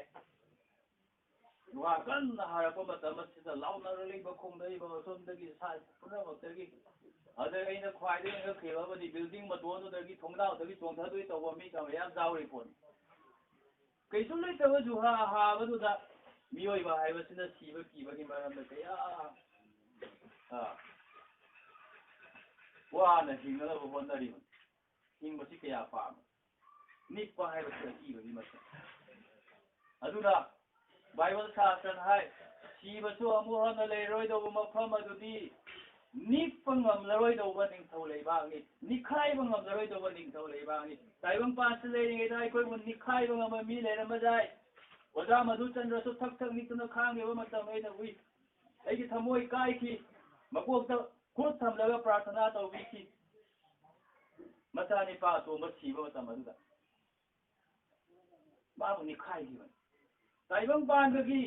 ꯖꯨꯍꯥ ꯀꯟꯅ ꯍꯥꯔꯛꯄ ꯃꯇꯝ ꯑꯁꯤꯗ ꯂꯥꯎꯅꯔꯛꯂꯤꯕ, ꯈꯣꯡꯅꯔꯤꯕ ꯑꯁꯣꯝꯗꯒꯤ ꯁꯥꯏꯠ ꯄꯨꯝꯅꯃꯛꯇꯒꯤ꯫ ꯑꯗꯩ ꯑꯩꯅ ꯈ꯭ꯋꯥꯏꯗꯒꯤ ꯉꯛꯈꯤꯕ ꯑꯃꯗꯤ ꯕꯤꯜꯗꯤꯡ ꯃꯇꯣꯟꯗꯨꯗꯒꯤ ꯊꯣꯡꯅꯥꯎꯗꯒꯤ ꯆꯣꯡꯊꯗꯣꯏ ꯇꯧꯕ ꯃꯤ ꯃꯌꯥꯝ ꯌꯥꯎꯔꯤ ꯄꯣꯠꯅꯤ꯫ ꯀꯩꯁꯨ ꯂꯩꯇꯕ ꯖꯨꯍꯥ ꯍꯥꯕꯗꯨꯗ ꯃꯤꯑꯣꯏꯕ ꯍꯥꯏꯕꯁꯤꯅ ꯁꯤꯕ ꯀꯤꯕꯒꯤ ꯃꯔꯝꯗ ꯀꯌꯥ, ꯑꯥ, ꯋꯥꯅ ꯍꯤꯡꯅꯅꯕ ꯍꯣꯠꯅꯔꯤꯕꯅꯤ꯫ ꯍꯤꯡꯕꯁꯤ ꯀꯌꯥ ꯄꯥꯝꯃꯤ? ꯅꯤꯛꯄ ꯍꯥꯏꯕꯁꯤ ꯑꯀꯤꯕꯒꯤ ꯃꯁꯛ꯫ ꯑꯗꯨꯅ ꯕꯥꯏꯕꯜ ꯁꯥꯁ꯭ꯇꯔꯅ ꯍꯥꯏ, "ꯁꯤꯕꯁꯨ ꯑꯃꯨꯛ ꯍꯟꯅ ꯂꯩꯔꯣꯏꯗꯧꯕ ꯃꯐꯝ ꯑꯗꯨꯗꯤ ꯅꯤꯛꯄ ꯉꯝꯂꯔꯣꯏꯗꯧꯕ ꯅꯤꯡꯊꯧ ꯂꯩꯕꯥꯛꯅꯤ, ꯅꯤꯛꯈꯥꯏꯕ ꯉꯝꯂꯔꯣꯏꯗꯧꯕ ꯅꯤꯡꯊꯧ ꯂꯩꯕꯥꯛꯅꯤ"꯫ ꯇꯥꯏꯕꯪꯄꯥꯟꯁꯤ ꯂꯩꯔꯤꯉꯩꯗ ꯑꯩꯈꯣꯏꯕꯨ ꯅꯤꯛꯈꯥꯏꯕ ꯉꯝꯕ ꯃꯤ ꯂꯩꯔꯝꯕ ꯌꯥꯏ꯫ ꯑꯣꯖꯥ ꯃꯙꯨꯆꯟꯗ꯭ꯔꯁꯨ ꯊꯛ ꯊꯛ ꯅꯤꯛꯇꯨꯅ ꯈꯥꯡꯈꯤꯕ ꯃꯇꯝ ꯑꯩꯅ ꯎꯏ꯫ ꯑꯩꯒꯤ ꯊꯃꯣꯏ ꯀꯥꯏꯈꯤ꯫ ꯃꯀꯣꯛꯇ ꯈꯨꯠ ꯊꯝꯂꯒ ꯄ꯭ꯔꯥꯔꯊꯅꯥ ꯇꯧꯕꯤꯈꯤ꯫ ꯃꯆꯥꯅꯤꯄꯥ ꯑꯇꯣꯝꯕ ꯁꯤꯕ ꯃꯇꯝ ꯑꯗꯨꯗ ꯃꯥꯕꯨ ꯅꯤꯛꯈꯥꯏꯈꯤꯕꯅꯤ꯫ ꯇꯥꯏꯕꯪ ꯄꯥꯟꯕꯒꯤ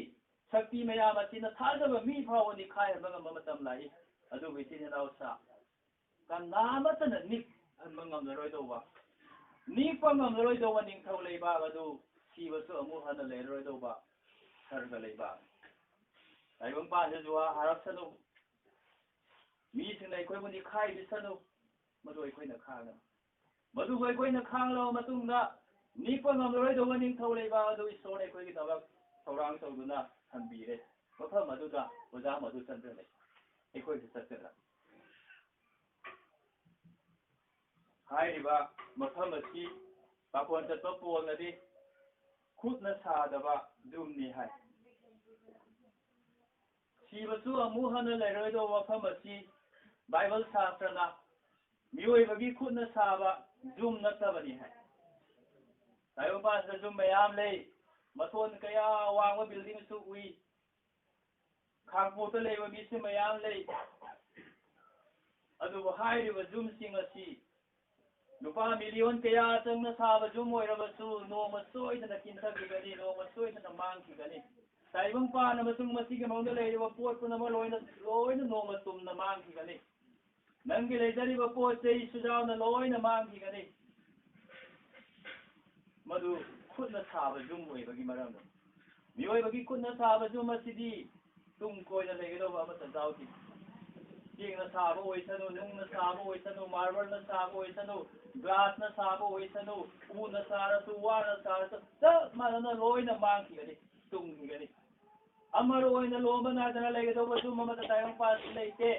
ꯁꯛꯇꯤ ꯃꯌꯥꯝ ꯑꯁꯤꯅ ꯊꯥꯖꯕ ꯃꯤ ꯐꯥꯎꯕ ꯅꯤꯛꯈꯥꯏꯍꯟꯕ ꯉꯝꯕ ꯃꯇꯝ ꯂꯥꯛꯏ꯫ ꯑꯗꯨꯕꯨ ꯏꯆꯤꯟ ꯏꯅꯥꯎꯁꯥ ꯀꯅꯥ ꯑꯃꯠꯇꯅ ꯅꯤꯛꯍꯟꯕ ꯉꯝꯂꯔꯣꯏꯗꯧꯕ, ꯅꯤꯛꯄ ꯉꯝꯂꯔꯣꯏꯗꯧꯕ ꯅꯤꯡꯊꯧ ꯂꯩꯕꯥꯛ ꯑꯗꯨ ꯁꯤꯕꯁꯨ ꯑꯃꯨꯛ ꯍꯟꯅ ꯂꯩꯔꯔꯣꯏꯗꯧꯕ ꯁꯔꯒ ꯂꯩꯕꯥꯛ꯫ ꯇꯥꯏꯕꯪ ꯄꯥꯟꯕ ꯖꯨꯋꯥ ꯍꯥꯔꯛꯁꯅꯨ, ꯃꯤꯁꯤꯡꯅ ꯑꯩꯈꯣꯏꯕꯨ ꯅꯤꯛꯈꯥꯏꯕꯤꯁꯅꯨ, ꯃꯗꯨ ꯑꯩꯈꯣꯏꯅ ꯈꯥꯡꯒꯅꯤ꯫ ꯃꯗꯨꯕꯨ ꯑꯩꯈꯣꯏꯅ ꯈꯥꯡꯂꯕ ꯃꯇꯨꯡꯗ, ꯅꯤꯛꯄ ꯉꯝꯂꯔꯣꯏꯗꯧꯕ ꯅꯤꯡꯊꯧ ꯂꯩꯕꯥꯛ ꯑꯗꯨ ꯏꯁꯣꯔꯅ ꯑꯩꯈꯣꯏꯒꯤꯗꯃꯛ ꯊꯧꯔꯥꯡ ꯇꯧꯗꯨꯅ ꯊꯝꯕꯤꯔꯦ꯫ ꯃꯐꯝ ꯑꯗꯨꯗ ꯑꯣꯖꯥ ꯃꯗꯨ ꯆꯠꯄ꯭ꯔꯅꯦ? ꯑꯩꯈꯣꯏꯁꯨ ꯆꯠꯀꯗ꯭ꯔꯥ? ꯍꯥꯏꯔꯤꯕ ꯃꯐꯝ ꯑꯁꯤ ꯄꯥꯈꯣꯟ ꯆꯠꯄ ꯄꯣꯜꯅꯗꯤ ꯈꯨꯠꯅ ꯁꯥꯗꯕ ꯌꯨꯝꯅꯤ ꯍꯥꯏ꯫ ꯁꯤꯕꯁꯨ ꯑꯃꯨꯛ ꯍꯟꯅ ꯂꯩꯔꯣꯏꯗꯧꯕ ꯃꯐꯝ ꯑꯁꯤ ꯕꯥꯏꯕꯜ ꯁꯥꯁꯇ꯭ꯔꯅ ꯃꯤꯑꯣꯏꯕꯒꯤ ꯈꯨꯠꯅ ꯁꯥꯕ ꯌꯨꯝ ꯅꯠꯇꯕꯅꯤ ꯍꯥꯏ꯫ ꯇꯥꯏꯕꯪꯄꯥꯟꯁꯤꯗ ꯌꯨꯝ ꯃꯌꯥꯝ ꯂꯩ, ꯃꯊꯣꯟ ꯀꯌꯥ ꯋꯥꯡꯕ ꯕꯤꯜꯗꯤꯡꯁꯨ ꯎꯏ, ꯈꯥꯡꯄꯣꯛꯇ ꯂꯩꯕ ꯃꯤꯁꯨ ꯃꯌꯥꯝ ꯂꯩ꯫ ꯑꯗꯨꯕꯨ ꯍꯥꯏꯔꯤꯕ ꯌꯨꯝꯁꯤꯡ ꯑꯁꯤ ꯂꯨꯄꯥ ꯃꯤꯂꯤꯌꯣꯟ ꯀꯌꯥ ꯆꯪꯅ ꯁꯥꯕ ꯌꯨꯝ ꯑꯣꯏꯔꯕꯁꯨ, ꯅꯣꯡꯃ ꯁꯣꯏꯗꯅ ꯀꯤꯟꯊꯈꯤꯒꯅꯤ, ꯅꯣꯡꯃ ꯁꯣꯏꯗꯅ ꯃꯥꯡꯈꯤꯒꯅꯤ꯫ ꯇꯥꯏꯕꯪ ꯄꯥꯟ ꯑꯃꯁꯨꯡ ꯃꯁꯤꯒꯤ ꯃꯅꯨꯡꯗ ꯂꯩꯔꯤꯕ ꯄꯣꯠ ꯄꯨꯝꯅꯃꯛ ꯂꯣꯏꯅ, ꯂꯣꯏꯅ ꯅꯣꯡꯃ ꯇꯨꯝꯅ ꯃꯥꯡꯈꯤꯒꯅꯤ꯫ ꯅꯪꯒꯤ ꯂꯩꯖꯔꯤꯕ ꯄꯣꯠ ꯆꯩꯁꯨ ꯌꯥꯎꯅ ꯂꯣꯏꯅ ꯃꯥꯡꯈꯤꯒꯅꯤ꯫ ꯃꯗꯨ ꯈꯨꯠꯅ ꯁꯥꯕ ꯌꯨꯝ ꯑꯣꯏꯕꯒꯤ ꯃꯔꯝꯅꯤ꯫ ꯃꯤꯑꯣꯏꯕꯒꯤ ꯈꯨꯠꯅ ꯁꯥꯕ ꯌꯨꯝ ꯑꯁꯤꯗꯤ ꯇꯨꯡ ꯀꯣꯏꯅ ꯂꯩꯒꯗꯧꯕ ꯑꯃꯠꯇ ꯌꯥꯎꯗꯦ꯫ ꯆꯦꯛꯅ ꯁꯥꯕ ꯑꯣꯏꯁꯅꯨ, ꯅꯨꯡꯅ ꯁꯥꯕ ꯑꯣꯏꯁꯅꯨ, ꯃꯥꯔꯕꯜꯅ ꯁꯥꯕ ꯑꯣꯏꯁꯅꯨ, ꯒ꯭ꯂꯥꯁꯅ ꯁꯥꯕ ꯑꯣꯏꯁꯅꯨ, ꯎꯅ ꯁꯥꯔꯁꯨ, ꯋꯥꯅ ꯁꯥꯔꯁꯨ, ꯆꯞ ꯃꯥꯟꯅꯅ ꯂꯣꯏꯅ ꯃꯥꯡꯈꯤꯒꯅꯤ, ꯇꯨꯝꯈꯤꯒꯅꯤ꯫ ꯑꯃꯔ ꯑꯣꯏꯅ ꯂꯣꯝꯕ ꯅꯥꯏꯗꯅ ꯂꯩꯒꯗꯧꯕ ꯌꯨꯝ ꯑꯃꯠꯇ ꯇꯥꯏꯕꯪ ꯄꯥꯟꯕ ꯂꯩꯇꯦ꯫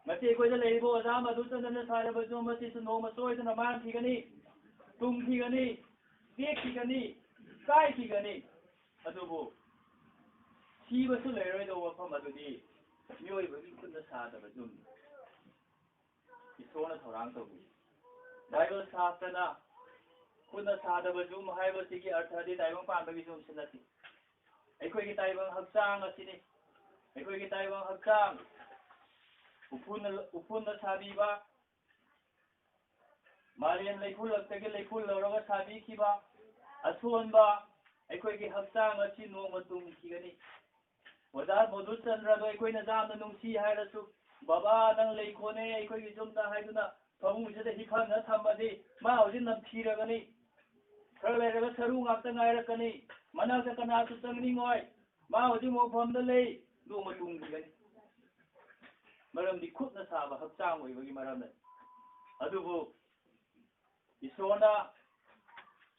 ꯉꯁꯤ ꯑꯩꯈꯣꯏꯗ ꯂꯩꯔꯤꯕ ꯑꯣꯖꯥ ꯃꯗꯨꯆꯟꯗ꯭ꯔꯅ ꯁꯥꯔꯕ ꯌꯨꯝ ꯑꯁꯤꯁꯨ ꯅꯣꯡꯃ ꯁꯣꯏꯗꯅ ꯃꯥꯡꯈꯤꯒꯅꯤ, ꯇꯨꯝꯈꯤꯒꯅꯤ, ꯇꯦꯛꯈꯤꯒꯅꯤ, ꯀꯥꯏꯈꯤꯒꯅꯤ꯫ ꯑꯗꯨꯕꯨ ꯁꯤꯕꯁꯨ ꯂꯩꯔꯣꯏꯗꯧꯕ ꯃꯐꯝ ꯑꯗꯨꯗꯤ ꯃꯤꯑꯣꯏꯕꯒꯤ ꯈꯨꯠꯅ ꯁꯥꯗꯕ ꯌꯨꯝꯅꯤ꯫ ꯏꯁꯣꯔꯅ ꯊꯧꯔꯥꯡ ꯇꯧꯕꯤ꯫ ꯕꯥꯏꯕꯜ ꯁꯥꯁꯇ꯭ꯔꯅ ꯈꯨꯠꯅ ꯁꯥꯗꯕ ꯌꯨꯝ ꯍꯥꯏꯕꯁꯤꯒꯤ ꯑꯔꯊꯗꯤ ꯇꯥꯏꯕꯪ ꯄꯥꯟꯕꯒꯤ ꯌꯨꯝꯁꯤ ꯅꯠꯇꯦ꯫ ꯑꯩꯈꯣꯏꯒꯤ ꯇꯥꯏꯕꯪ ꯍꯛꯆꯥꯡ ꯑꯁꯤꯅꯤ꯫ ꯑꯩꯈꯣꯏꯒꯤ ꯇꯥꯏꯕꯪ ꯍꯛꯆꯥꯡ ꯎꯐꯨꯟꯅ, ꯎꯐꯨꯟꯅ ꯁꯥꯕꯤꯕ, ꯃꯥꯂꯦꯝ ꯂꯩꯈꯨꯜꯂꯛꯇꯒꯤ ꯂꯩꯈꯨꯜ ꯂꯧꯔꯒ ꯁꯥꯕꯤꯈꯤꯕ ꯑꯁꯣꯟꯕ ꯑꯩꯈꯣꯏꯒꯤ ꯍꯛꯆꯥꯡ ꯑꯁꯤ ꯅꯣꯡꯃ ꯇꯨꯝꯈꯤꯒꯅꯤ꯫ ꯑꯣꯖꯥ ꯃꯣꯗꯨꯆꯟꯗ꯭ꯔꯗꯣ ꯑꯩꯈꯣꯏꯅ ꯌꯥꯝꯅ ꯅꯨꯡꯁꯤ ꯍꯥꯏꯔꯁꯨ, "ꯕꯕꯥ, ꯅꯪ ꯂꯩꯈꯣꯅꯦ ꯑꯩꯈꯣꯏꯒꯤ ꯌꯨꯝꯗ" ꯍꯥꯏꯗꯨꯅ ꯐꯃꯨꯡꯁꯤꯗ ꯍꯤꯞꯍꯟꯅ ꯊꯝꯃꯗꯤ, ꯃꯥ ꯍꯧꯖꯤꯛ ꯅꯝꯊꯤꯔꯒꯅꯤ꯫ ꯈꯔ ꯂꯩꯔꯒ ꯁꯔꯨ ꯉꯥꯛꯇ ꯉꯥꯏꯔꯛꯀꯅꯤ꯫ ꯃꯅꯥꯛꯇ ꯀꯅꯥꯁꯨ ꯆꯪꯅꯤꯡꯉꯣꯏ꯫ ꯃꯥ ꯍꯧꯖꯤꯛ ꯃꯐꯝꯗ ꯂꯩ, ꯅꯣꯡꯃ ꯇꯨꯝꯈꯤꯒꯅꯤ꯫ ꯃꯔꯝꯗꯤ ꯈꯨꯠꯅ ꯁꯥꯕ ꯍꯛꯆꯥꯡ ꯑꯣꯏꯕꯒꯤ ꯃꯔꯝꯅ꯫ ꯑꯗꯨꯕꯨ ꯏꯁꯣꯔꯅ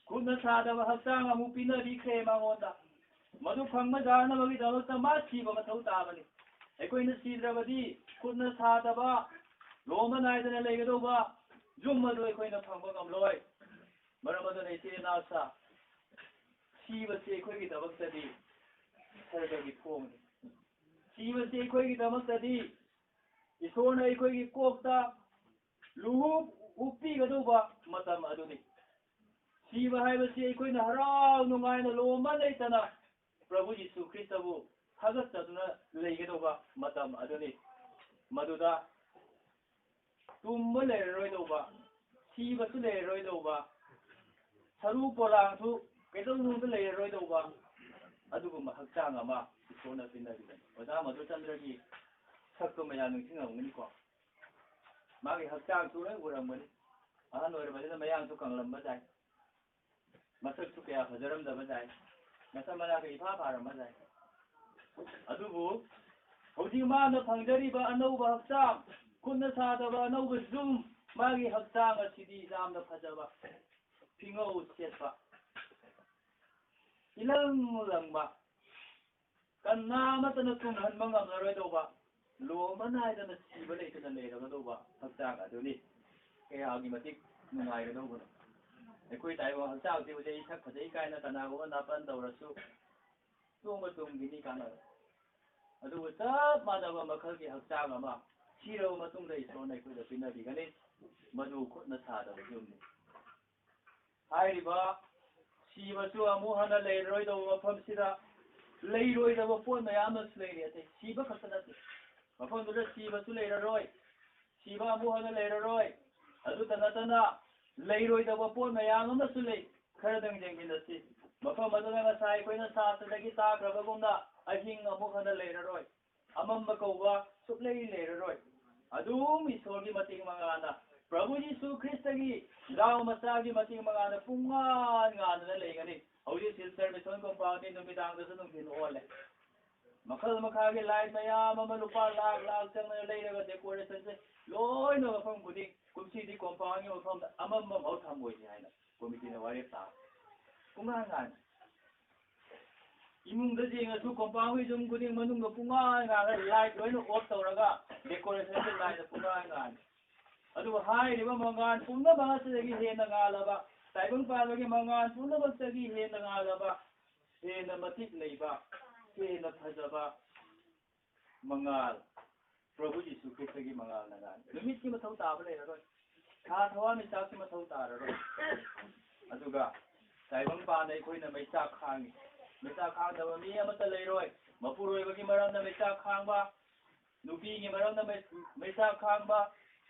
ꯈꯨꯠꯅ ꯁꯥꯗꯕ ꯍꯛꯆꯥꯡ ꯑꯃꯨꯛ ꯄꯤꯅꯕꯤꯈ꯭ꯔꯦ ꯃꯉꯣꯟꯗ꯫ ꯃꯗꯨ ꯐꯪꯕ ꯌꯥꯅꯕꯒꯤꯗꯃꯛꯇ ꯃꯥ ꯁꯤꯕ ꯃꯊꯧ ꯇꯥꯕꯅꯤ꯫ ꯑꯩꯈꯣꯏꯅ ꯁꯤꯗ꯭ꯔꯕꯗꯤ ꯈꯨꯠꯅ ꯁꯥꯗꯕ, ꯂꯣꯝꯕ ꯅꯥꯏꯗꯅ ꯂꯩꯒꯗꯧꯕ ꯌꯨꯝ ꯑꯗꯨ ꯑꯩꯈꯣꯏꯅ ꯐꯪꯕ ꯉꯝꯂꯣꯏ꯫ ꯃꯔꯝ ꯑꯗꯨꯅ ꯏꯆꯦ ꯏꯅꯥꯎꯁꯥ, ꯁꯤꯕꯁꯤ ꯑꯩꯈꯣꯏꯒꯤꯗꯃꯛꯇꯗꯤ ꯁꯔꯒꯒꯤ ꯊꯣꯡꯅꯤ꯫ ꯁꯤꯕꯁꯤ ꯑꯩꯈꯣꯏꯒꯤꯗꯃꯛꯇꯗꯤ ꯏꯁꯣꯔꯅ ꯑꯩꯈꯣꯏꯒꯤ ꯀꯣꯛꯇ ꯂꯨꯍꯨꯞ ꯎꯞꯄꯤꯒꯗꯧꯕ ꯃꯇꯝ ꯑꯗꯨꯅꯤ꯫ ꯁꯤꯕ ꯍꯥꯏꯕꯁꯤ ꯑꯩꯈꯣꯏꯅ ꯍꯔꯥꯎ ꯅꯨꯡꯉꯥꯏꯅ ꯂꯣꯝꯕ ꯂꯩꯇꯅ ꯄ꯭ꯔꯚꯨ ꯌꯤꯁꯨ ꯈ꯭ꯔꯤꯁꯇꯕꯨ ꯊꯥꯒꯠꯆꯗꯨꯅ ꯂꯩꯒꯗꯧꯕ ꯃꯇꯝ ꯑꯗꯨꯅꯤ꯫ ꯃꯗꯨꯗ ꯇꯨꯝꯕ ꯂꯩꯔꯔꯣꯏꯗꯧꯕ, ꯁꯤꯕꯁꯨ ꯂꯩꯔꯔꯣꯏꯗꯧꯕ, ꯁꯔꯨ ꯄꯣꯂꯥꯡꯁꯨ ꯀꯩꯗꯧꯅꯨꯡꯗ ꯂꯩꯔꯔꯣꯏꯗꯧꯕ ꯑꯗꯨꯒꯨꯝꯕ ꯍꯛꯆꯥꯡ ꯑꯃ ꯏꯁꯣꯔꯅ ꯄꯤꯅꯔꯤꯕꯅꯤ꯫ ꯑꯣꯖꯥ ꯃꯙꯨꯆꯟꯗ꯭ꯔꯒꯤ ꯁꯛꯇꯨ ꯃꯌꯥꯝ ꯅꯤꯡꯁꯤꯡꯉꯝꯒꯅꯤꯀꯣ꯫ ꯃꯥꯒꯤ ꯍꯛꯆꯥꯡꯁꯨ ꯂꯣꯏ ꯎꯔꯝꯒꯅꯤ꯫ ꯑꯍꯜ ꯑꯣꯏꯔꯕꯅꯤꯅ ꯃꯌꯥꯡꯁꯨ ꯀꯪꯂꯝꯕ ꯌꯥꯏ꯫ ꯃꯁꯛꯁꯨ ꯀꯌꯥ ꯐꯖꯔꯝꯗꯕ ꯌꯥꯏ꯫ ꯃꯁꯛ ꯃꯅꯥꯒ ꯏꯐꯥ ꯐꯥꯔꯝꯕ ꯌꯥꯏ꯫ ꯑꯗꯨꯕꯨ ꯍꯧꯖꯤꯛ ꯃꯥꯅ ꯐꯪꯖꯔꯤꯕ ꯑꯅꯧꯕ ꯍꯛꯆꯥꯡ, ꯈꯨꯠꯅ ꯁꯥꯗꯕ ꯑꯅꯧꯕ ꯌꯨꯝ, ꯃꯥꯒꯤ ꯍꯛꯆꯥꯡ ꯑꯁꯤꯗꯤ ꯌꯥꯝꯅ ꯐꯖꯕ, ꯐꯤꯉꯧ ꯁꯦꯠꯄ, ꯏꯂꯪ ꯂꯪꯕ, ꯀꯅꯥ ꯑꯃꯠꯇꯅ ꯇꯨꯝꯍꯟꯕ ꯉꯝꯂꯔꯣꯏꯗꯧꯕ, ꯂꯣꯝꯕ ꯅꯥꯏꯗꯅ ꯁꯤꯕ ꯂꯩꯇꯅ ꯂꯩꯔꯒꯗꯧꯕ ꯍꯛꯆꯥꯡ ꯑꯗꯨꯅꯤ꯫ ꯀꯌꯥꯒꯤ ꯃꯇꯤꯛ ꯅꯨꯡꯉꯥꯏꯒꯗꯧꯕꯅꯣ꯫ ꯑꯩꯈꯣꯏ ꯇꯥꯏꯕꯪ ꯍꯛꯆꯥꯡꯁꯤ ꯍꯧꯖꯤꯛ ꯑꯩ ꯁꯛ ꯐꯖꯩ ꯀꯥꯏꯅ ꯀꯅꯥꯒꯨꯝꯕ ꯅꯥꯄꯟ ꯇꯧꯔꯁꯨ ꯇꯨꯝꯕ ꯇꯨꯝꯈꯤꯅꯤ ꯀꯥꯟꯅꯔꯣꯏ꯫ ꯑꯗꯨꯕꯨ ꯆꯞ ꯃꯥꯟꯅꯕ ꯃꯈꯜꯒꯤ ꯍꯛꯆꯥꯡ ꯑꯃ ꯁꯤꯔꯕ ꯃꯇꯨꯡꯗ ꯏꯁꯣꯔꯅ ꯑꯩꯈꯣꯏꯗ ꯄꯤꯅꯕꯤꯒꯅꯤ꯫ ꯃꯗꯨ ꯈꯨꯠꯅ ꯁꯥꯗꯕ ꯌꯨꯝꯅꯤ꯫ ꯍꯥꯏꯔꯤꯕ ꯁꯤꯕꯁꯨ ꯑꯃꯨꯛ ꯍꯟꯅ ꯂꯩꯔꯔꯣꯏꯗꯧꯕ ꯃꯐꯝꯁꯤꯗ ꯂꯩꯔꯣꯏꯗꯕ ꯄꯣꯠ ꯃꯌꯥꯝ ꯑꯃꯁꯨ ꯂꯩꯔꯤ꯫ ꯑꯇꯩ ꯁꯤꯕ ꯈꯛꯇ ꯅꯠꯇꯦ, ꯃꯐꯝꯗꯨꯗ ꯁꯤꯕꯁꯨ ꯂꯩꯔꯔꯣꯏ, ꯁꯤꯕ ꯑꯃꯨꯛ ꯍꯟꯅ ꯂꯩꯔꯔꯣꯏ꯫ ꯑꯗꯨꯇ ꯅꯠꯇꯅ ꯂꯩꯔꯣꯏꯗꯕ ꯄꯣꯠ ꯃꯌꯥꯝ ꯑꯃꯁꯨ ꯂꯩ꯫ ꯈꯔꯗꯪ ꯌꯦꯡꯃꯤꯟꯅꯁꯤ꯫ ꯃꯐꯝ ꯑꯗꯨꯗ ꯉꯁꯥꯏ ꯑꯩꯈꯣꯏꯅ ꯁꯥꯇ꯭ꯔꯗꯒꯤ ꯇꯥꯈ꯭ꯔꯕꯒꯨꯝꯅ ꯑꯍꯤꯡ ꯑꯃꯨꯛ ꯍꯟꯅ ꯂꯩꯔꯔꯣꯏ꯫ ꯑꯃꯝꯕ ꯀꯧꯕ ꯁꯨꯛꯂꯩ ꯂꯩꯔꯔꯣꯏ꯫ ꯑꯗꯨꯝ ꯏꯁꯣꯔꯒꯤ ꯃꯇꯤꯛ ꯃꯉꯥꯅ, ꯄ꯭ꯔꯚꯨ ꯌꯤꯁꯨ ꯈ꯭ꯔꯤꯁꯇꯒꯤ ꯂꯥꯎ ꯃꯆꯥꯒꯤ ꯃꯇꯤꯛ ꯃꯉꯥꯅ ꯄꯨꯡꯉꯥꯟ ꯉꯥꯟꯗꯨꯅ ꯂꯩꯒꯅꯤ꯫ ꯍꯧꯖꯤꯛ ꯁꯤꯜꯆꯔ ꯃꯤꯁꯟ ꯀꯣꯝꯄꯥꯎꯟꯒꯤ ꯅꯨꯃꯤꯗꯥꯡꯗꯁꯨ ꯅꯨꯡꯊꯤꯜ ꯑꯣꯜꯂꯦ꯫ ꯃꯈꯜ ꯃꯈꯥꯒꯤ ꯂꯥꯏꯠ ꯃꯌꯥꯝ ꯑꯃ ꯂꯨꯄꯥ ꯂꯥꯛ ꯂꯥꯛ ꯆꯪꯗꯅ ꯂꯩꯔꯒ ꯗꯦꯀꯣꯔꯦꯁꯟꯁꯦ ꯂꯣꯏꯅ ꯃꯐꯝ ꯈꯨꯗꯤꯡ, ꯀꯨꯝꯁꯤꯗꯤ ꯀꯣꯝꯄꯥꯎꯟꯒꯤ ꯃꯐꯝꯗ ꯑꯃꯝꯕ ꯑꯃꯐꯥꯎ ꯊꯝꯃꯣꯏꯁꯦ ꯍꯥꯏꯅ ꯀꯣꯃꯤꯇꯤꯅ ꯋꯥꯔꯦꯞ ꯇꯥꯔꯦ꯫ ꯄꯨꯡꯉꯥꯟ ꯉꯥꯟ ꯏꯃꯨꯡꯗ ꯌꯦꯡꯉꯁꯨ ꯀꯣꯝꯄꯥꯎꯟꯒꯤ ꯌꯨꯝ ꯈꯨꯗꯤꯡ ꯃꯅꯨꯡꯗ ꯄꯨꯡꯉꯥꯟ ꯉꯥꯟꯂꯒ ꯂꯥꯏꯠ ꯂꯣꯏꯅ ꯑꯣꯐ ꯇꯧꯔꯒ ꯗꯦꯀꯣꯔꯦꯁꯟꯁꯦ ꯂꯥꯏꯠꯅ ꯄꯨꯡꯉꯥꯟ ꯉꯥꯟꯂꯤ꯫ ꯑꯗꯨꯕꯨ ꯍꯥꯏꯔꯤꯕ ꯃꯉꯥꯜ ꯄꯨꯝꯅꯃꯛ ꯑꯁꯤꯗꯒꯤ ꯍꯦꯟꯅ ꯉꯥꯜꯂꯕ, ꯇꯥꯏꯕꯪ ꯄꯥꯟꯕꯒꯤ ꯃꯉꯥꯜ ꯄꯨꯝꯅꯃꯛꯇꯒꯤ ꯍꯦꯟꯅ ꯉꯥꯜꯂꯕ, ꯍꯦꯟꯅ ꯃꯇꯤꯛ ꯂꯩꯕ, ꯍꯦꯟꯅ ꯐꯖꯕ ꯃꯉꯥꯜ, ꯄ꯭ꯔꯚꯨ ꯌꯤꯁꯨ ꯈ꯭ꯔꯤꯁꯇꯒꯤ ꯃꯉꯥꯜꯅ ꯉꯥꯜꯂꯤ꯫ ꯅꯨꯃꯤꯠꯀꯤ ꯃꯊꯧ ꯇꯥꯕ ꯂꯩꯔꯔꯣꯏ, ꯊꯥ ꯊꯋꯥꯟꯃꯤꯆꯥꯛꯀꯤ ꯃꯊꯧ ꯇꯥꯔꯔꯣꯏ꯫ ꯑꯗꯨꯒ ꯇꯥꯏꯕꯪ ꯄꯥꯟꯗ ꯑꯩꯈꯣꯏꯅ ꯃꯩꯆꯥꯛ ꯈꯥꯡꯉꯤ꯫ ꯃꯩꯆꯥꯛ ꯈꯥꯡꯗꯕ ꯃꯤ ꯑꯃꯠꯇ ꯂꯩꯔꯣꯏ꯫ ꯃꯄꯨꯔꯣꯏꯕꯒꯤ ꯃꯔꯝꯅ ꯃꯩꯆꯥꯛ ꯈꯥꯡꯕ, ꯅꯨꯄꯤꯒꯤ ꯃꯔꯝꯅ ꯃꯩ-, ꯃꯩꯆꯥꯛ ꯈꯥꯡꯕ,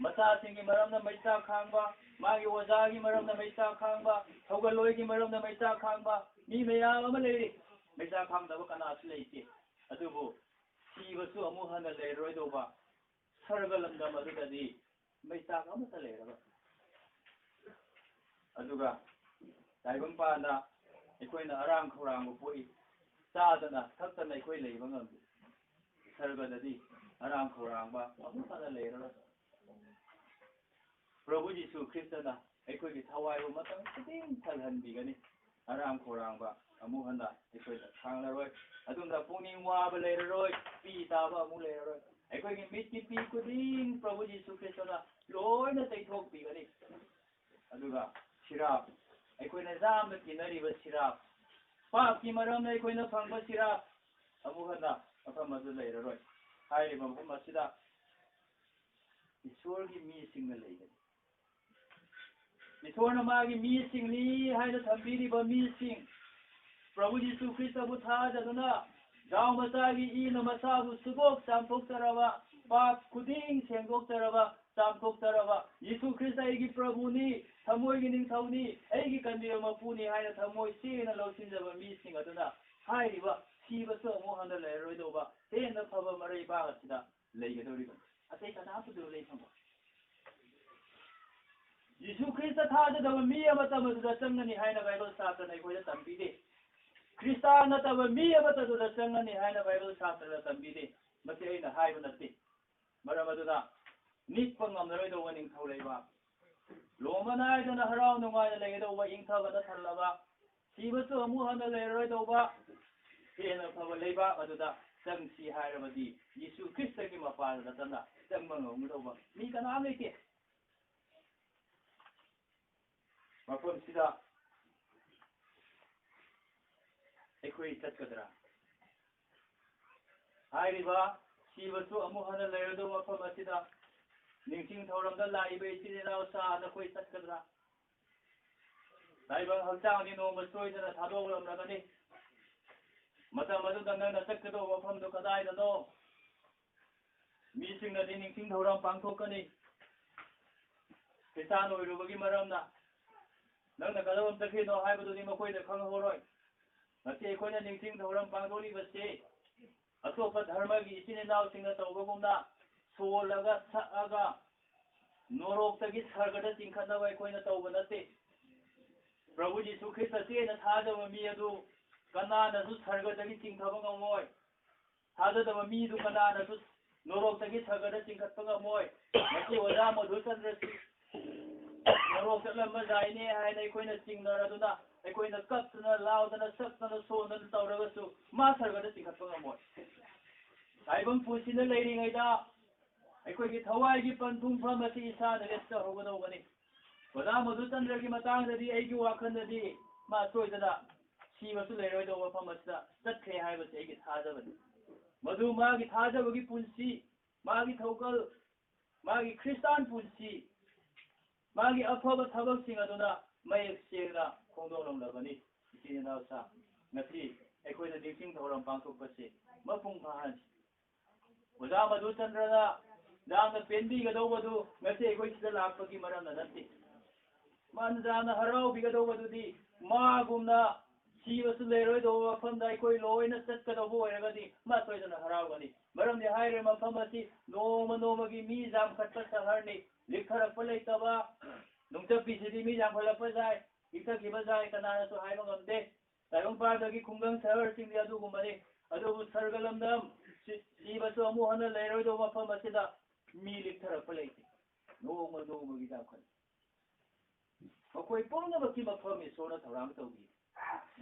ꯃꯆꯥꯁꯤꯡꯒꯤ ꯃꯔꯝꯅ ꯃꯩꯆꯥꯛ ꯈꯥꯡꯕ, ꯃꯥꯒꯤ ꯑꯣꯖꯥꯒꯤ ꯃꯔꯝꯅ ꯃꯩꯆꯥꯛ ꯈꯥꯡꯕ, ꯊꯧꯒꯜꯂꯣꯏꯒꯤ ꯃꯔꯝꯅ ꯃꯩꯆꯥꯛ ꯈꯥꯡꯕ ꯃꯤ ꯃꯌꯥꯝ ꯑꯃ ꯂꯩꯔꯤ꯫ ꯃꯩꯆꯥꯛ ꯈꯥꯡꯗꯕ ꯀꯅꯥꯁꯨ ꯂꯩꯇꯦ꯫ ꯑꯗꯨꯕꯨ ꯁꯤꯕꯁꯨ ꯑꯃꯨꯛ ꯍꯟꯅ ꯂꯩꯔꯔꯣꯏꯗꯧꯕ ꯁꯔꯒ ꯂꯝꯗꯝ ꯑꯗꯨꯗꯗꯤ ꯃꯩꯆꯥꯛ ꯑꯃꯠꯇ ꯂꯩꯔꯔꯣꯏ꯫ ꯑꯗꯨꯒ ꯇꯥꯏꯕꯪꯄꯥꯟꯗ ꯑꯩꯈꯣꯏꯅ ꯑꯔꯥꯡ ꯈꯧꯔꯥꯡꯕ ꯄꯣꯛꯏ꯫ ꯆꯥꯗꯅ ꯊꯛꯇꯅ ꯑꯩꯈꯣꯏ ꯂꯩꯕ ꯉꯝꯗꯦ꯫ ꯁꯔꯒꯗꯗꯤ ꯑꯔꯥꯡ ꯈꯧꯔꯥꯡꯕ ꯑꯃꯨꯛ ꯍꯟꯅ ꯂꯩꯔꯔꯣꯏ꯫ ꯄ꯭ꯔꯚꯨ ꯖꯤꯁꯨ ꯈ꯭ꯔꯤꯁꯇꯅ ꯑꯩꯈꯣꯏꯒꯤ ꯊꯋꯥꯏꯕꯨ ꯃꯇꯝ ꯈꯨꯗꯤꯡ ꯊꯜꯍꯟꯕꯤꯒꯅꯤ꯫ ꯑꯔꯥꯡ ꯈꯧꯔꯥꯡꯕ ꯑꯃꯨꯛ ꯍꯟꯅ ꯑꯩꯈꯣꯏꯗ ꯈꯥꯡꯂꯔꯣꯏ꯫ ꯑꯗꯨꯝꯅ ꯄꯨꯛꯅꯤꯡ ꯋꯥꯕ ꯂꯩꯔꯔꯣꯏ, ꯄꯤ ꯇꯥꯕ ꯑꯃꯨꯛ ꯂꯩꯔꯔꯣꯏ꯫ ꯑꯩꯈꯣꯏꯒꯤ ꯃꯤꯠꯀꯤ ꯄꯤ ꯈꯨꯗꯤꯡ ꯄ꯭ꯔꯚꯨ ꯖꯤꯁꯨ ꯈ꯭ꯔꯤꯁꯇꯅ ꯂꯣꯏꯅ ꯇꯩꯊꯣꯛꯄꯤꯒꯅꯤ꯫ ꯑꯗꯨꯒ ꯁꯤꯔꯥꯞ, ꯑꯩꯈꯣꯏꯅ ꯌꯥꯝꯅ ꯀꯤꯅꯔꯤꯕ ꯁꯤꯔꯥꯞ, ꯄꯥꯞꯀꯤ ꯃꯔꯝꯅ ꯑꯩꯈꯣꯏꯅ ꯐꯪꯕ ꯁꯤꯔꯥꯞ, ꯑꯃꯨꯛ ꯍꯟꯅ ꯃꯐꯝ ꯑꯗꯨ ꯂꯩꯔꯔꯣꯏ꯫ ꯍꯥꯏꯔꯤꯕ ꯃꯐꯝ ꯑꯁꯤꯗ ꯏꯁꯣꯔꯒꯤ ꯃꯤꯁꯤꯡꯅ ꯂꯩꯒꯅꯤ꯫ ꯏꯁꯣꯔꯅ ꯃꯥꯒꯤ ꯃꯤꯁꯤꯡꯅꯤ ꯍꯥꯏꯅ ꯊꯝꯕꯤꯔꯤꯕ ꯃꯤꯁꯤꯡ, ꯄ꯭ꯔꯚꯨ ꯖꯤꯁꯨ ꯈ꯭ꯔꯤꯁꯇꯕꯨ ꯊꯥꯖꯗꯨꯅ ꯗꯥꯎ ꯃꯆꯥꯒꯤ ꯏꯅ ꯃꯁꯥꯕꯨ ꯁꯨꯗꯣꯛ ꯆꯥꯝꯊꯣꯛꯆꯔꯕ, ꯄꯥꯞ ꯈꯨꯗꯤꯡ ꯁꯦꯡꯗꯣꯛꯆꯔꯕ, ꯆꯥꯝꯊꯣꯛꯆꯔꯕ, "ꯌꯤꯁꯨ ꯈ꯭ꯔꯤꯁꯇ ꯑꯩꯒꯤ ꯄ꯭ꯔꯚꯨꯅꯤ, ꯊꯃꯣꯏꯒꯤ ꯅꯤꯡꯊꯧꯅꯤ, ꯑꯩꯒꯤ ꯀꯟꯕꯤꯕ ꯃꯄꯨꯅꯤ" ꯍꯥꯏꯅ ꯊꯃꯣꯏ ꯁꯦꯡꯅ ꯂꯧꯁꯤꯟꯖꯕ ꯃꯤꯁꯤꯡ ꯑꯗꯨꯅ ꯍꯥꯏꯔꯤꯕ "ꯁꯤꯕꯁꯨ ꯑꯃꯨꯛ ꯍꯟꯅ ꯂꯩꯔꯔꯣꯏꯗꯧꯕ ꯍꯦꯟꯅ ꯐꯕ ꯃꯔꯩꯕꯥꯛ ꯑꯁꯤꯗ ꯂꯩꯒꯗꯧꯔꯤꯕꯅꯤ꯫ ꯑꯇꯩ ꯀꯅꯥꯝꯇꯗꯨ ꯂꯩꯐꯝ ꯌꯤꯁꯨ ꯈ꯭ꯔꯤꯁꯇ ꯊꯥꯖꯗꯕ ꯃꯤ ꯑꯃꯠꯇ ꯃꯗꯨꯗ ꯆꯪꯒꯅꯤ ꯍꯥꯏꯅ ꯕꯥꯏꯕꯜ ꯁꯥꯇ꯭ꯔꯅ ꯑꯩꯈꯣꯏꯗ ꯇꯝꯕꯤꯗꯦ꯫ ꯈ꯭ꯔꯤꯁꯇ ꯅꯠꯇꯕ ꯃꯤ ꯑꯃꯠꯇ ꯑꯗꯨꯗ ꯆꯪꯒꯅꯤ ꯍꯥꯏꯅ ꯕꯥꯏꯕꯜ ꯁꯥꯇ꯭ꯔꯅ ꯇꯝꯕꯤꯗꯦ꯫ ꯃꯁꯤ ꯑꯩꯅ ꯍꯥꯏꯕ ꯅꯠꯇꯦ꯫ ꯃꯔꯝ ꯑꯗꯨꯅ ꯅꯤꯛꯄ ꯉꯝꯂꯔꯣꯏꯗꯧꯕ ꯅꯤꯡꯊꯧ ꯂꯩꯕꯥꯛ, ꯂꯣꯝꯕ ꯅꯥꯏꯗꯅ ꯍꯔꯥꯎ ꯅꯨꯡꯉꯥꯏꯅ ꯂꯩꯒꯗꯧꯕ ꯏꯪꯊꯕꯅ ꯊꯜꯂꯕ, ꯁꯤꯕꯁꯨ ꯑꯃꯨꯛ ꯍꯟꯅ ꯂꯩꯔꯔꯣꯏꯗꯧꯕ ꯍꯦꯟꯅ ꯐꯕ ꯂꯩꯕꯥꯛ ꯑꯗꯨꯗ ꯆꯪꯁꯤ ꯍꯥꯏꯔꯕꯗꯤ ꯌꯤꯁꯨ ꯈ꯭ꯔꯤꯁꯇꯒꯤ ꯃꯄꯥꯟ ꯅꯠꯇꯅ ꯆꯪꯕ ꯉꯝꯒꯗꯧꯕ ꯃꯤ ꯀꯅꯥꯝ ꯂꯩꯇꯦ꯫ ꯃꯐꯝꯁꯤꯗ ꯑꯩꯈꯣꯏ ꯆꯠꯀꯗ꯭ꯔꯥ? ꯍꯥꯏꯔꯤꯕ ꯁꯤꯕꯁꯨ ꯑꯃꯨꯛ ꯍꯟꯅ ꯂꯩꯔꯣꯏꯗꯧꯕ ꯃꯐꯝ ꯑꯁꯤꯗ ꯅꯤꯡꯁꯤꯡ ꯊꯧꯔꯝꯗ ꯂꯥꯛꯏꯕ ꯏꯆꯤꯜ ꯏꯅꯥꯎ ꯁꯥ ꯅꯈꯣꯏ ꯆꯠꯀꯗ꯭ꯔꯥ? ꯇꯥꯏꯕꯪ ꯍꯛꯆꯥꯡꯗꯤ ꯅꯣꯡꯃ ꯁꯣꯏꯗꯅ ꯊꯥꯗꯣꯛꯂꯝꯂꯒꯅꯤ꯫ ꯃꯇꯝ ꯑꯗꯨꯗ ꯅꯪꯅ ꯆꯠꯀꯗꯧꯕ ꯃꯐꯝꯗꯨ ꯀꯗꯥꯏꯗꯅꯣ? ꯃꯤꯁꯤꯡꯅꯗꯤ ꯅꯤꯡꯁꯤꯡ ꯊꯧꯔꯝ ꯄꯥꯡꯊꯣꯛꯀꯅꯤ꯫ ꯈ꯭ꯔꯤꯁꯇꯥꯟ ꯑꯣꯏꯔꯨꯕꯒꯤ ꯃꯔꯝꯅ ꯅꯪꯅ ꯀꯗꯣꯝ ꯆꯠꯈꯤꯅꯣ ꯍꯥꯏꯕꯗꯨꯗꯤ ꯃꯈꯣꯏꯗ ꯈꯪꯍꯧꯔꯣꯏ꯫ ꯉꯁꯤ ꯑꯩꯈꯣꯏꯅ ꯅꯤꯡꯁꯤꯡ ꯊꯧꯔꯝ ꯄꯥꯡꯊꯣꯛꯂꯤꯕꯁꯤ ꯑꯇꯣꯞꯄ ꯙꯔꯃꯒꯤ ꯏꯆꯤꯟ ꯏꯅꯥꯎꯁꯤꯡꯅ ꯇꯧꯕꯒꯨꯝꯅ ꯁꯣꯜꯂꯒ ꯁꯛꯑꯒ ꯅꯣꯔꯣꯛꯇꯒꯤ ꯁꯔꯒꯗ ꯆꯤꯡꯈꯠꯅꯕ ꯑꯩꯈꯣꯏꯅ ꯇꯧꯕ ꯅꯠꯇꯦ꯫ ꯄ꯭ꯔꯚꯨ ꯖꯤꯁꯨ ꯈ꯭ꯔꯤꯁꯇ ꯆꯦꯠꯅ ꯊꯥꯖꯕ ꯃꯤ ꯑꯗꯨ ꯀꯅꯥꯅꯁꯨ ꯁꯔꯒꯗꯒꯤ ꯆꯤꯡꯊꯕ ꯉꯝꯃꯣꯏ꯫ ꯊꯥꯖꯗꯕ ꯃꯤꯗꯨ ꯀꯅꯥꯅꯁꯨ ꯅꯣꯔꯣꯛꯇꯒꯤ ꯁꯔꯒꯗ ꯆꯤꯡꯈꯠꯄ ꯉꯝꯃꯣꯏ꯫ ꯃꯁꯤ ꯑꯣꯖꯥ ꯃꯙꯨꯆꯟꯗ꯭ꯔꯁꯤ ꯅꯣꯔꯣꯛ ꯆꯠꯂꯝꯕ ꯌꯥꯏꯅꯦ ꯍꯥꯏꯅ ꯑꯩꯈꯣꯏꯅ ꯆꯤꯡꯅꯔꯗꯨꯅ, ꯑꯩꯈꯣꯏꯅ ꯀꯞꯇꯅ, ꯂꯥꯎꯗꯅ, ꯁꯛꯇꯅ, ꯁꯣꯟꯗꯅ ꯇꯧꯔꯒꯁꯨ ꯃꯥ ꯁꯔꯒꯗ ꯆꯤꯡꯈꯠꯄ ꯉꯝꯃꯣꯏ꯫ ꯇꯥꯏꯕꯪ ꯄꯨꯟꯁꯤꯗ ꯂꯩꯔꯤꯉꯩꯗ ꯑꯩꯈꯣꯏꯒꯤ ꯊꯋꯥꯏꯒꯤ ꯄꯟꯊꯨꯡꯐꯝ ꯑꯁꯤ ꯏꯁꯥꯅ ꯂꯦꯞꯆꯍꯧꯒꯗꯧꯕꯅꯤ꯫ ꯑꯣꯖꯥ ꯃꯙꯨꯆꯟꯗ꯭ꯔꯒꯤ ꯃꯇꯥꯡꯗꯗꯤ ꯑꯩꯒꯤ ꯋꯥꯈꯜꯗꯗꯤ ꯃꯥ ꯁꯣꯏꯗꯅ ꯁꯤꯕꯁꯨ ꯂꯩꯔꯣꯏꯗꯧꯕ ꯃꯐꯝ ꯑꯁꯤꯗ ꯆꯠꯈ꯭ꯔꯦ ꯍꯥꯏꯕꯁꯤ ꯑꯩꯒꯤ ꯊꯥꯖꯕꯅꯤ꯫ ꯃꯗꯨ ꯃꯥꯒꯤ ꯊꯥꯖꯕꯒꯤ ꯄꯨꯟꯁꯤ, ꯃꯥꯒꯤ ꯊꯧꯒꯜ, ꯃꯥꯒꯤ ꯈ꯭ꯔꯤꯁꯇꯥꯟ ꯄꯨꯟꯁꯤ, ꯃꯥꯒꯤ ꯑꯐꯕ ꯊꯕꯛꯁꯤꯡ ꯑꯗꯨꯅ ꯃꯌꯦꯛ ꯁꯦꯡꯅ ꯐꯣꯡꯗꯣꯛꯂꯝꯂꯕꯅꯤ꯫ ꯏꯆꯤꯟ ꯏꯅꯥꯎꯁꯥ, ꯉꯁꯤ ꯑꯩꯈꯣꯏꯅ ꯅꯤꯡꯁꯤꯡ ꯊꯧꯔꯝ ꯄꯥꯡꯊꯣꯛꯄꯁꯤ ꯃꯄꯨꯡ ꯐꯥꯍꯟꯁꯤ꯫ ꯑꯣꯖꯥ ꯃꯙꯨꯆꯟꯗ꯭ꯔꯅ ꯌꯥꯝꯅ ꯄꯦꯟꯕꯤꯒꯗꯧꯕꯗꯨ ꯉꯁꯤ ꯑꯩꯈꯣꯏ ꯁꯤꯗ ꯂꯥꯛꯄꯒꯤ ꯃꯔꯝꯅ ꯅꯠꯇꯦ꯫ ꯃꯥꯅ ꯌꯥꯝꯅ ꯍꯔꯥꯎꯕꯤꯒꯗꯧꯕꯗꯨꯗꯤ ꯃꯥꯒꯨꯝꯅ ꯁꯤꯕꯁꯨ ꯂꯩꯔꯣꯏꯗꯧꯕ ꯃꯐꯝꯗ ꯑꯩꯈꯣꯏ ꯂꯣꯏꯅ ꯆꯠꯀꯗꯧꯕ ꯑꯣꯏꯔꯒꯗꯤ ꯃꯥ ꯁꯣꯏꯗꯅ ꯍꯔꯥꯎꯒꯅꯤ꯫ ꯃꯔꯝꯗꯤ ꯍꯥꯏꯔꯤꯕ ꯃꯐꯝ ꯑꯁꯤ ꯅꯣꯡꯃ ꯅꯣꯡꯃꯒꯤ ꯃꯤ ꯌꯥꯝꯈꯠꯄ ꯁꯍꯔꯅꯤ꯫ ꯂꯤꯛꯊꯔꯛꯄ ꯂꯩꯇꯕ, ꯅꯨꯡꯆꯠꯄꯤꯁꯤꯗꯤ ꯃꯤ ꯌꯥꯝꯈꯠꯂꯛꯄ ꯌꯥꯏ, ꯂꯤꯛꯊꯈꯤꯕ ꯌꯥꯏ, ꯀꯅꯥꯅꯁꯨ ꯍꯥꯏꯕ ꯉꯝꯗꯦ꯫ ꯇꯥꯏꯕꯪꯄꯥꯟꯗꯒꯤ ꯈꯨꯡꯒꯪ ꯁꯍꯔꯁꯤꯡꯗꯤ ꯑꯗꯨꯒꯨꯝꯕꯅꯤ꯫ ꯑꯗꯨꯕꯨ ꯁꯔꯒ ꯂꯝꯗꯝ ꯁꯤ-, ꯁꯤꯕꯁꯨ ꯑꯃꯨꯛ ꯍꯟꯅ ꯂꯩꯔꯣꯏꯗꯧꯕ ꯃꯐꯝ ꯑꯁꯤꯗ ꯃꯤ ꯂꯤꯛꯊꯔꯛꯄ ꯂꯩꯇꯦ꯫ ꯅꯣꯡꯃ ꯅꯣꯡꯃꯒꯤ ꯌꯥꯝꯈꯠꯂꯤ꯫ ꯃꯈꯣꯏ ꯄꯨꯝꯅꯃꯛꯀꯤ ꯃꯐꯝ ꯏꯁꯣꯔꯅ ꯊꯧꯔꯥꯡ ꯇꯧꯕꯤ꯫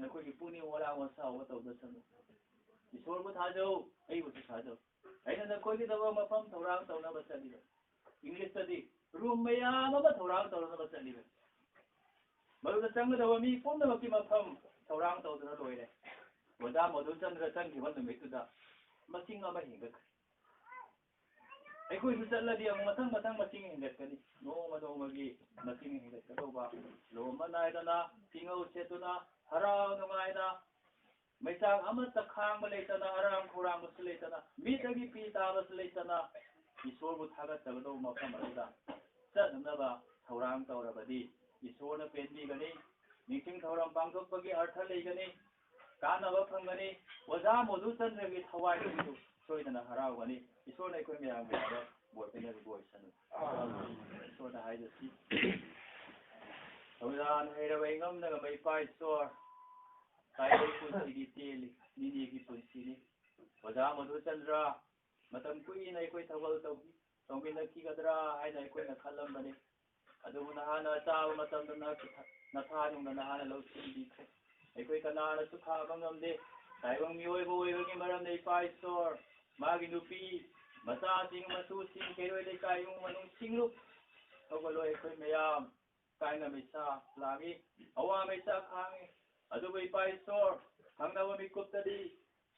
ꯅꯈꯣꯏꯒꯤ ꯄꯨꯛꯅꯤꯡ ꯋꯥꯔꯥꯡ ꯋꯥꯁꯥꯎꯕ ꯇꯧꯗꯁꯅꯨ꯫ ꯏꯁꯣꯔꯕꯨ ꯊꯥꯖꯧ, ꯑꯩꯕꯨꯁꯨ ꯊꯥꯖꯧ꯫ ꯑꯩꯅ ꯅꯈꯣꯏꯒꯤꯗꯃꯛ ꯃꯐꯝ ꯊꯧꯔꯥꯡ ꯇꯧꯅꯕ ꯆꯠꯂꯤꯕ꯫ ꯏꯪꯂꯤꯁꯇꯗꯤ ꯔꯨꯝ ꯃꯌꯥꯝ ꯑꯃ ꯊꯧꯔꯥꯡ ꯇꯧꯅꯕ ꯆꯠꯂꯤꯕ꯫ ꯃꯗꯨꯗ ꯆꯪꯒꯗꯕ ꯃꯤ ꯄꯨꯝꯅꯃꯛꯀꯤ ꯃꯐꯝ ꯊꯧꯔꯥꯡ ꯇꯧꯗꯨꯅ ꯂꯣꯏꯔꯦ꯫ ꯑꯣꯖꯥ ꯃꯙꯨꯆꯟꯗ꯭ꯔ ꯆꯪꯈꯤꯕ ꯅꯨꯃꯤꯠꯇꯨꯗ ꯃꯁꯤꯡ ꯑꯃ ꯍꯦꯟꯒꯠꯈ꯭ꯔꯦ꯫ ꯑꯩꯈꯣꯏꯁꯨ ꯆꯠꯂꯗꯤ ꯑꯃꯨꯛ ꯃꯊꯪ ꯃꯊꯪ ꯃꯁꯤꯡ ꯍꯦꯟꯒꯠꯀꯅꯤ꯫ ꯅꯣꯡꯃ ꯅꯣꯡꯃꯒꯤ ꯃꯁꯤꯡ ꯍꯦꯟꯒꯠꯀꯗꯧꯕ꯫ ꯂꯨꯍꯣꯡꯕ ꯅꯥꯏꯗꯅ, ꯐꯤꯉꯧ ꯁꯦꯠꯇꯨꯅ, ꯍꯔꯥꯎ ꯅꯨꯡꯉꯥꯏꯅ, ꯃꯩꯆꯥꯛ ꯑꯃꯠꯇ ꯈꯥꯡꯕ ꯂꯩꯇꯅ, ꯑꯔꯥꯝ ꯈꯧꯔꯥꯡꯕꯁꯨ ꯂꯩꯇꯅ, ꯃꯤꯠꯇꯒꯤ ꯄꯤ ꯇꯥꯕꯁꯨ ꯂꯩꯇꯅ, ꯏꯁꯣꯔꯕꯨ ꯊꯥꯒꯠꯆꯒꯗꯧꯕ ꯃꯐꯝ ꯑꯗꯨꯗ ꯆꯠꯅꯅꯕ ꯊꯧꯔꯥꯡ ꯇꯧꯔꯕꯗꯤ, ꯏꯁꯣꯔꯅ ꯄꯦꯟꯕꯤꯒꯅꯤ꯫ ꯅꯤꯡꯁꯤꯡ ꯊꯧꯔꯝ ꯄꯥꯡꯊꯣꯛꯄꯒꯤ ꯑꯔꯊ ꯂꯩꯒꯅꯤ, ꯀꯥꯟꯅꯕ ꯐꯪꯒꯅꯤ꯫ ꯑꯣꯖꯥ ꯃꯣꯗꯨꯆꯟꯗ꯭ꯔꯒꯤ ꯊꯋꯥꯏꯗꯨꯁꯨ ꯁꯣꯏꯗꯅ ꯍꯔꯥꯎꯒꯅꯤ꯫ ꯏꯁꯣꯔꯅ ꯑꯩꯈꯣꯏ ꯃꯌꯥꯝꯒꯤ ꯊꯕꯛ ꯕꯣꯔ ꯄꯤꯅꯕꯤꯕ ꯑꯣꯏꯁꯅꯨ꯫ ꯏꯁꯣꯔꯅ ꯍꯥꯏꯖꯁꯤ꯫ ꯊꯧꯖꯥꯜ ꯍꯩꯔꯕ ꯏꯉꯝꯅ ꯉꯝꯕ ꯏꯄꯥ ꯏꯁꯣꯔ, ꯇꯥꯏꯕꯪ ꯄꯨꯟꯁꯤꯗꯤ ꯇꯦꯜꯂꯤ, ꯅꯤꯅꯦꯒꯤ ꯄꯨꯟꯁꯤꯅꯤ꯫ ꯑꯣꯖꯥ ꯃꯣꯗꯨꯆꯟꯗ꯭ꯔ, ꯃꯇꯝ ꯀꯨꯏꯅ ꯑꯩꯈꯣꯏ ꯊꯧꯒꯜ ꯇꯧꯕꯤ-, ꯇꯧꯃꯤꯟꯅꯈꯤꯒꯗ꯭ꯔꯥ ꯍꯥꯏꯅ ꯑꯩꯈꯣꯏꯅ ꯈꯜꯂꯝꯕꯅꯤ꯫ ꯑꯗꯨꯕꯨ ꯅꯍꯥꯛꯅ ꯑꯆꯥꯕ ꯃꯇꯝꯗ ꯅ-, ꯅꯊꯥ ꯅꯨꯡꯗ ꯅꯍꯥꯛꯅ ꯂꯧꯁꯤꯟꯕꯤꯈ꯭ꯔꯦ꯫ ꯑꯩꯈꯣꯏ ꯀꯅꯥꯅꯁꯨ ꯈꯥꯕ ꯉꯝꯗꯦ꯫ ꯇꯥꯏꯕꯪ ꯃꯤꯑꯣꯏꯕ ꯑꯣꯏꯕꯒꯤ ꯃꯔꯝꯅ ꯏꯄꯥ ꯏꯁꯣꯔ, ꯃꯥꯒꯤ ꯅꯨꯄꯤ, ꯃꯆꯥꯁꯤꯡ, ꯃꯁꯨꯁꯤꯡ, ꯀꯩꯔꯣꯏ ꯂꯩꯀꯥꯏ ꯏꯃꯨꯡ ꯃꯅꯨꯡ ꯁꯤꯡꯂꯨꯞ ꯍꯧꯒꯠꯂꯣ꯫ ꯑꯩꯈꯣꯏ ꯃꯌꯥꯝ ꯀꯥꯏꯅ ꯃꯩꯁꯥ ꯂꯥꯡꯏ, ꯑꯋꯥ ꯃꯩꯁꯥ ꯈꯥꯡꯏ꯫ ꯑꯗꯨꯕꯨ ꯏꯄꯥ ꯏꯁꯣꯔ, ꯊꯪꯅꯕ ꯃꯤꯀꯨꯞꯇꯗꯤ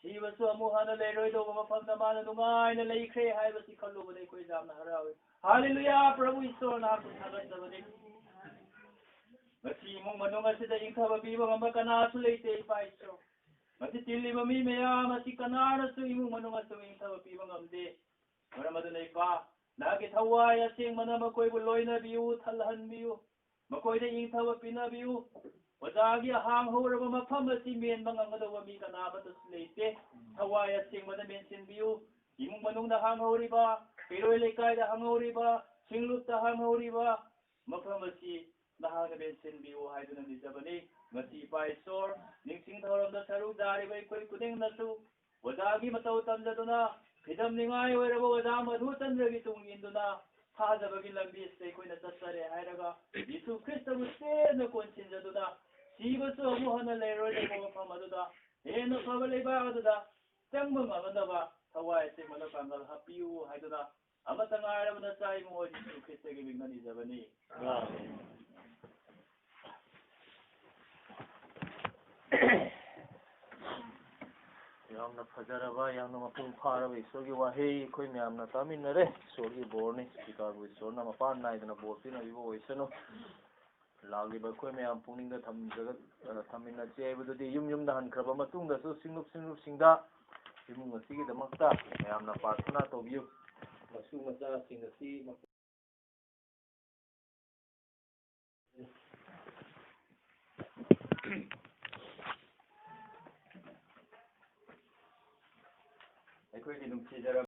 ꯁꯤꯕꯁꯨ ꯑꯃꯨꯛ ꯍꯟꯅ ꯂꯩꯔꯣꯏꯗꯧꯕ ꯃꯐꯝꯗ ꯃꯥꯅ ꯅꯨꯡꯉꯥꯏꯅ ꯂꯩꯈ꯭ꯔꯦ ꯍꯥꯏꯕꯁꯤ ꯈꯜꯂꯨꯕꯗ ꯑꯩꯈꯣꯏ ꯌꯥꯝꯅ ꯍꯔꯥꯎꯏ꯫ ꯍꯥꯂꯦꯂꯨꯌꯥ! ꯄ꯭ꯔꯚꯨ ꯏꯁꯣꯔ ꯅꯍꯥꯛꯄꯨ ꯊꯥꯒꯠꯆꯕꯅꯤ꯫ ꯉꯁꯤ ꯏꯃꯨꯡ ꯃꯅꯨꯡ ꯑꯁꯤꯗ ꯏꯪꯊꯕ ꯄꯤꯕ ꯉꯝꯕ ꯀꯅꯥꯁꯨ ꯂꯩꯇꯦ, ꯏꯄꯥ ꯏꯁꯣꯔ꯫ ꯃꯁꯤ ꯇꯤꯜꯂꯤꯕ ꯃꯤ ꯃꯌꯥꯝ ꯑꯁꯤ ꯀꯅꯥꯅꯁꯨ ꯏꯃꯨꯡ ꯃꯅꯨꯡ ꯑꯁꯤꯕꯨ ꯏꯪꯊꯕ ꯄꯤꯕ ꯉꯝꯗꯦ꯫ ꯃꯔꯝ ꯑꯗꯨꯅ ꯏꯄꯥ, ꯅꯍꯥꯛꯀꯤ ꯊꯋꯥꯏ ꯑꯁꯦꯡꯕꯅ ꯃꯈꯣꯏꯕꯨ ꯂꯣꯏꯅꯕꯤꯌꯨ, ꯊꯜꯍꯟꯕꯤꯌꯨ꯫ ꯃꯈꯣꯏꯗ ꯏꯪꯊꯕ ꯄꯤꯅꯕꯤꯌꯨ꯫ ꯑꯣꯖꯥꯒꯤ ꯍꯥꯡꯍꯧꯔꯕ ꯃꯐꯝ ꯑꯁꯤ ꯃꯦꯟꯕ ꯉꯝꯒꯗꯧꯕ ꯃꯤ ꯀꯅꯥ ꯑꯃꯠꯇꯁꯨ ꯂꯩꯇꯦ꯫ ꯊꯋꯥꯏ ꯑꯁꯦꯡꯕꯅ ꯃꯦꯟꯁꯤꯟꯕꯤꯌꯨ꯫ ꯏꯃꯨꯡ ꯃꯅꯨꯡꯗ ꯍꯥꯡꯍꯧꯔꯤꯕ, ꯀꯩꯔꯣꯏ ꯂꯩꯀꯥꯏꯗ ꯍꯥꯡꯍꯧꯔꯤꯕ, ꯁꯤꯡꯂꯨꯞꯇ ꯍꯥꯡꯍꯧꯔꯤꯕ ꯃꯐꯝ ꯑꯁꯤ ꯅꯍꯥꯛꯅ ꯃꯦꯟꯁꯤꯟꯕꯤꯌꯨ ꯍꯥꯏꯗꯨꯅ ꯅꯤꯖꯕꯅꯤ꯫ ꯉꯁꯤ ꯏꯄꯥ ꯏꯁꯣꯔ, ꯅꯤꯡꯁꯤꯡ ꯊꯧꯔꯝꯗ ꯁꯔꯨꯛ ꯌꯥꯔꯤꯕ ꯑꯩꯈꯣꯏ ꯈꯨꯗꯤꯡꯅꯁꯨ ꯑꯣꯖꯥꯒꯤ ꯃꯇꯧ ꯇꯝꯖꯗꯨꯅ, ꯐꯤꯗꯝꯅꯤꯉꯥꯏ ꯑꯣꯏꯔꯕ ꯑꯣꯖꯥ ꯃꯙꯨꯆꯟꯗ꯭ꯔꯒꯤ ꯇꯨꯡ ꯏꯟꯗꯨꯅ ꯊꯥꯖꯕꯒꯤ ꯂꯝꯕꯤ ꯑꯁꯤꯗ ꯑꯩꯈꯣꯏꯅ ꯆꯠꯆꯔꯦ ꯍꯥꯏꯔꯒ, ꯌꯤꯁꯨ ꯈ꯭ꯔꯤꯁꯇꯕꯨ ꯆꯦꯠꯅ ꯀꯣꯟꯁꯤꯟꯖꯗꯨꯅ, ꯁꯤꯕꯁꯨ ꯑꯃꯨꯛ ꯍꯟꯅ ꯂꯩꯔꯣꯏꯗꯕ ꯃꯐꯝ ꯑꯗꯨꯗ, ꯍꯦꯟꯅ ꯐꯕ ꯂꯩꯕꯥꯛ ꯑꯗꯨꯗ ꯆꯪꯕ ꯉꯝꯅꯅꯕ ꯊꯋꯥꯏ ꯑꯁꯦꯡꯕꯅ ꯄꯥꯡꯒꯜ ꯍꯥꯞꯄꯤꯌꯨ ꯍꯥꯏꯗꯨꯅ, ꯑꯃꯠꯇ ꯉꯥꯏꯔꯕ ꯅꯆꯥ ꯏꯕꯨꯡꯉꯣ ꯌꯤꯁꯨ ꯈ꯭ꯔꯤꯁꯇꯒꯤ ꯃꯤꯡꯅ ꯅꯤꯖꯕꯅꯤ꯫ ꯌꯥꯝꯅ ꯐꯖꯔꯕ, ꯌꯥꯝꯅ ꯃꯄꯨꯡ ꯐꯥꯔꯕ ꯏꯁꯣꯔꯒꯤ ꯋꯥꯍꯩ ꯑꯩꯈꯣꯏ ꯃꯌꯥꯝꯅ ꯇꯥꯃꯤꯟꯅꯔꯦ꯫ ꯏꯁꯣꯔꯒꯤ ꯕꯣꯔꯅꯤ꯫ ꯁ꯭ꯄꯤꯀꯔꯕꯨ ꯏꯁꯣꯔꯅ ꯃꯄꯥꯟ ꯅꯥꯏꯗꯅ ꯕꯣꯔ ꯄꯤꯅꯕꯤꯕ ꯑꯣꯏꯁꯅꯨ꯫ ꯂꯥꯛꯂꯤꯕ ꯑꯩꯈꯣꯏ ꯃꯌꯥꯝ ꯄꯨꯛꯅꯤꯡꯗ ꯊꯝꯖꯒ-, ꯑ, ꯊꯝꯃꯤꯟꯅꯁꯤ ꯍꯥꯏꯕꯗꯨꯗꯤ, ꯌꯨꯝ ꯌꯨꯝꯗ ꯍꯟꯈ꯭ꯔꯕ ꯃꯇꯨꯡꯗꯁꯨ ꯁꯤꯡꯂꯨꯞ ꯁꯤꯡꯂꯨꯞꯁꯤꯡꯗ ꯏꯃꯨꯡ ꯑꯁꯤꯒꯤꯗꯃꯛꯇ ꯃꯌꯥꯝꯅ ꯄ꯭ꯔꯥꯔꯊꯅꯥ ꯇꯧꯕꯤꯌꯨ꯫ ꯃꯁꯨ ꯃꯆꯥꯁꯤꯡ ꯑꯁꯤ ꯑꯩꯈꯣꯏꯒꯤ ꯅꯨꯡꯁꯤꯖꯔꯕ